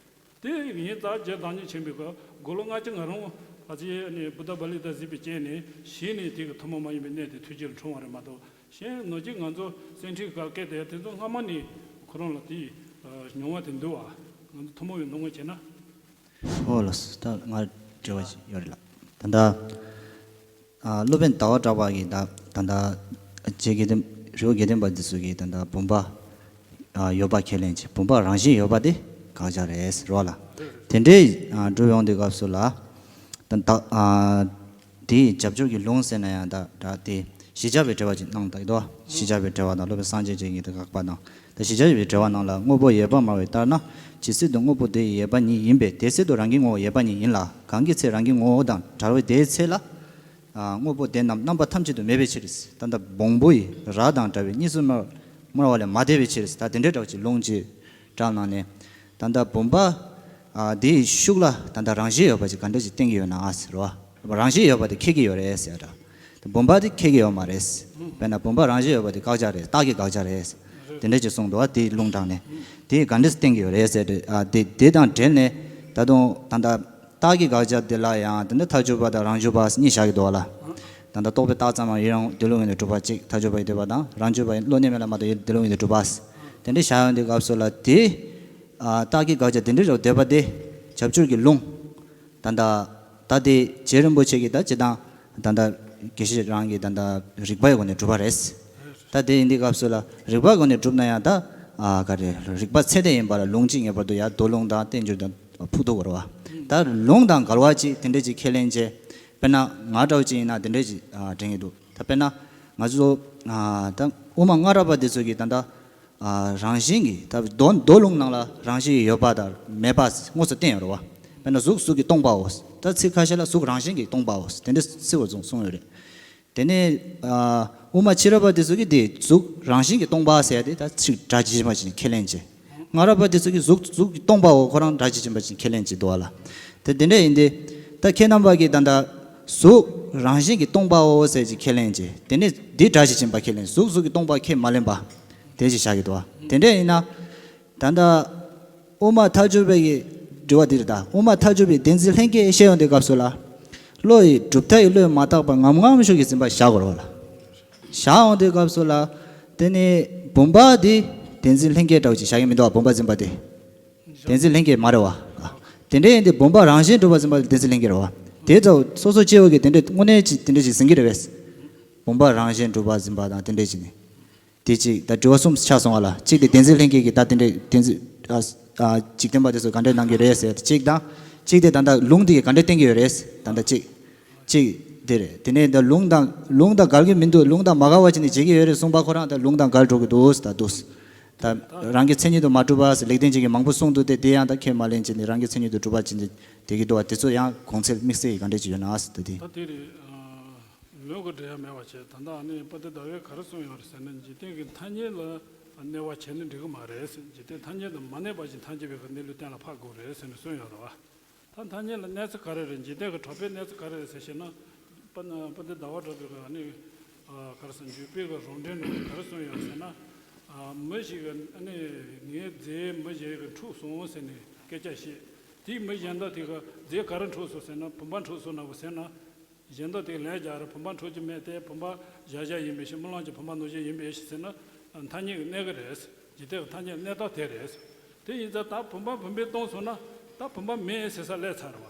དེ་ཡིན་ཙང་རྗེ་བདག་ཉིད་ཆེན་པོའི་གི་དགུང་ལོ་ལྔ་བཅུ་ང་རང་ཨ་ཙི་ནི་བུདྡྷ་བཱ་ལི་ཏ་གཟིགས་པའི་རྐྱེན་ནས་གཞི་ནས་དེ་གི་ཐུན་མོང་མ་ཡིན་པའི་གནས་དེ་ཐུགས་རྗེར་འཁྲུངས་པ་རེད་མ་གཏོགས། གཞན་ནང་བཞིན་ང་ཚོ་སེང་ཁྲིའི་གི་སྐད་དེ་དེ་ཚོ་སྔ་མ་ནས་ཁོ་རང་ལ་དེ་མྱོང་བ་དེ་འདུག་བ། ང་ཚོ་ཐུན་མོང་བའི་སྣང་ངོ་བྱས་ན། ཨོ་ལགས་སོ། ད་ང་དྲི་བ་ཞིག་ཡོད་རེད་ལགས། ད་ལྟ། ཨ་སློབ་དཔོན་ཟླ་བ་གྲགས་པ་གིས་ད་ད་ལྟ་རྗེ་དགེ་ལྡན་རི་བོ་དགེ་ལྡན་པ་འདི་ཚོ་གིས་ད་ལྟ་བུམ་པ་ཨ་ཡོད་པ་ཁས་ལེན་བྱེད། བུམ་པ་རང་བཞིན་ཡོད་པ་དེ་དགག་བྱ་རེད་ཟེར་བ་ལ། དེ་འདྲའི་ཨ་སྒྲུབ་ཡོང་དུས་སྐབས་སུ་ལ་ད་ད་ཨ་དེའི་རྒྱབ་སྐྱོར་གྱི་ལུང་ཟེར་ན་ཡང་ད་ད་དེ་ཞི་འཇགས་པའི་འགྲེལ་པ་ཅིག་གནང་ད་གི་འདུག་ཞི་འཇགས་པའི་འགྲེལ་པ་དང་སློབ་དཔོན་སངས་རྒྱས་རྗེ་གིས་ད་དགག་པ་དང་། ད་ཞི་འཇགས་པའི་འགྲེལ་པ་ནང་ལ་དངོས་པོ་ཡོད་པར་སྨྲ་བས་ལྟར་ན། ཇི་སྲིད་དུ་དངོས་པོ་དེ་ཡི་ཡོད་པ་ཉིད་ཡིན་པས་དེ་སྲིད་དུ་རང་གི་ངོ་བོ་ཡོད་པ་ཉིད་ཡིན་ལ། གང་གི་ཚེ་རང་གི་ངོ་བོ་དང་བྲལ་བའི་དེའི་ཚེ་ལ། ཨ་དངོས་པོ་དེ་རྣམས་རྣམ་པ་ཐམས་ཅད་དུ་མེད་པའི་ཕྱིར། ད་ལྟ་བོང་བུ་ཡི་རྭ་དང་འདྲ་བའི་གཉིས་སུ་སྨྲ་སྨྲ་བ་ལས་མ་འདས་པའི་ཕྱིར། ད་དེ་འདྲའི་འདྲ་བ་ཅིག་ལུང་ཅིག་དྲངས་གནང་ནས། ད་ལྟ་བུམ་པ་ཨ་དེའི་ཤུགས་ལ་ད་ལྟ་རང་བཞིན་ཡོད་པ་ཅིག་ག་འདྲ་ཅིག་བསྟན་གྱི་ཡོད་ན་ཟེར་བ། རང་བཞིན་ཡོད་པ་དེ་ཁེགས་ཀྱི་ཡོད་རེད་ཟེར་ད། བུམ་པ་དེ་ཁེགས་ཀྱི་ཡོད་མ་རེད། དཔེར་ན་བུམ་པ་རང་བཞིན་ཡོད་པ་དེ་དགག་བྱ་རེད། རྟགས་ཀྱི་དགག་བྱ་རེད། དེ་འདྲ་ཅིག་གསུངས་འདུག་བ། དེའི་ལུང་དྲངས་ནས། དེ་ག་འདྲ་བསྟན་གྱི་ཡོད་རེད་ཟེར་ཏེ། ཨ་དེ་དེ་དང་འབྲེལ་ནས་ད་དུང་ད་ལྟ་རྟགས་ཀྱི་དགག་བྱ་དེ་ལ་ཡང་དེ་འདྲ་མཐར་གྱུར་པ་དང་རང་གྱུར་པ་གཉིས་བཞག་གི་འདུག་བ་ལ། ད་ལྟ་རྟོག་པའི་རྟགས་ཙམ་ཡང་ཡུལ་ཡང་འདོད་ལུགས་ངོས་ནས་གྲུབ་པ་གཅིག་མཐར་གྱུར་པ་ཡི་འདོད་པ་དང་། རང་གྱུར་པ་ཡང་བློ་གནས་མེད་ལ་མ་ལྟོས་ཡུལ་འདོད་ལུགས་ངོས་ནས་གྲུབ་པ། དེ་འདྲ་བཞག་ཡོང་དུས་སྐབས་སུ་ལ་དེ། ཨ་རྟགས་ཀྱི་དགག་བྱ་དེ་འདྲ་རུ་འདོད་པ་དེ་རྒྱབ་སྐྱོར་གྱི་ལུང་། ད་ལྟ་ད་དེ་རྗེ་རིན་པོ་ཆེ་གིས་ད་སྤྱིར་བཏང་ད་ལྟ་དགེ་བཤེས་རང་གིས་ད་ལྟ་རིགས་པའི་སྒོ་ནས་གྲུབ་པ་རེད། ད་དེ་ཡིན་དུས་སྐབས་སུ་ལ་རིགས་པའི་སྒོ་ནས་གྲུབ་ན་ཡང་ད་ཨ་ག་རེ་རིགས་པ་ཚད་ལྡན་ཡིན་པ་ལ་ལུང་གཅིག་ངེས་པར་དུ་ཡང་མདོ་ལུང་དང་བསྟན་འགྱུར་དང་ཕུགས་རྡོ་བར་བ། ད་ལུང་དང་འགལ་བ་ཅིག་དེ་འདྲ་ཅིག་ཁས་ལེན་བྱས། དཔེར་ན་ང་འདྲ་བོ་ཅིག་ཡིན་ན་དེ་འདྲ་ཅིག་ཨ་དྲན་གྱི་འདུག་ད་དཔེར་ན་ང་ཚོ་ཨ་ད་དབུ་མ་སྔ་རབས་པ་དེ་ཚོ་གིས་ད་ལྟ། ཨ་རང་བཞིན་གྱིས་ད་མདོ་མདོ་ལུང་ནང་ལ་རང་བཞིན་ཡོད་པ་དང་མེད་པ་དངོས་སུ་བསྟན་ཡོད་རེད་བ། དཔེར་ན་གཟུགས་གཟུགས་ཀྱིས་སྟོང་པའོ། ད་ཚིག་ཁ་ཤས་ལ་གཟུགས་རང་བཞིན་གྱིས་སྟོང་པའོ་དེ་འདྲ་ཚིག་བར་གསུངས་གསུངས་ཡོད་རེད། དེ་ནས་ཨ་དབུ་མ་ཕྱི་རབས་པ་དེ་ཚོ་གིས་དེ་གཟུགས་རང་བཞིན་གྱིས་སྟོང་པ་ཟེར་ཡ་དེ་ད་ཅིག་སྒྲ་ཇི་བཞིན་པ་ཅིག་ཁས་ལེན་བྱེད། སྔ་རབས་པ་དེ་ཚོ་གིས་གཟུགས་གཟུགས་ཀྱིས་སྟོང་པའོ་ཁོ་རང་སྒྲ་ཇི་བཞིན་པ་ཅིག་ཁས་ལེན་བྱེད་འདུག་བ་ལ། དེ་དེ་འདྲ་ཡིན་དེ། ད་ཁྱེད་རྣམ་པ་གིས་ད་ལྟ་གཟུགས་རང་བཞིན་གྱིས་སྟོང་པའོ་ཟེར་ཅིག་ཁས་ལེན་བྱེད། དེ་ནས་འདི་སྒྲ་ཇི་བཞིན་པ་ཁས་ལེན། གཟུགས་གཟུགས་ཀྱིས་སྟོང་པ་ཁས་མ་ལེན་པ། དེ་ཅིག་བཞག་གི་འདུག་བ། དེ་འདྲ་ཡིན་ན། ད་ལྟ་དབུ་མ་ཐལ་འགྱུར་བའི་དྲི་བ་འདི་རེད། ད་དབུ་མ་ཐལ་འགྱུར་བའི་བདེན་འཛིན་ལྷན་སྐྱེས་བཤད་ཡོང་དུས་སྐབས་སུ་ལ། བློ་ཡི་གྲུབ་མཐའ་ཡི་བློས་མ་བཏགས་པ་ངམ་ངམ་ཤུགས་ཀྱིས་འཛིན་པ་བཞག་དགོས་རེད་བ་ལ། བཞག་ཡོང་དུས་སྐབས་སུ་ལ། དེ་ནི་བུམ་པ་འདི་བདེན་འཛིན་ལྷན་སྐྱེས་འདྲ་བོ་ཅིག་བཞག་གི་མི་འདུག་བ། བུམ་པ་འཛིན་པ་དེ་བདེན་འཛིན་ལྷན་སྐྱེས་མ་རེད་བ། དེ་འདྲ་ཡིན་དུས་བུམ་པ་རང་བཞིན་གྲུབ་པ་འཛིན་པ་བདེན་འཛིན་ལྷན་སྐྱེས་རེད་བ། དེ་ཚོ་སོ་སོ་སྐྱེ་བོ་གིས་དེ་འདྲ་དངོས་གནས་ཅིག་དེ་འདྲ་ཅིག་འཛིན་གྱི་རེད་བས། བུམ་པ་རང་བཞིན་གྲུབ་པ་འཛིན་པ་དང་དེ་འདྲ་ཅིག་ནི། དེ་གཅིག་ད་དྲི་བ་གསུམ་ཆགས་སོང་བ་ལ། གཅིག་དེ་བདེན་འཛིན་ལྷན་སྐྱེས་ཀྱིས་ད་དེ་འདྲའི་བདེན་འཛིན་ཨ་ཨ་འཇིག་རྟེན་པ་དེ་ཚོ་ག་འདྲས་གནང་གི་རེད་ཟེར་གཅིག་དང་། གཅིག་དེ་ད་ལྟ་ལུང་དེ་གིས་ག་འདྲས་བསྟན་གྱི་ཡོད་རེད་ད་ལྟ་གཅིག་གཅིག་དེ་རེད། དེ་ནས་ད་ལུང་དང་ལུང་དང་འགལ་གྱི་མི་འདུག་ལུང་དང་མ་འགལ་བ་བྱས་ནས་བྱེད་ཀྱི་ཡོད་རེད་གསུངས་པ་ཁོ་རང་ད་ལུང་དང་འགལ་འགྲོ་གི་འདུག་ད་འདུག་ད་རང་གི་མཚན་ཉིད་དུ་མ་གྲུབ་པ་ཟེར་ལེགས་ལྡན་འབྱེད་ཀྱིས་མང་པོ་གསུངས་འདུག་སྟེ། དེ་ཡང་ད་ཁས་མ་ལེན་བྱས་ནས་རང་གི་མཚན་ཉིད་དུ་གྲུབ་པ་ཅན་དེ་གི་འདུག་བ། དེ་ཚོ་ཡང་གོང་ཚད་དམིགས་བསལ་གྱི་ག་འདྲས་ཅིག་ཡོད་ན་ཟེར་ད་དེ། ད་དེ་རེད། ལུང་གི་འགྲེལ་ཡ་མེད་པ་བྱས། ད་ལྟ་ཨ་ནི་དཔལ་ལྡན་ཟླ་བས་ག་རེ་གསུངས་ཡོད་རེད་ཟེར་ན། འཇིག་རྟེན་གྱི་ཐ་སྙད་ལ་གནས་པ་བྱས་ན་འགྲིག་གི་མ་རེད་ཟེར། འཇིག་རྟེན་ཐ་སྙད་དུ་མ་གནས་པ་ཞིག་ཐམས་ཅད་པའི་གནས་ལུགས་གཏན་ལ་ཕབ་དགོས་རེད་ཟེར་ནས་གསུངས་ཡོད་རེད་བ། ད་ཐ་སྙད་ལ་གནས་ཚུལ་ག་རེ་རེད། འཇིག་རྟེན་གྱི་གྲགས་པས་གནས་ཚུལ་ག་རེ་རེད་ཟེར་ཤེ་ན། དཔལ་ལྡན་ཟླ་བ་གྲགས་པས་ཨ་ནི་ག་རེ་ཟེར། འཇུག་པའི་གི་རོ་འདྲེན་ནང་ག་རེ་གསུངས་ཡོད་ཟེར་ན། མི་ཞིག་གིས་ཨ་ནི་ངའི་རྫས་མི་གཞན་གྱིས་འཁྲུགས་སོང་ཟེར་ནས་སྐད་ཆ་བཤད། དེའི་མི་གཞན་དག་དེ་གིས་རྫས་ག་རེ་འཁྲུགས་སོང་ཟེར་ན། བུམ་པ་འཁྲུགས་སོང་ན་བོ་ཟེར་ན། གཞན་དག་དེས་ལན་རྒྱག་རེད། བུམ་པ་འཁྲུགས་ཀྱི་མེད་དེ། བུམ་པ་གཞལ་བྱ་ཡིན་པའི་ཕྱིར། རྨི་ལམ་གྱི་བུམ་པ་ནང་བཞིན་ཡིན་པའི་ཕྱིར་ཟེར་ན། ཐ་སྙད་ཀྱིས་གནས་ཀྱི་རེད། འཇིག་རྟེན་གྱི་ཐ་སྙད་གནས་སྟངས་དེ་རེད། དེ་ཡིན་ཙང་ད་བུམ་པ་བུམ་པས་སྟོང་སོང་ན་ད་བུམ་པ་མེད་ཟེར་ས་སླེབས་ཚར་བ།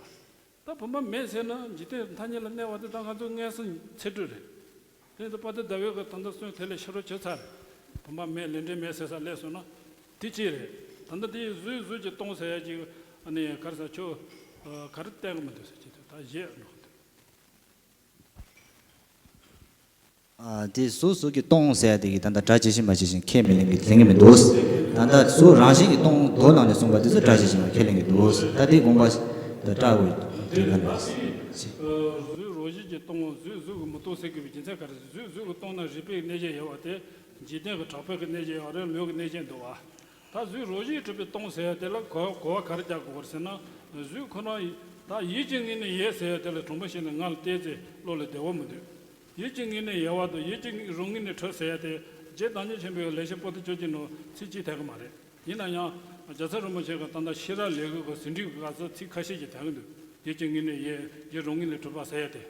ད་བུམ་པ་མེད་ཟེར་ན་འཇིག་རྟེན་ཐ་སྙད་ལ་གནས་པ་དེ་ད་ང་ཚོ་མངོན་སུམ་ཚད་གྲུབ་རེད། དེ་ཡིན་ཙང་དཔལ་ལྡན་ཟླ་བས་གི་ད་ལྟ་གསུངས་དེ་ལས་ཕྱི་རོལ་ཆོས་ཚར། བུམ་པ་མེད། ལས་འབྲས་མེད་ཟེར་ས་སླེབས་སོང་ན་དེ་ཅི་རེད། ད་ལྟ་དེ་གཟུགས་གཟུགས་ཀྱིས་སྟོང་ཟེར་ཡ་ཅིག་ཨ་ནི་ག་རེ་ཟེར། ཁྱོད་ག་རེ་བསྟན་གི་མི་འདུག་ཟེར་གྱི་འདུག་ད་བཞེས་འགྲོ་གི་འདུག་ཨ། དེ་གཟུགས་གཟུགས་ཀྱིས་སྟོང་ཟེར་ཡ་དེ་གིས་ད་ལྟ་སྒྲ་ཇི་བཞིན་པ་ཇི་བཞིན་ཁས་མི་ལེན་གི་ལེན་གི་མི་འདུག་ད་ལྟ་གཟུགས་རང་བཞིན་གྱིས་སྟོང་། མདོ་ནང་ནས་གསུངས་པ་དེ་ཚོ་སྒྲ་ཇི་བཞིན་པ་ཁས་ལེན་གི་འདུག་ད་དེ་དགོངས་པ་ད་སྐྲག་འོས་དེ་ག་ལ། གཟུགས་རང་བཞིན་གྱིས་སྟོང་། གཟུགས་གཟུགས་ཀྱིས་མི་སྟོང་ཟེར་དགོས་པའི་རྒྱུ་མཚན་ག་རེ་ཟེར། གཟུགས་གཟུགས་ཀྱིས་སྟོང་ན་རིགས་པའི་གནས་ཆེན་ཡོད་པ་དེ། འཇིག་རྟེན་གྱི་གྲགས་པའི་གི་གནས་ཆེན་ཡོད་རེད། ལུས་ཀྱི་གནས་ཆེན་འདུག་བ། ད་གཟུགས་རང་བཞིན་གྲུབ་པས་སྟོང་ཟེར་ཡ་དེ་ལ་གོ་གོ་བ་ག་རེ་རྒྱག་དགོས་རེད་ཟེར་ན། གཟུགས་ཁོ་ན་ད་ཡིད་ཀྱི་ངོས་ནས་ཡོད་ཟེར་ཡ་དེ་ལ་དྲང་པོ་བཤད་ན་ང་ལ་བལྟས་ཚེ་བློ་ལ་བདེ་བ་མི་འདུག་ཡིད་ཀྱི་ངོས་ནས་ཡོད་པ་དང་ཡིད་ཀྱི་རང་ངོས་ནས་གྲུབ་ཟེར་ཡ་དེ་རྗེ་བདག་ཉིད་ཆེན་པོའི་ལེགས་བཤད་པོ་ཏི་བཅུ་གཅིག་ནང་ཚིག་གཅིག་དེ་ག་མ་རེད། ཡིན་ན་ཡང་རྒྱལ་ཚབ་རིན་པོ་ཆེ་གིས་ད་ལྟ་ཤེས་རབ་ལེའུ་གི་ཟིན་བྲིས་ཀྱི་སྐབས་སུ་ཚིག་ཁ་ཤས་ཀྱིས་དེ་ག་འདུག་ཡིད་ཀྱི་ངོས་ནས་ཡོད། ཡིད་རང་ངོས་ནས་གྲུབ་པ་ཟེར་ཡ་དེ།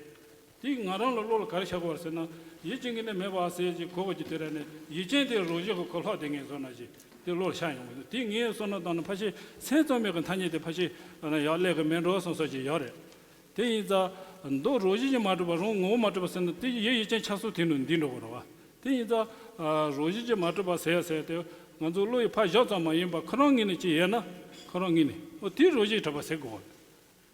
དེས་ང་རང་ལ་བློ་ལ་ག་རེ་ཤར་གི་ཡོད་རེད་ཟེར་ན། ཡིད་ཀྱི་ངོས་ནས་མེད་པ་ཟེར་ཅིག་གོ་གི་དུས་དེ་ར་ནས་ཡིད་ཅན་དེ་རང་བཞིན་གྱིས་ཁོ་ལྷག་བསྡད་མཁན་བཟོ་ན་ཞིག་དེ་བློ་ལ་ཤར་ཡོང་གི་འདུག་དེ་ངས་བསམ་བློ་བཏང་ན་ཕལ་ཆེར་སེམས་ཙམ་པའི་གི་ཐ་སྙད་དེ་ཕལ་ཆེར་ཡག་སླེབས་གི་མེད་འགྲོ་བསམ་བསམ་ཞིག་ཡོད་རེད། དེ་ཡིན་ཙང་མདོ་རང་བཞིན་གྱིས་མ་གྲུབ་པ། རང་ངོ་བོ་མ་གྲུབ་པ་ཟེར་ན་དེ་ཡིད་ཡིད་ཅན་ཆགས་སོགས་དེ་ནང་འདུས་འགྲོ་གི་རེད་བ། དེ་ཡིན་ཙང་རང་བཞིན་གྱིས་མ་གྲུབ་པ་ཟེར་ཡ་ཟེར་ཡ་དེ་ང་ཚོ་བློ་ཡི་ཕར་བཞག་ཙམ་མ་ཡིན་པར་ཁོ་རང་ངོས་ནས་ཅིག་ཡོད་ན་ཁོ་རང་ངོས་ནས་འོ་དེ་རང་བཞིན་གྲུབ་པ་ཟེར་དགོས་པ་རེད།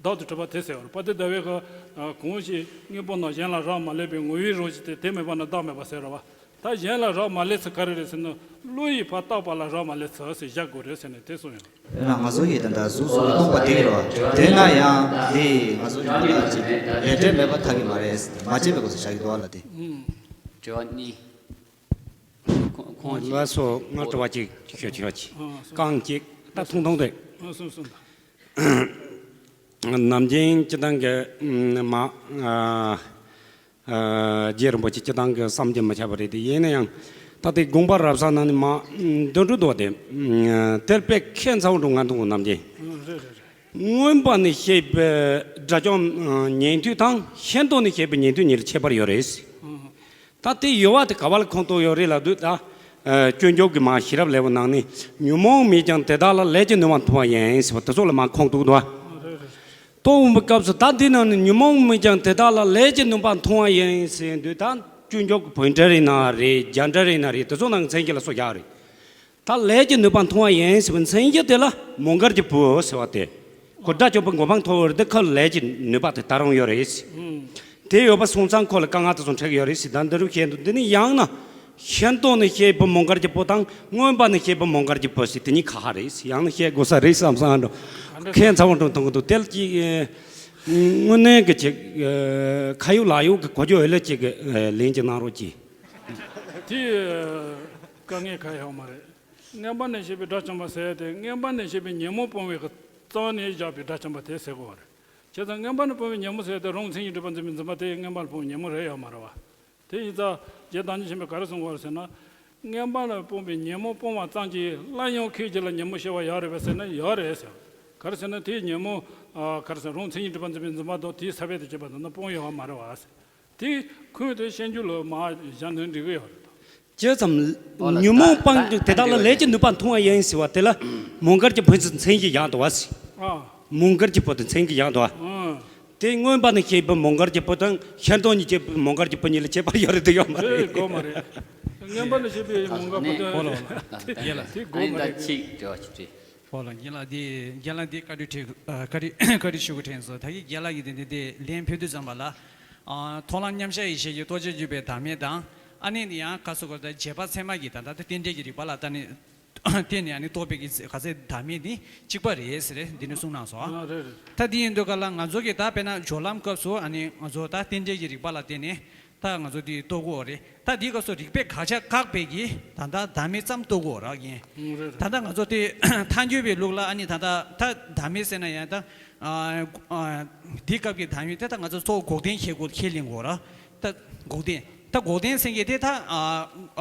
བདག་ཏུ་གྲུབ་པ་དེ་ཟེར་བ་རེད། དཔལ་ལྡན་ཟླ་བས་གང་ཞིག་དངོས་པོ་རྣམས་གཞན་ལ་རག་མ་ལས་པའི་ངོ་བོའི་རང་བཞིན་ཏེ། དེ་མེད་པ་ན་བདག་མེད་པ་ཟེར་བ། ད་གཞན་ལ་རག་མ་ལས་ཚུལ་ག་རེ་རེད་ཟེར་ན། བློ་ཡིས་ཕར་བཏགས་པ་ལ་རག་མ་ལས་ཚུལ་ཟེར་བཞག་དགོས་རེད་ཟེར་ནས་དེ་གསུངས་ཡོད། དཔེར་ན་ང་ཚོ་ཡིས་ད་ལྟ་གཟུགས་གཟུགས་ཀྱིས་སྟོང་པ་དེ་རེད་བ། དེས་ན་ཡང་དེ་ང་ཚོ་ཡིས་ད་ལྟ་ཅིག་ལས་འབྲས་མེད་པར་ཐལ་གྱི་མ་རེད། མ་དཔྱད་པའི་སྐབས་སུ་བཞག་གི་འདུག་བ་ལ་དེ། དྲི་བ་གཉིས། ཁོང་ཁོང་ལགས་སོ། ང་དྲི་བ་གཅིག་ཞུ་ཞུ་ཅིག་ཨ་སོང་། རྐང་གཅིག་ད་ཐུང་ཐུང་རེད། ཨ་སོང་སོང་། ནམ་རྒྱུན་སྤྱིར་བཏང་གི་མ་ཨ་ཨ་རྗེ་རིན་པོ་ཆེ་སྤྱིར་བཏང་གི་བསམ་གྱིས་མི་ཁྱབ་པ་རེད་དེ། ཡིན་ན་ཡང་ད་ལྟའི་དགོངས་པ་རབ་གསལ་ནང་ནས་མ་འདོན་འགྲོ་འདུག་བ་དེ། དེར་དཔེ་ཁྱད་མཚར་པོ་འགྲོ་ང་མཐོང་གི་ནམ་རྒྱུན། ཨ་རེད་རེད་རེད། མངོན་པ་ནས་བཤད་པའི་དགྲ་བཅོམ་ཉན་ཐོས་དང་ཤེས་རྟོགས་ནས་བཤད་པའི་ཉན་ཐོས་གཉིས་ལ་ཁྱད་པར་ཡོད་རེད། ད་དེ་ཡོད་པ་དེ་ག་བ་ལ་ཁུངས་གཏུགས་ཡོད་རེད་ལབ་དུས་ད། ཨ་སྤྱོད་འཇུག་གི་མ་ཤེས་རབ་ལེའུ་ནང་ནས་ཉོན་མོངས་མེད་ཀྱང་དེ་དག་ལ་ལས་ཀྱི་ནུས་པ་མཐོང་བ་ཡིན་ཟེར་བ་དེ་ཚོ་ལ་མ་ཁུངས་གཏུགས་འདུག་ཨ། གཏུགས་པའི་སྐབས་སུ་ད་འདི་ནང་ནས་ཉོན་མོངས་མེད་ཀྱང་དེ་དག་ལ་ལས་ཀྱི་ནུས་པ་མཐོང་བ་ཡིན་ཟེར་དུས་ད་སྤྱོད་འཇུག་གི་བོད་འགྲེལ་ཡིན་ན་རེད། རྒྱ་འགྲེལ་ཡིན་ན་རེད། དེ་ཚོ་ནང་མཚན་གཞི་ལ་སོ་རྒྱག་རེད། ད་ལས་ཀྱི་ནུས་པ་མཐོང་བ་ཡིན་ཟེར་བའི་མཚན་གཞི་དེ་ལ་མོའུ་འགལ་གྱི་བུ་ཟེར་བ་དེ། ཁོ་དགྲ་བཅོམ་པའི་གོ་འཕང་ཐོབ་པར་དེ་ཁོ་ལས་ཀྱི་ནུས་པ་དེ་ད་རུང་ཡོད་རེད། དེ་ཡོད་པ་སོང་ཙང་ཁོ་ལ་དཀའ་ངལ་དེ་ཚོ་འཕྲད་ཀྱི་ཡོད་རེད་ཟེར། ད་འདི་རུ་བཤད་འདུག་འདི་ནི་ཡང་ན་ཤེས་རྟོགས་ནས་བཤད་པའི་མོའུ་འགལ་གྱི་བུ་དང་མངོན་པ་ནས་བཤད་པའི་མོའུ་འགལ་གྱི་བུ་ཟེར་དེ་གཉིས་ཁ་ཁ་རེད་ཟེར། ཡང་ན་བཤད་དགོས་ས་རེད་བསམ་བསམ་འགྲོ། ཁྱད་མཚར་པོ་འགྲོ་མཐོང་གི་འདུག་དེ་ལ་ཅིག་དངོས་གནས་ཀྱི་ཅིག་ཨ་ཁ་ཡོད་ལག་ཡོད་ཀྱི་གོ་རྒྱུ་ཡོད་ལ་ཅིག་ཨ་ལན་ཅིག་གནང་རོགས་གྱིས། དེ་དཀའ་ངལ་གང་ཡང་མ་རེད། རྔན་པ་ནས་བཤད་པའི་དགྲ་བཅོམ་པ་ཟེར་ཏེ་རྔན་པ་ནས་བཤད་པའི་ཉོན་མོངས་སྤོང་བའི་གི་རྩ་བ་ནས་བཞག་པའི་དགྲ་བཅོམ་པ་དེ་ཟེར་དགོས་པ་རེད། བྱས་ཙང་རྔན་པ་ནས་སྤོང་བའི་ཉོན་མོངས་ཟེར་ཏེ་རང་མཚན་ཉིད་སྒྲིབ་པ་འཛིན་པའི་འཛིན་པ་དེ་རྔན་པ་ནས་སྤོང་བའི་ཉོན་མོངས་རེད་ཡོད་མ་རེད་བ། དེ་ཡིན་ཙང་རྗེ་བདག་ཉིད་ཆེན་པོས་ག་རེ་གསུངས་པ་རེད་ཟེར་ན། རྔན་པ་ནས་སྤོང་བའི་ཉོན་མོངས་སྤོང་བ་ཙམ་གྱིས་སླར་ཡང་ཁྱོད་ཀྱི་ལ་ཉོན་མོངས་སྐྱེ་བ་ཡོད་རེད་པས་ཟེར་ན་ཡོད་རེད་ཟེར། ག་རེ་ཟེར་ན་དེའི་ཉོན་མོངས་ཨ་ག་རེ་ཟེར་རང་མཚན་ཉིད་སྒྲིབ་པ་འཛིན་པའི་འཛིན་པ་དང་དེའི་ས་བོན་དང་བཅས་པ་དང་ནི་སྤོང་ཡོད་མ་རེད་བ་ཟེར། དེ་ཁོས་དེ་བཤད་རྒྱུ་ལ་མ་བཞག་ན་འགྲིག་གི་ཡོད་རེད། ཇི་ཙམ་ཨོ་ལ་ཉོན་མོངས་ད་སྤངས་ཀྱང་དེ་དག་ལ་ལས་ཀྱི་ནུས་པ་མཐོང་བ་ཡིན་ཟེར་བ་དེ་ལ་མོའུ་འགལ་གྱི་བུ་ཚོ་མཚན་གྱི་ཡང་དུ་བ་ཟེར། ཨ། མོའུ་འགལ་གྱི་བུ་དང་མཚན་གྱི་ཡང་དུ་བ། ཨ། དེ་མངོན་པ་ནས་བཤད་པའི་མོའུ་འགལ་གྱི་བུ་དང་ཤེར་འདོན་གྱི་བཤད་པའི་མོའུ་འགལ་གྱི་བུ་གཉིས་ལ་ཁྱད་པར་ཡོད་རེད་དུ་ཡོད་མ་རེད། དེ་དགོས་མ་རེད། མངོན་པ་ནས་བཤད་པའི་མོའུ་འགལ་བུ་དང་། ཨོ་ལ་ཨོ་ལ། ཡེ་ལ། དེ་དགོས་མ་རེད། ཅིག་དྲི་བ་ཅིག་དྲིས། ཨོ་ལ་རྒན་ལགས་འདི་རྒན་ལགས་འདི་བཀའ་འདྲི་དྲི་ཨ་བཀའ་འདྲི་བཀའ་འདྲི་ཞུ་དགོས་དྲན་སོང་། ད་གིན་རྒན་ལགས་ཀྱིས་འདི་འདི་འདི་ལན་ཕུལ་དུས་ཙམ་པ་ལ། ཨ་མཐོང་ལམ་མཉམ་གཞག་ཡེ་ཤེས་ཀྱི་རྟོགས་བྱར་གྱུར་པའི་བདག་མེད་དང་། ཨ་ནི་ནི་ཡང་ཁ་སོ་གོ་ད་རྗེས་དཔག་ཚད་མ་གི་ད་ལྟ་རྟེན་འབྲེལ་གྱི་རིགས་པ་ལ་ད་ནི་བརྟེན་ནས་ཨ་ནི་རྟོགས་པའི་གི་ག་ཚད་བདག་མེད་ནི་གཅིག་པ་རེད་ཟེར་འདི་ནི་གསུངས་གནང་སོང་། ཨ་རེད་རེད། ད་འདི་ཡིན་དུས་ག་ལ་ང་ཚོ་གི་ད་དཔེར་ན་སྦྱོར་ལམ་སྐབས་སུ་ཨ་ནི་ང་ཚོ་ད་རྟེན་འབྲེལ་གྱི་རིགས་པ་ལ་བརྟེན་ནས། ད་ང་ཚོ་འདི་རྟོགས་དགོས་རེད། ད་འདི་སྐབས་སུ་རིགས་པས་དགག་བྱ་བཀག་པའི་གི་ད་ལྟ་བདག་མེད་ཙམ་རྟོགས་དགོས་ར་ཡིན། ཨང་རེད་རེད། ད་ལྟ་ང་ཚོ་དེ་ཐལ་འགྱུར་བའི་ལུགས་ལ་ཨ་ནི་ད་ལྟ་ད་བདག་མེད་ཟེར་ན་ཡང་ད་ཨ་ཨ་འདི་སྐབས་ཀྱི་བདག་མེད་དེ་ད་ང་ཚོ་གཙོ་བོ་འགོག་བདེན་ཁས་དགོས་ཁས་ལེན་དགོས་ར། ད་འགོག་བདེན་ད་འགོག་བདེན་ཟེར་མཁན་དེ་ད་ཨ་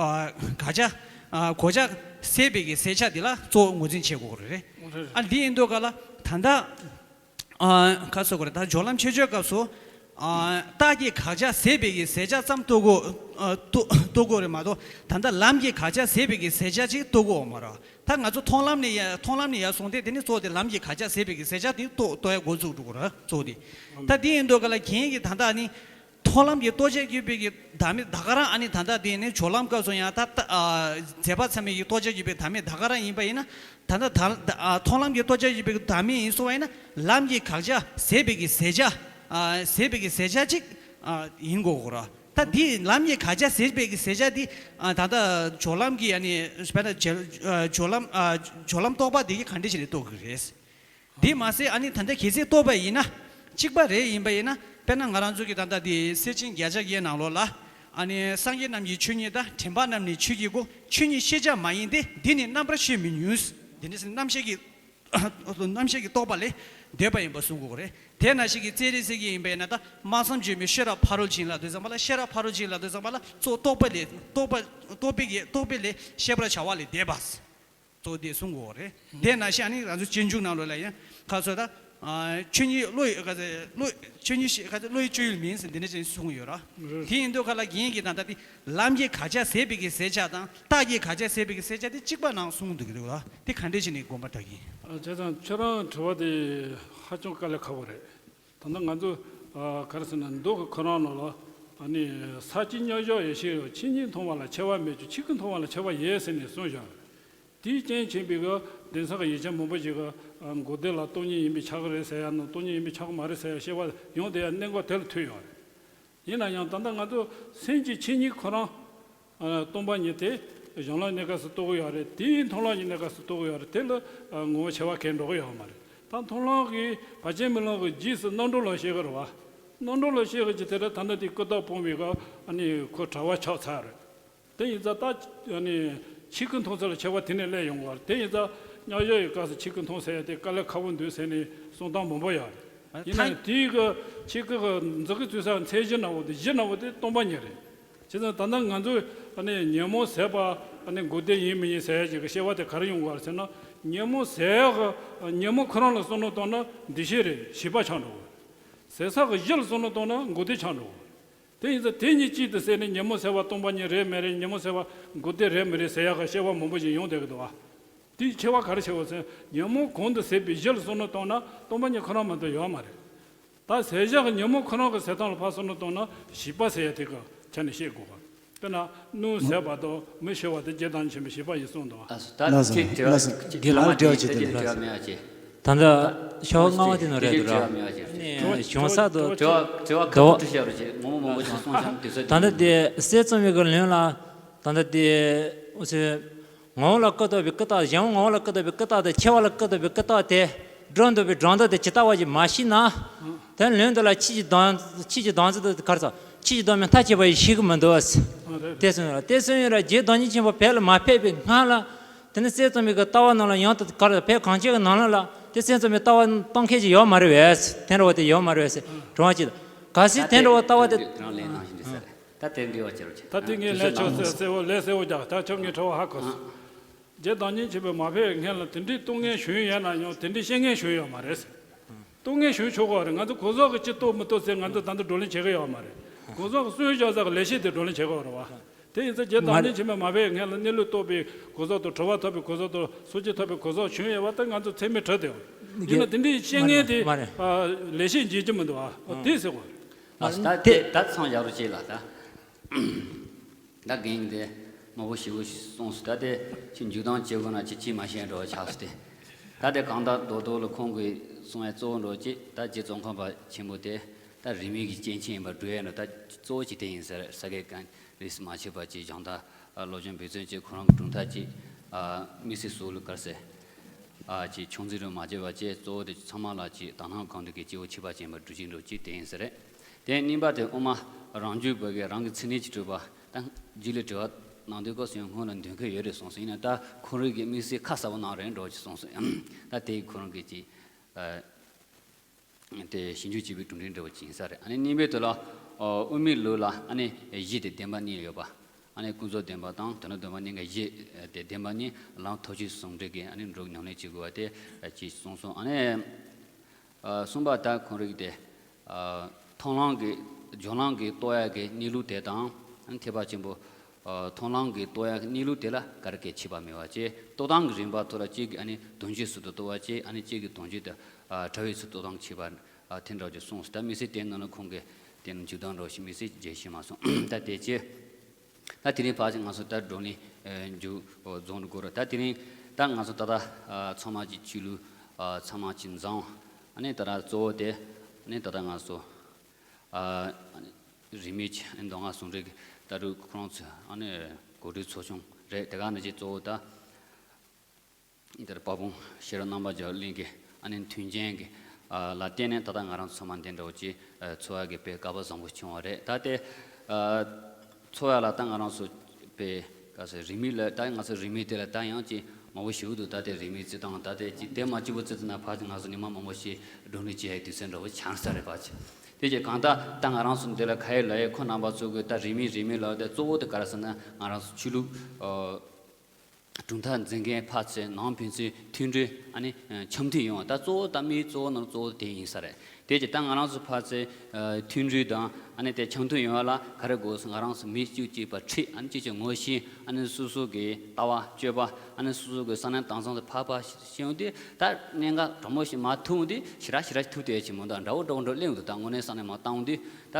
ཨ་དགག་བྱ་ཨ་གོ་བྱ་ཟད་པའི་གི་ཟད་བྱ་འདི་ལ་གཙོ་བོ་ངོས་འཛིན་བྱེད་དགོས་རེད། ཨང་རེད་རེད། ཨ་འདི་ཡིན་དུས་ག་ལ་ད་ལྟ། ཨ་ཁ་སོ་གོ་རེ་ད་སྦྱོར་ལམ་ཆོས་སྤྱོད་སྐབས་སུ། ཨ་རྟགས་ཀྱི་དགག་བྱ་ཟད་པའི་གི་ཟད་བྱ་ཙམ་རྟོགས་དགོས། ཨ་རྟོགས་རྟོགས་དགོས་རེད་མ་གཏོགས་ད་ལྟ་ལམ་གྱི་དགག་བྱ་ཟད་པའི་གི་ཟད་བྱ་ཅིག་རྟོགས་དགོས་མ་རེད། ད་ང་ཚོ་མཐོང་ལམ་ནས་ཡ་མཐོང་ལམ་ནས་ཡར་སོང་སྟེ་དེ་ནི་གཙོ་བོ་དེ་ལམ་གྱི་དགག་བྱ་ཟད་པའི་གི་ཟད་བྱ་དེ་རྟོགས་རྟོགས་ཡ་འགོ་འཛུགས་འགྲོ་གི་རེད་གཙོ་བོ་དེ། ད་དེ་ཡིན་དུས་ག་ལ་རྒན་གྱི་ད་ལྟ་ནི། མཐོང་ལམ་གྱི་རྟོགས་བྱར་གྱུར་པའི་གི་བདག་མེད་ད་ག་རང་ཨ་ནི་ད་ལྟ་དེ་ནི་སྦྱོར་ལམ་སྐབས་སུ་ཡང་ད་ལྟ་ཨ་རྗེས་དཔག་ཚད་མའི་གི་རྟོགས་བྱར་གྱུར་པའི་བདག་མེད་ད་ག་རང་ཡིན་པ་ཡིན་ན། ད་ལྟ་ད་ཨ་མཐོང་ལམ་གྱི་རྟོགས་བྱར་གྱུར་པའི་བདག་མེད་ཡིན་སོང་བ་ཡིན་ན་ལམ་གྱི་དགག་བྱ་ཟད་པའི་གི་ཟད་བྱ་ཨ་ཟད་པའི་གི་ཟད་བྱ་ཅིག་ཨ་ཡིན་དགོས་གོ་ར། ད་འདི་ལམ་གྱི་དགག་བྱ་ཟད་པའི་གི་ཟད་བྱ་འདི་ཨ་ད་ལྟ་སྦྱོར་ལམ་གྱི་ཨ་ནི་དཔེར་ན་རྗེས་ཨ་སྦྱོར་ལམ་ཨ་སྦྱོར་ལམ་རྟོག་པ་འདི་གིས་ག་འདྲ་ཞིག་ལ་རྟོགས་ཀྱི་རེད། འདི་མ་ཟད་ཨ་ནི་ད་ལྟ་གལ་སྲིད་རྟོགས་པ་ཡིན་ན་གཅིག་པ་རེད་ཡིན་པ་ཡིན་ན་དཔེར་ན་ང་རང་ཚོ་གི་ད་ལྟ་འདི་སེར་ཆེན་བརྒྱ་ཆ་བརྒྱའི་ནང་ལོགས་ལ་ཨ་ནི་སངས་རྒྱས་རྣམས་ཀྱི་ཆོས་ཉིད་དང་དྲན་པ་རྣམས་ནི་ཆོས་ཀྱི་སྐུ། ཆོས་ཉིད་ཤེས་བྱ་མ་ཡིན་ཏེ། འདི་ནི་རྣམ་པར་ཤེས་མི་ནུས། འདི་ནི་རྣམ་ཤེས་ཀྱི་རྣམ་ཤེས་ཀྱི་རྟོག་པ་ལས་འདས་པ་ཡིན་པ་གསུང་དགོས་རེད། དེ་ནང་བཞིན་གྱི་རྩེ་རེ་ཟེར་གྱི་ཡིན་པ་ཡིན་ན་ད་སྨྲ་བསམ་བརྗོད་མེད་ཤེས་རབ་ཕ་རོལ་ཕྱིན་ལ་དེ་ཙམ་པ་ལ་ཤེས་རབ་ཕ་རོལ་ཕྱིན་ལ་དེ་ཙམ་པ་ལ་གཙོ་རྟོག་པ་ལས་རྟོག་པ་རྟོག་པའི་རྟོག་པའི་ལས་ཤེས་པར་བྱ་བ་ལས་འདས་པ། གཙོ་བོ་དེ་གསུང་དགོས་རེད། དེ་ནང་བཞིན་ཨ་ནི་ང་ཚོ་སྤྱོད་འཇུག་ནང་ལོགས་ལ་ཡང་ཁ་ཚོ་ད་ཆོས་ཉིད་བློ་ཡི་ཁ་ཚོ་བློ་ཆོས་ཉིད་ཤེས་ཁ་ཚོ་བློ་ཡི་སྤྱོད་ཡུལ་མིན་ཟེར་འདི་འདྲ་ཅན་གསུངས་ཡོད་ར། དེ་ཡིན་དུས་ཁ་ལ་རྒན་གྱི་ད་ལྟ་དེ་ལམ་གྱི་དགག་བྱ་ཟད་པའི་གི་ཟད་བྱ་དང་རྟགས་ཀྱི་དགག་བྱ་ཟད་པའི་གི་ཟད་བྱ་དེ་གཅིག་པ་ནང་གསུངས་འདུག་གི་འདུག་ལ། དེ་ག་འདྲ་བྱས་ནས་དགོངས་པ་གྲགས་ཀྱི་ཡིན། བྱས་ཙང་ཁྱོད་རང་དྲི་བ་དེ་ཧ་ཅང་དཀའ་ལས་ཁག་པོ་རེད། ད་ལྟ་ང་ཚོ་ཨ་ག་རེ་ཟེར་ན་མདོ་གི་ཁོ་རང་ནང་ལ་ཨ་ནི་ས་བཅུ་མཉམ་བཞག་ཡེ་ཤེས་ཡོད། ཆོས་ཉིད་མཐོང་བ་ལ་ཁྱད་པར་མེད་ཀྱང་ཆོས་སྐུ་མཐོང་བ་ལ་ཁྱད་པར་ཡོད་ཟེར་ནས་གསུངས་བཞག་དེའི་རྐྱེན་བྱས་པའི་གི་དེང་སང་གི་ཡིག་ཆ་མང་པོ་ཞིག་གི་འགོག་བདེན་ལ་སྟོང་ཉིད་ཡིན་པས་ཁྱབ་ཀྱི་རེད་ཟེར་ཡ་ནང་སྟོང་ཉིད་ཡིན་པས་ཁྱབ་ཀྱི་མ་རེད་ཟེར་ཡ་བཤད་པ་ཡོང་བསྡད་ཡ་གནད་འགག་དེ་ལ་ཐུག་ཡོད་རེད། ཡིན་ན་ཡང་ད་ལྟ་ང་ཚོ་སེམས་ཀྱི་ཆོས་ཉིད་ཁོ་རང་ཨ་སྟོང་པ་ཉིད་དེ་གཞན་ལ་གནས་སྐབས་སུ་རྟོགས་ཀྱི་ཡོད་རེད། དེའི་མཐོང་ལམ་གྱི་གནས་སྐབས་སུ་རྟོགས་ཀྱི་ཡོད་རེད། དེ་ལ་ཨ་ངོ་བོ་ཕྱེ་བ་གང་འགྲོ་གི་ཡོད་མ་རེད། ད་མཐོང་ལམ་གྱི་བར་ཆད་རྨི་ལམ་གྱི་རྗེས་སུ་རྣམ་གྲོལ་ལ་བཤད་ཀྱི་རེད་བ། རྣམ་གྲོལ་ལ་བཤད་ཀྱི་དེ་ལ་ད་ལྟ་དེ་ཀུན་བརྟགས་སྤོང་བའི་སྐབས་ཨ་ནི་ཁོ་གྲྭ་པ་ཆགས་ཚར་རེད། དེ་ཡིན་ཙང་ད་ཨ་ནི་ཆོས་སྐུ་མཐོང་ཚུལ་ལ་ཁྱད་པར་དེ་ནས་སླེབས་ཡོང་གི་རེད། དེ་ཡིན་ཙང་མཉམ་བཞག་གི་སྐབས་སུ་ཆོས་སྐུ་མཐོང་ཟེར་ཡ་དེ་དཀའ་ལས་ཁག་པོ་འདུག་ཟེར་ནས་གསུང་སྟངས་མང་པོ་ཡོད་རེད། ཡིན་ན་ད་དེའི་གི་ཆོས་སྐུ་གི་འཛིན་གྱི་ཚུལ་ས་མཚན་གཞི་ནང་བོ་དེ་གཞི་ནང་བོ་དེ་སྟོང་པ་ཉིད་རེད། བྱས་ཙང་ད་ལྟ་ང་ཚོས་ཨ་ནི་ཉོན་མོངས་ཟད་པ་ཨ་ནི་འགོག་བདེན་ཡིན་མི་ཡིན་ཟེར་ཡ་ཅིག་གི་བཤད་པ་དེ་ག་རེ་ཡོང་གི་རེད་ཟེར་ན། ཉོན་མོངས་ཟད་ཡ་གི་ཉོན་མོངས་ཁོ་རང་ལ་བསམ་བློ་བཏང་ན་འདུ་ཤེས་རེད། བྱིས་པ་ཆགས་འགྲོ་གི་རེད། ཟད་ས་གི་གཞི་ལ་བསམ་བློ་བཏང་ན་འགོག་བདེན་ཆགས་འགྲོ་གི་རེད། དེ་ཡིན་ཙང་དེ་གཉིས་གཅིག་ཏུ་བསྲེས་ནས་ཉོན་མོངས་ཟད་པ་སྟོང་པ་ཉིད་རེད་མི་རེད། ཉོན་མོངས་ཟད་པ་འགོག་བདེན་རེད་མི་རེད་ཟེར་ཡག་གི་བཤད་པ་མང་པོ་ཞིག་ཡོང་བསྡད་ཀྱི་འདུག་བ། དེའི་ཕྱེ་བ་ག་རེ་ཕྱེ་བ་ཟེར་ན་ཉོན་མོངས་གང་དུ་ཟད་པའི་གཞི་ལ་བསམ་བློ་བཏང་ན་སྟོང་པ་ཉིད་ཁོ་རང་མ་གཏོགས་ཡོད་མ་རེད། ད་ཟད་བཞག་གི་ཉོན་མོངས་ཁོ་རང་གི་ཟད་སྟངས་ལ་ཕར་བསམ་བློ་བཏང་ན་བྱིས་པ་ཟེར་ཡ་དེ་གི་ཆ་ནས་བཤད་དགོས་ག་དཔེར་ན་སྣུམ་ཟད་པ་དང་མེ་ཤོར་བ་དེ་རྗེ་བདག་ཉིད་ཆེན་པོས་བྱིས་པ་ཡིན་གསུངས་འདུག་བ། ལགས་སོ། ལགས་སོ། རྒན་ལགས་ལ་དྲི་བ་ཅིག་དེ་ལ། ད་ལྟ་ཤོག་ལྔ་པ་དེ་ནང་རེད་འདུག་ར། ནས་གཞུང་ས་དུ་དྲི་བ་དྲི་བ་ཁ་ཐུག་ཞུ་རོགས་བྱེད། ངོ་མ་མང་པོ་ཞིག་གསུངས་བཞག་དུས་ཚོད། ད་ལྟ་དེ་གསེར་བཙོང་བའི་གི་ལུང་ལ་ད་ལྟ་དེ་འུ་ཚོས་ངོ་བོ་ལ་ཀུན་རྟོག་པའི་ཀུན་བརྟགས། གཞན་ངོ་བོ་ལ་ཀུན་རྟོག་པའི་ཀུན་བརྟགས་དེ་ཁྱད་པར་ལ་ཀུན་རྟོག་པའི་ཀུན་བརྟགས་དེ་ འགྲོ་འདུག་པའི་སྒྲོ་འདོགས་དེ་ཇི་ལྟ་བ་ཞིག་མ་ཤེས་ན། དོན་ལན་དུ་ལ་ཆོས་ཀྱི་སྡོམ་ཆོས་ཀྱི་སྡོམ་ཚིག་དེ་གར་ཚོ་ཆོས་ཀྱི་སྡོམ་མི་མཐའ་ཆད་པ་ཞིག་ཤེས་ཀྱི་མི་འདུག་ཟེར། དེ་གསུངས་ཡོད་ལ། དེ་གསུངས་ཡོད་ལ་རྗེ་བདག་ཉིད་ཆེན་པོ་བོད་ལ་མ་ཕེབས་པའི་སྔ་ལ། དེ་ནི་སྲས་བཙུན་མའི་གི་ལྟ་བ་ནང་ལ་ཡང་དུ་གར་བོད་གངས་ཅན་གྱི་ནང་ལ་ལ་དེ་སྲས་བཙུན་མའི་ལྟ་བ་གཏོང་མཁན་ཅིག་ཡོད་མ་རེད་པས། དེ་འདྲ་བ་དེ་ཡོད་མ་རེད་པས། དྲི་བ་གཅིག་ལ། གལ་སྲིད་དེ་འདྲ་བ་ལྟ་བ་དེ། ད་དེ་འདྲ་བ་བྱེད་རོགས་བྱེད། ད་དེ་ངས་ལན་ཆོག་ཟེར་གསལ་བོ་ལས་གསལ་བོ་རྒྱག་ད་ཁྱོད་ངའི་དྲི་བ་ཧ་གོ་སོང་། རྗེ་བདག་ཉིད་ཆེན་པོས་མ་ཕེབས་སྔོན་ལ་དེ་འདྲའི་སྟོན་མཁན་གཞུང་ཡོད་ན་ཡང་དེ་འདྲའི་བཤད་མཁན་གཞུང་ཡོད་མ་རེད། སྟོན་མཁན་གཞུང་ཆོག་གི་རེད། ང་ཚོ་གོང་ས་གི་ཅི་གཏོགས་མི་གཏོགས་ཟེར་ང་ཚོ་ད་ལྟ་བགྲོ་གླེང་བྱེད་ཀྱི་ཡོད་མ་རེད། གོང་ས་གི་གསུང་བཤད་ས་གི་ལས་བྱེད་དེ་བགྲོ་གླེང་བྱེད་ཀྱི་ཡོད་རེད་བ། དེ་ཡིན་ཙང་རྗེ་བདག་ཉིད་ཆེན་པོས་མ་ཕེབས་སྔོན་ལ་གནས་ལུགས་རྟོགས་པའི་གོང་ས་དང་དྲི་བ་ཐོབ་པའི་གོང་ས་དང་ཐུགས་རྗེ་ཐོབ་པའི་གོང་ས་གཞུང་ཡོད་པ་ད་ང་ཚོ་ཚད་མས་གྲུབ་བསྡད་ཡོད། ཡིན་ན་དེ་འདྲའི་བཤད་མཁན་དེ་ལས་བྱེད་འཇལ་རྒྱུ་མི་འདུག་བ། དེ་ཟེར་གོ་རེད། ཨ་ད་དེ་ད་མཚམས་བཞག་རོགས་བྱེད་ལ་ད། ད་རྒན་དེ་མང་པོ་ཞེ་པོ་ཞིག་གསུངས་སོང་། ད་དེ་ཁྱེད་མཇུག་སྡོམ་བྱེད་དགོས་ན་ཁྱེད་ཅིས་མ་ཤེས་འགྲོ་བ་ཆགས་སོང་སྟེ། ད་དེ་གང་ལྟར་རྡོག་རྡོག་ལ་ཁོང་གིས་གསུང་ཡ་གཙོ་བོ་འགྲོ་ཅིག་ད་རྗེ་ཙོང་ཁ་པ་ཆེན་པོ་དེ་ད་རིས་མེད་ཀྱི་སྐྱེས་ཆེན་ཡིན་པར་འགྲོ་ཡ་འགྲོ་ད་གཙོ་བོ་ཅིག་དེ་ཡིན་ཟེར། ས་དགེ་བཀའ་རིས་མ་ཆད་པ་ཅིག་སྦྱང་ད་སློབ་སྦྱོང་འབད་བརྩོན་ཅིག་ཁོ་རང་གི་གྲུབ་མཐའ་ཅིག་དམིགས་བསལ་སྲོག་ལ་དཀར་ཟེར། ཨ་ཅིག་ཆུང་འཛིན་རུ་མ་བྱས་པ་བཅས་གཙོ་བོ་དེ་ཚང་མ་ལ་ཅིག་དག་སྣང་གང་དྲག་གི་སྐྱེ་བོ་ཁྱད་པར་ཅན་པ་སྒྲུབ་ཅིང་འགྲོ་ཅིག་དེ་ཡིན་ས་རེད། དེ་གཉིས་པ་དེ་དབུ་མ་རང་རྒྱུད་པ་གི་རང་གི་ཚིག་ནི་ཅིག་གྲུབ་པ་ད་རྗེས་ལ་དྲི་བ་གནང་དུས་སྐབས་སུ་ཡང་སྔོན་ལ་འདོན་གི་ཡོད་རེད་གསུངས་སོང་། ཡིན་ན་ད་ཁོང་རང་གི་དམིགས་བསལ་ཁ་གསལ་པོ་གནང་རེད་འགྲོ་ཅིག་གསུངས་སོང་། ད་དེ་ཁོ་རང་གི་ཅིག་ཨ། དེ་ཞིབ་འཇུག་བྱས་པའི་གྲུབ་འབྲས་འདྲ་བོ་ཅིག་ཡིན་ས་རེད། ཨ་ནི་གཉིས་པའི་དོན་ལ་ཨ་དབུ་མའི་ལུགས་ལ་ཨ་ནི་གཞི་དེ་བདེན་པ་གཉིས་ཡོད་པ། ཨ་ནི་ཀུན་རྫོབ་བདེན་པ་དང་དོན་དམ་བདེན་པ་གཉིས་ཀ་གཞི་དེ་བདེན་པ་གཉིས་ལམ་ཐབས་ཤེས་ཟུང་འབྲེལ་གྱིས་ཨ་ནི་འགྲོ་ཉམས་ལེན་བྱེད་དགོས་པ་དེ་ཅིག་གསུངས་སོང་། ཨ་ནི་ཨ་གསུམ་པ་ད་ཁོང་རིག་དེ་ཨ་མཐོང་ལམ་གྱི་སྦྱོར་ལམ་གྱི་རྟོགས་ཡ་གི་གནས་ལུགས་དེ་དང་ཨ་ནི་ཐེག་པ་ཆེན་པོ། ཨ་མཐོང་ལམ་གྱི་རྟོགས་ཡ་གནས་ལུགས་དེ་ལ་ག་རེ་གལ་ཆེ་བ་མེད་པ་བཅས་རྟོགས་སྟངས་ཀྱི་རིམ་པ་ཐོག་ལ་གཅིག་གིས་ཨ་ནི་དོན་སྤྱི་ཟུར་དུ་རྟོགས་པ་བཅས་ཨ་ནི་གཅིག་གིས་དོན་སྤྱི་དེ་ཨ་བྲལ་བའི་ཚུལ་རྟོགས་སྟངས་ཆེ་བ་ཨ་དེ་འདྲ་ཅིག་གསུངས་སོང་། ད་དམིགས་བསལ་དེ་ནང་ལ་ཁོང་གིས་དེ་ནི་འཇུག་སྟངས་འདྲ་ཞིག་དམིགས་བསལ་རྒྱས་ཤེས་མ་སོང་། ད་དེ་ཅི་ད་དེ་རིང་ཕར་ཅིག་ང་ཚོ་ད་བགྲོ་གླེང་མཇུག་རྫོགས་འགྲོ་གི་རེད། ད་དེ་རིང་ད་ང་ཚོ་ད་ལྟ་ཨ་ཚང་མ་ཅིག་ཆོས་ལུགས་ཨ་ཚང་མ་ཅིག་མཛངས། ཨ་ནི་ད་ལྟ་གཙོ་བོ་དེ་ཨ་ནི་ད་ལྟ་ང་ཚོ། ཨ་རིས་མེད་ཀྱི་མདོ་སྔགས་ཟུང་འབྲེལ་གྱི་ལྟ་གྲུབ་ཁོ་རང་ཚོའི་ཨ་ནི་གོ་སྒྲིག་ཚོགས་ཆུང་རེད། དེ་ག་ནང་བཞིན་གཙོ་བོ་ད་དེར་དཔལ་སྤུངས་ཤེས་རབ་རྣམ་པར་རྒྱལ་བ་གླིང་གི་ཨ་ནི་མཐུན་རྐྱེན་གྱི་ཨ་ལ་བརྟེན་ནས་ད་ལྟ་ང་རང་ཚོ་ཚང་མ་འདི་འདྲ་བོ་ཅིག་ཨ་འཚོ་བ་གི་དཔེ་སྐལ་པ་བཟང་པོ་བྱུང་བ་རེད། ད་དེ་ཨ་འཚོ་བ་ལ་ད་ང་རང་ཚོ་དཔེ་ག་ཟེར་རིས་མེད་ལ་ད་ང་ཚོ་རིས་མེད་དེ་ལ་ད་ཡང་ཅིག་མང་པོ་ཞིག་འདུག་ད་དེ་རིས་མེད་རྩི་སྟངས་ད་དེ་ཅིག་དེ་མ་གཅིག་པུ་རྩི་ཚར་ན་ཕར་ང་ཚོ་ཉི་མ་མང་པོ་ཞིག་བགྲོ་གླེང་བྱེད་ཡའི་དུས་ཚོད་འདྲ་བོ་ཆགས་ས་རེད་པ་ཅིག་དེ་ཅིག་གང་ལྟར་ད་ང་རང་ཚོ་འདི་ལ་ཁ་ཡོད་ལག་ཡོད་ཁོ་རྣམ་པ་ཚོ་གི་ད་རིས་མེད་རིས་མེད་ལབ་དེ་གཙོ་བོ་དེ་ག་རེ་ཟེར་ན་ང་རང་ཚོ་ཆོས་ལུགས་ཨ་གྲུབ་མཐའ་འཛིན་མཁན་ཕར་ཚུར་ནང་ཕན་ཚུན་མཐུན་སྒྲིལ་ཨ་ནི་འཆམ་མཐུན་ཡོང་བ་ད་གཙོ་བོ་ད་མིའི་གཙོ་བོ་ནང་གཙོ་བོ་དེ་ཡིན་ས་རེད། དེ་ཅིག་ད་ང་རང་ཚོ་ཕར་ཚུར་ཨ་མཐུན་སྒྲིལ་དང་ཨ་ནི་དེ་འཆམ་མཐུན་ཡོང་བ་ལ་ག་རེ་དགོས་སོང་། ང་རང་ཚོ་མི་གཅིག་གཅིག་པ་ཁྲིད་ཨ་ནི་གཅིག་གཅིག་ངོ་ཤེས་ཨ་ནི་སོ་སོ་གི་ལྟ་བ་སྤྱོད་པ་ཨ་ནི་སོ་སོ་གི་བསམ་ནས་དྭངས་གཙང་དུ་ཕར་ཕར་ཤེས་ཡོང་དུས་ད་གནད་འགག་དྲང་མོ་ཞིག་མ་ཐུག་དུས་ཞེ་དྲག་ཞེ་དྲག་ཐུག་དེ་ཅིག་མི་འདུག་འདྲ་བོ་འདྲ་བོ་འདྲ་བོ་གླེང་འདུག་ད་དངོས་གནས་བསམ་ནས་མ་བཏང་དུས་ད་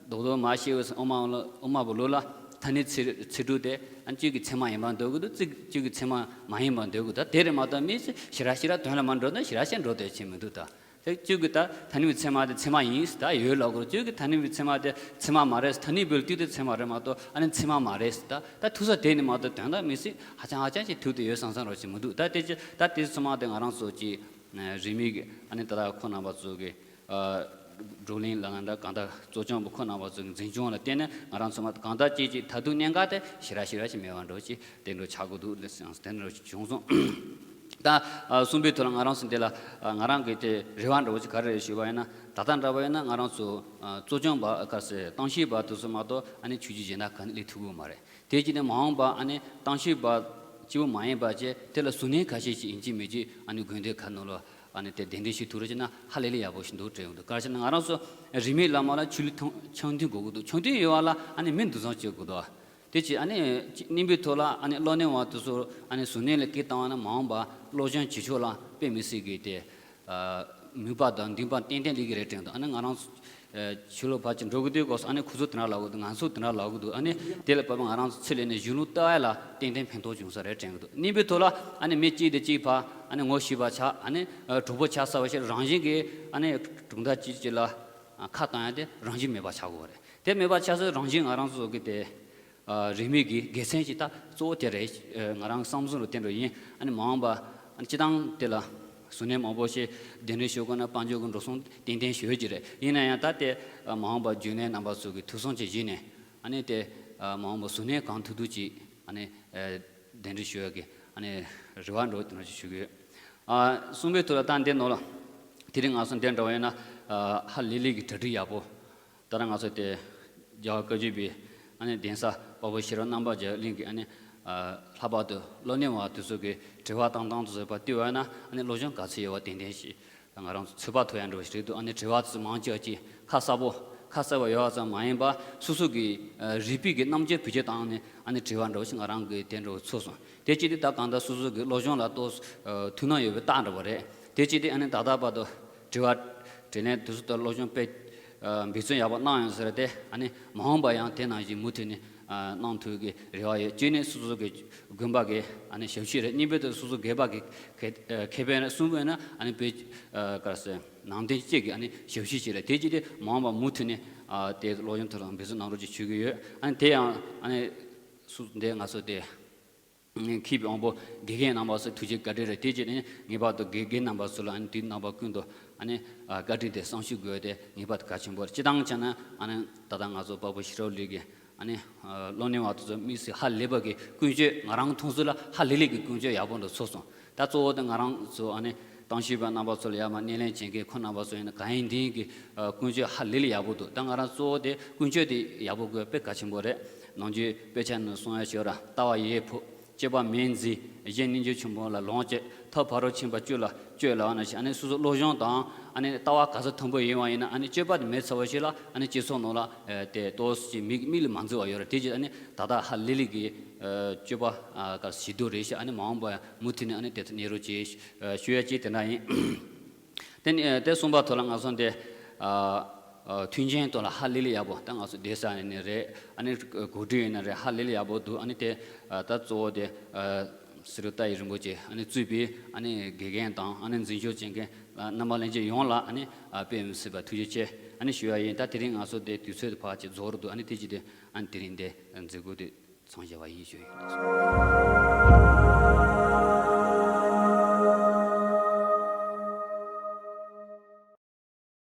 རྡོག་རྡོག་མ་ཤེས་པའི་དབུ་མ་ལ་དབུ་མ་པོ་ལོ་ལ་ཐ་སྙད་ཚིག་ཚིག་འབྲུ་དེ་ཨ་གཅིག་གི་ཚད་མ་ཡིན་པར་འདོད་ཀྱི་འདུག་གཅིག་གཅིག་གི་ཚད་མ་མ་ཡིན་པར་འདོད་ཀྱི་འདུག་ད་དེ་རེད་མ་གཏོགས་མི་ཞེ་དྲག་ཞེ་དྲག་དོན་ལ་མ་འགྲོ་ན་ཞེ་དྲག་ཞེ་འགྲོ་དེ་ཅིག་མི་འདུག་ད། དེ་གཅིག་གིས་ད་ཐ་སྙད་པའི་ཚད་མ་དེ་ཚད་མ་ཡིན་ཟེར་ད་ཡོད་ལབ་དགོས། གཅིག་གིས་ཐ་སྙད་པའི་ཚད་མ་དེ་ཚད་མ་མ་རེད་ཟེར། ཐ་སྙད་པའི་ལུགས་དེ་ཚད་མ་རེད་མ་གཏོགས་ཨ་ནི་ཚད་མ་མ་རེད་ཟེར་ད། ད་ཐུག་ས་དེ་ནི་མ་གཏོགས་དོན་དག་མི་སྲིད་ཧ་ཅང་ཧ་ཅང་ཞིག་ཐུག་དེ་ཡོད་བསམ་བསམ་རོགས་ཞིག་མི་འདུག་ད་དེ་ཅི་ད་དེ་ཚང་མ་དེ་ང་རང་ཚོ་ཀྱི་རིས་མེད་ཀྱི་ཨ་ནི་ད་ལྟ་ཁོ་རྣམ་པ་ཚོ་གི་བགྲོ་གླེང་ལ་ན་འདྲ་གང་ལྟར་གཙོ་སྐྱོང་པ་ཁོ་རྣམ་པ་ཚོ་གི་འཛིན་སྐྱོང་ལ་བརྟེན་ནས་ང་རང་ཚོ་མ་གང་ལྟར་ཅིག་ཅིག་ད་དུང་གནད་འགག་དེ་ཞེ་དྲག་ཞེ་དྲག་ཞིག་མེད་པ་འགྲོ་ཅིག་དེ་འགྲོ་ཆགས་དགོས་འདུག་ལས་ཟེར་དེ་འགྲོ་བྱུང་སོང་། ད་ཨ་གསུམ་པའི་ཐོག་ལ་ང་རང་ཚོ་འདི་ལ་ཨ་ང་རང་གི་དེ་རེ་བ་འདྲ་བོ་ཅིག་ག་རེ་རེད་ཞུས་པ་ཡིན་ན། ད་ལྟ་འདྲ་བ་ཡིན་ན་ང་རང་ཚོ་ཨ་གཙོ་སྐྱོང་པ་ག་ཟེར་གཏམ་བཤད་པ་དེ་ཚོ་མ་གཏོགས་ཨ་ནི་ཆོས་བརྒྱུད་གཞན་དག་ག་ནས་སླེབས་ཐུབ་ཀྱི་མ་རེད། དེ་བྱས་ནས་མ་འོངས་པ་ཨ་ནི་གཏམ་བཤད་པ་གཅིག་པུ་མ་ཡིན་པ་བཅས་དེ་ལ་གཟུར་གནས་ཁ་ཤས་ཤིག་ཡིན་གཅིག་མིན་གཅིག་ཨ་ནི་དགོན་སྡེ་ཁག་ནང་ལ་ཨ་ནི་དེ་གདན་འདྲེན་ཞུ་ཐུབ་རེད་ཅེ་ན་ཧ་ལས་ལས་ཡག་པོ་ཞིག་འདུག་དྲན་ཡོང་འདུག་ག་རེ་ཟེར་ན་ང་རང་ཚོ་རིས་མེད་ལ་མ་ལ་ཆོས་ལུགས་ཐང་འཆམ་མཐུན་དགོས་ཀྱི་འདུག་འཆམ་མཐུན་ཡོང་བ་ལ་ཨ་ནི་མི་འདུ་འཛོམས་བྱེད་དགོས་འདུག་དེ་ཅི་ཨ་ནི་གཉིས་པའི་ཐོག་ལ་ཨ་ནི་སློབ་གཉེར་བ་དེ་ཚོ་ཨ་ནི་གཟུར་གནས་ལ་སྐད་བཏང་བ་ན་མ་འོངས་པ་སློབ་སྦྱོང་བྱེད་ཕྱོགས་ལ་དཔེ་མི་སྲིད་ཀྱི་དེ་ཨ་མོས་པ་དང་འདུན་པ་ཏན་ཏན་སླེབས་ཀྱི་རེད་དྲན་འདུག་ཨ་ནི་ང་རང་ཚོ་ཨ་ཆོས་ལུགས་ཕར་ཅིག་འགྲོ་གི་དུས་སྐབས་སུ་ཨ་ནི་ཁོ་ཚོ་དེ་འདྲ་ལབ་གི་འདུག་ང་ཚོ་དེ་འདྲ་ལབ་གི་འདུག་ཨ་ནི་དེ་ལ་བབ་པ་ང་རང་ཚོ་ཚུར་སླེབས་ནས་གཞུང་ལུགས་ལྟ་བ་ལ་ཏན་ཏན་ཕན་ཐོགས་བྱུང་ས་རེད་དྲན་གི་འདུག་གཉིས་པའི་ཐོག་ལ་ཨ་ནི་མི་གཅིག་དེ་གཅིག་ཕར་ཨ་ནི་ངོ་ཤེས་པ་ཆགས་ཨ་ནི་གྲོགས་པོ་ཆགས་ཚར་བ་ཞིག་རང་བཞིན་གྱིས་ཨ་ནི་གྲུབ་མཐའ་གཅིག་གཅིག་ལ་ཁ་བཏང་ཡ་དེ་རང་བཞིན་མེད་པ་ཆགས་དགོས་རེད། དེ་མེད་པ་ཆགས་ཚུལ་རང་བཞིན་ང་རང་ཚོ་གི་དེ། ཨ་རིས་མེད་ཀྱི་དགེ་མཚན་ཞིག་ད་གཙོ་བོ་དེ་རེད། ཨ་ང་རང་བསམ་བཟུང་རུ་བསྟན་འགྲོ་ཡིན། ཨ་ནི་མ་འོངས་པ་ཨ་ནི་སྤྱི་བཏང་དེ་ལ་ གཟུར་གནས་མང་པོ་ཞིག་གདན་འདྲེན་ཞུ་དགོས་ན་དཔལ་འབྱོར་གྱི་འགྲོ་སོང་ཏན་ཏན་ཞུ་གི་རེད། ཡིན་ན་ཡང་ད་དེ་མ་འོངས་པ་རྒྱུན་ལས་རྣམ་པ་ཚོ་གི་ཐུགས་བསམ་ཅིག་བཞེས་ནས་ཨ་ནི་དེ་མ་འོངས་པ་གཟུར་གནས་གང་ཐུབ་ཐུབ་ཅིག་ཨ་ནི་གདན་འདྲེན་ཞུ་ཡག་གི་ཨ་ནི་རེ་བ་འདྲ་བོ་དེ་འདྲ་ཅིག་ཞུ་གི་ཡོད། གསུམ་པའི་ཐོག་ལ་ད་འདི་ནང་ལ་དེ་རིང་ང་ཚོ་འདི་འདྲ་བ་ཡིན་ན་ཧ་ལས་ལས་ཀྱི་གྲ་སྒྲིག་ཡག་པོ། ད་རང་ང་ཚོ་དེ་རྒྱལ་བ་བཀའ་བརྒྱུད་པའི་ཨ་ནི་གདན་ས་དཔའ་བོ་ཤེས་རབ་རྣམ་པར་རྒྱལ་གླིང་གི་ཨ་ནི་ལྷག་པར་དུ་སློབ་གཉེར་བ་དེ་ཚོ་གི་དྲི་བ་བཏང་སྟངས་དེ་ཚོ་ཕར་བལྟས་པ་ཡིན་ན་ཨ་ནི་སློབ་སྦྱོང་ག་ཚོད་ཡོད་པ་ཏན་ཏན་ཞིག་ང་རང་ཚོ་ཚོད་དཔག་ཐུབ་ཡག་འདྲ་བོ་ཞིག་རེད་འདུག་ཨ་ནི་དྲི་བ་དེ་ཚོ་མང་ཆེ་བ་ཅིག་ཁ་གསལ་པོ་ཁ་གསལ་པོ་ཡོད་པ་ཙམ་མ་ཡིན་པར་སོ་སོ་གི་རིག་པའི་གི་རྣམ་དཔྱོད་བེད་སྤྱོད་བཏང་ནས་ཨ་ནི་དྲི་བ་འདྲ་བོ་ཞིག་ང་རང་གི་དེ་འདྲ་བོ་ཚོར་སོང་། དེ་གཅིག་དེ་ད་གང་ལྟར་སོ་སོ་གི་སློབ་སྦྱོང་ལ་ཏོག་ཙམ་ཐུགས་སྣང་ཡོད་པའི་རྟགས་འདྲ་བོ་རེད། དེ་གཅིག་དེ་ཨ་ནི་ད་ལྟ་བར་དུ་དྲི་བ་དྲིས་ལན་དེ་ཚོ་ལྟར་སློབ་སྦྱོང་སྤེལ་འབད་བརྩོན་ཡག་པོ་གནང་ཡོད་ཟེར་ཏེ་ཨ་ནི་མ་འོངས་པ་ཡང་དེ་ནང་བཞིན་མུ་མཐུད་ནས་གནང་ཐུབ་ཀྱི་རེ་བ་ཡོད། གཅིག་ནི་སོ་སོ་གི་དགོན་པ་གི་ཨ་ནི་ཞབས་ཕྱི་རེད། གཉིས་པ་དེ་སོ་སོ་སྒེར་པ་གི་ཁེ་ཁེ་ཕན་རེད། གསུམ་པ་ནི་ཨ་ནི་བོད་ག་རེ་ཟེར་ནང་བསྟན་སྤྱི་གི་ཨ་ནི་ཞབས་ཕྱི་ཅིག་རེད། དེ་གཅིག་དེ་མ་འོངས་པ་མུ་མཐུད་ནས་དེ་སློབ་སྦྱོང་ཐོག་ལ་འབད་བརྩོན་གནང་རོགས་ཅིག་ཞུ་གི་ཡོད། ཨ་ནི་དེ་ཡང་ཨ་ནི་སུ་འདི་ང་ཚོ་དེ་མཁས་པའི་དབང་པོ་དགེ་རྒན་རྣམ་པ་ཚོ་ཐུགས་རྗེ་བཀའ་དྲིན་རེད། དེ་རྗེས་ནས་ངེས་པར་དུ་དགེ་རྒན་རྣམ་པ་ཚོ་ལ་ཨ་ནི་དུས་རྣམ་པ་ཀུན་ཏུ་ཨ་ནི་བཀའ་དྲིན་དེ་བསམ་ཤེས་དགོས་དེ་ངེས་པར་དུ་གལ་ཆེན་པོ་རེད། སྤྱིར་བཏང་བྱས་ན་ཨ་ནི་ད་ལྟ་ང་ཚོ་དཔའ་བོ་ཤེས་རབ་གླིང་གི་ཨ་ནི་སློབ་གཉེར་བ་དེ་ཚོ་དམིགས་བསལ་ཧ་ལས་པ་གི་ཀུན་སྤྱོད་ང་རང་མཐོང་ཚུལ་ལ་ཧ་ལས་ལས་ཀྱི་ཀུན་སྤྱོད་ཡག་པོ་འདུག་ཚོར་སོང་། ད་གཙོ་བོ་དེ་ང་རང་ཚོ་ཨ་ནི་གཏམ་ཤེས་པ་རྣམ་པ་ཚོ་ལ་ཡར་མར་སྣེ་ལེན་བྱེད་མཁན་ཁོང་རྣམ་པ་ཚོ་ཡིན་ན་གང་ཡིན་དེ་ཡིན་གྱི་ཀུན་སྤྱོད་ཧ་ལས་ལས་ཡག་པོ་འདུག་ད་ང་རང་གཙོ་བོ་དེ་ཀུན་སྤྱོད་དེ་ཡག་པོ་དགོས་དཔེ་གལ་ཆེན་པོ་རེད། ནམ་རྒྱུན་དཔེ་ཆ་ནང་གསུང་ཡ་ཞོར་ལྟ་བ་ཡོད་ཕུག་སྤྱོད་པ་མེད་འཛིན། གཞན་སྙིང་རྗེ་ཆེན་པོ་ལ་ལོངས་སྤྱོད། ཐབས་ཕ་རོལ་ཕྱིན་པ་སྤྱོད་ལ་སྤྱོད་ལ་ཨ་ནི་ཨ་ནི་སོ་སོ་སློབ་སྦྱོང་དང་ཨ་ནི་ལྟ་བ་ག་ཚོད་མཐོན་པོ་ཡིན་པ་ཡིན་ན་ཨ་ནི་སྤྱོད་པ་དེ་མེད་ཚར་བ་ཞིག་ལ་ཨ་ནི་སྤྱི་ཚོགས་ནང་ལ་དེ་ཏོག་ཙམ་མིག་མིག་ལ་མ་འཛུལ་བ་ཡོད་རེད། དེ་རྗེས་ཨ་ནི་ད་ལྟ་ཧ་ལས་ལས་ཀྱི་སྤྱོད་པ་ག་ཞི་དུ་རེད་ཤག་ཨ་ནི་མ་འོངས་པ་མུ་མཐུད་ནས་ཨ་ནི་དེ་ཚོ་གནས་རོགས་བྱེད་ཞུ་ཡ་ཅིག་དེ་འདྲ་ཡིན། དེ་ནི་དེ་གསུམ་པ་ཐོག་ལ་ང་ཚོ་འདི་མཐུན་རྐྱེན་ཐོག་ལ་ཧ་ལས་ལས་ཡག་པོ། ད་ང་ཚོ་བསྡད་ས་ཡིན་ནི་རེད། ཨ་ནི་གོ་སྒྲིག་ཡིན་ན་རེད། ཧ་ལས་ལས་ཡག་པོ་འདུག་ཨ་ནི་དེ་ད་གཙོ་བོ་དེ་སི་རུ་ཏཱ་ཡི་རིན་པོ་ཆེ་ཨ་ནི་གཙོས་པའི་ཨ་ནི་དགེ་རྒན་དང་ཨ་ནི་འཛིན་སྐྱོང་བྱེད་མཁན་རྣམ་པ་ལྷན་རྒྱས་ཡོངས་ལ་ཨ་ནི་དཔེ་མི་སྲིད་པ་ཐུགས་རྗེ་ཆེ་ཨ་ནི་ཞུ་ཡ་ཡིན། ད་དེ་རིང་ང་ཚོ་དེ་དུས་ཚོད་དེ་ཕར་ཅིག་རྫོགས་རུ་འདུག་ཨ་ནི་དེ་ཅི་དེ་ཨ་ནི་དེ་རིང་དེ་མཛད་སྒོ་དེ་མཚམས་བཞག་པ་ཡིན་ཞུ་ཡ་ཡིན།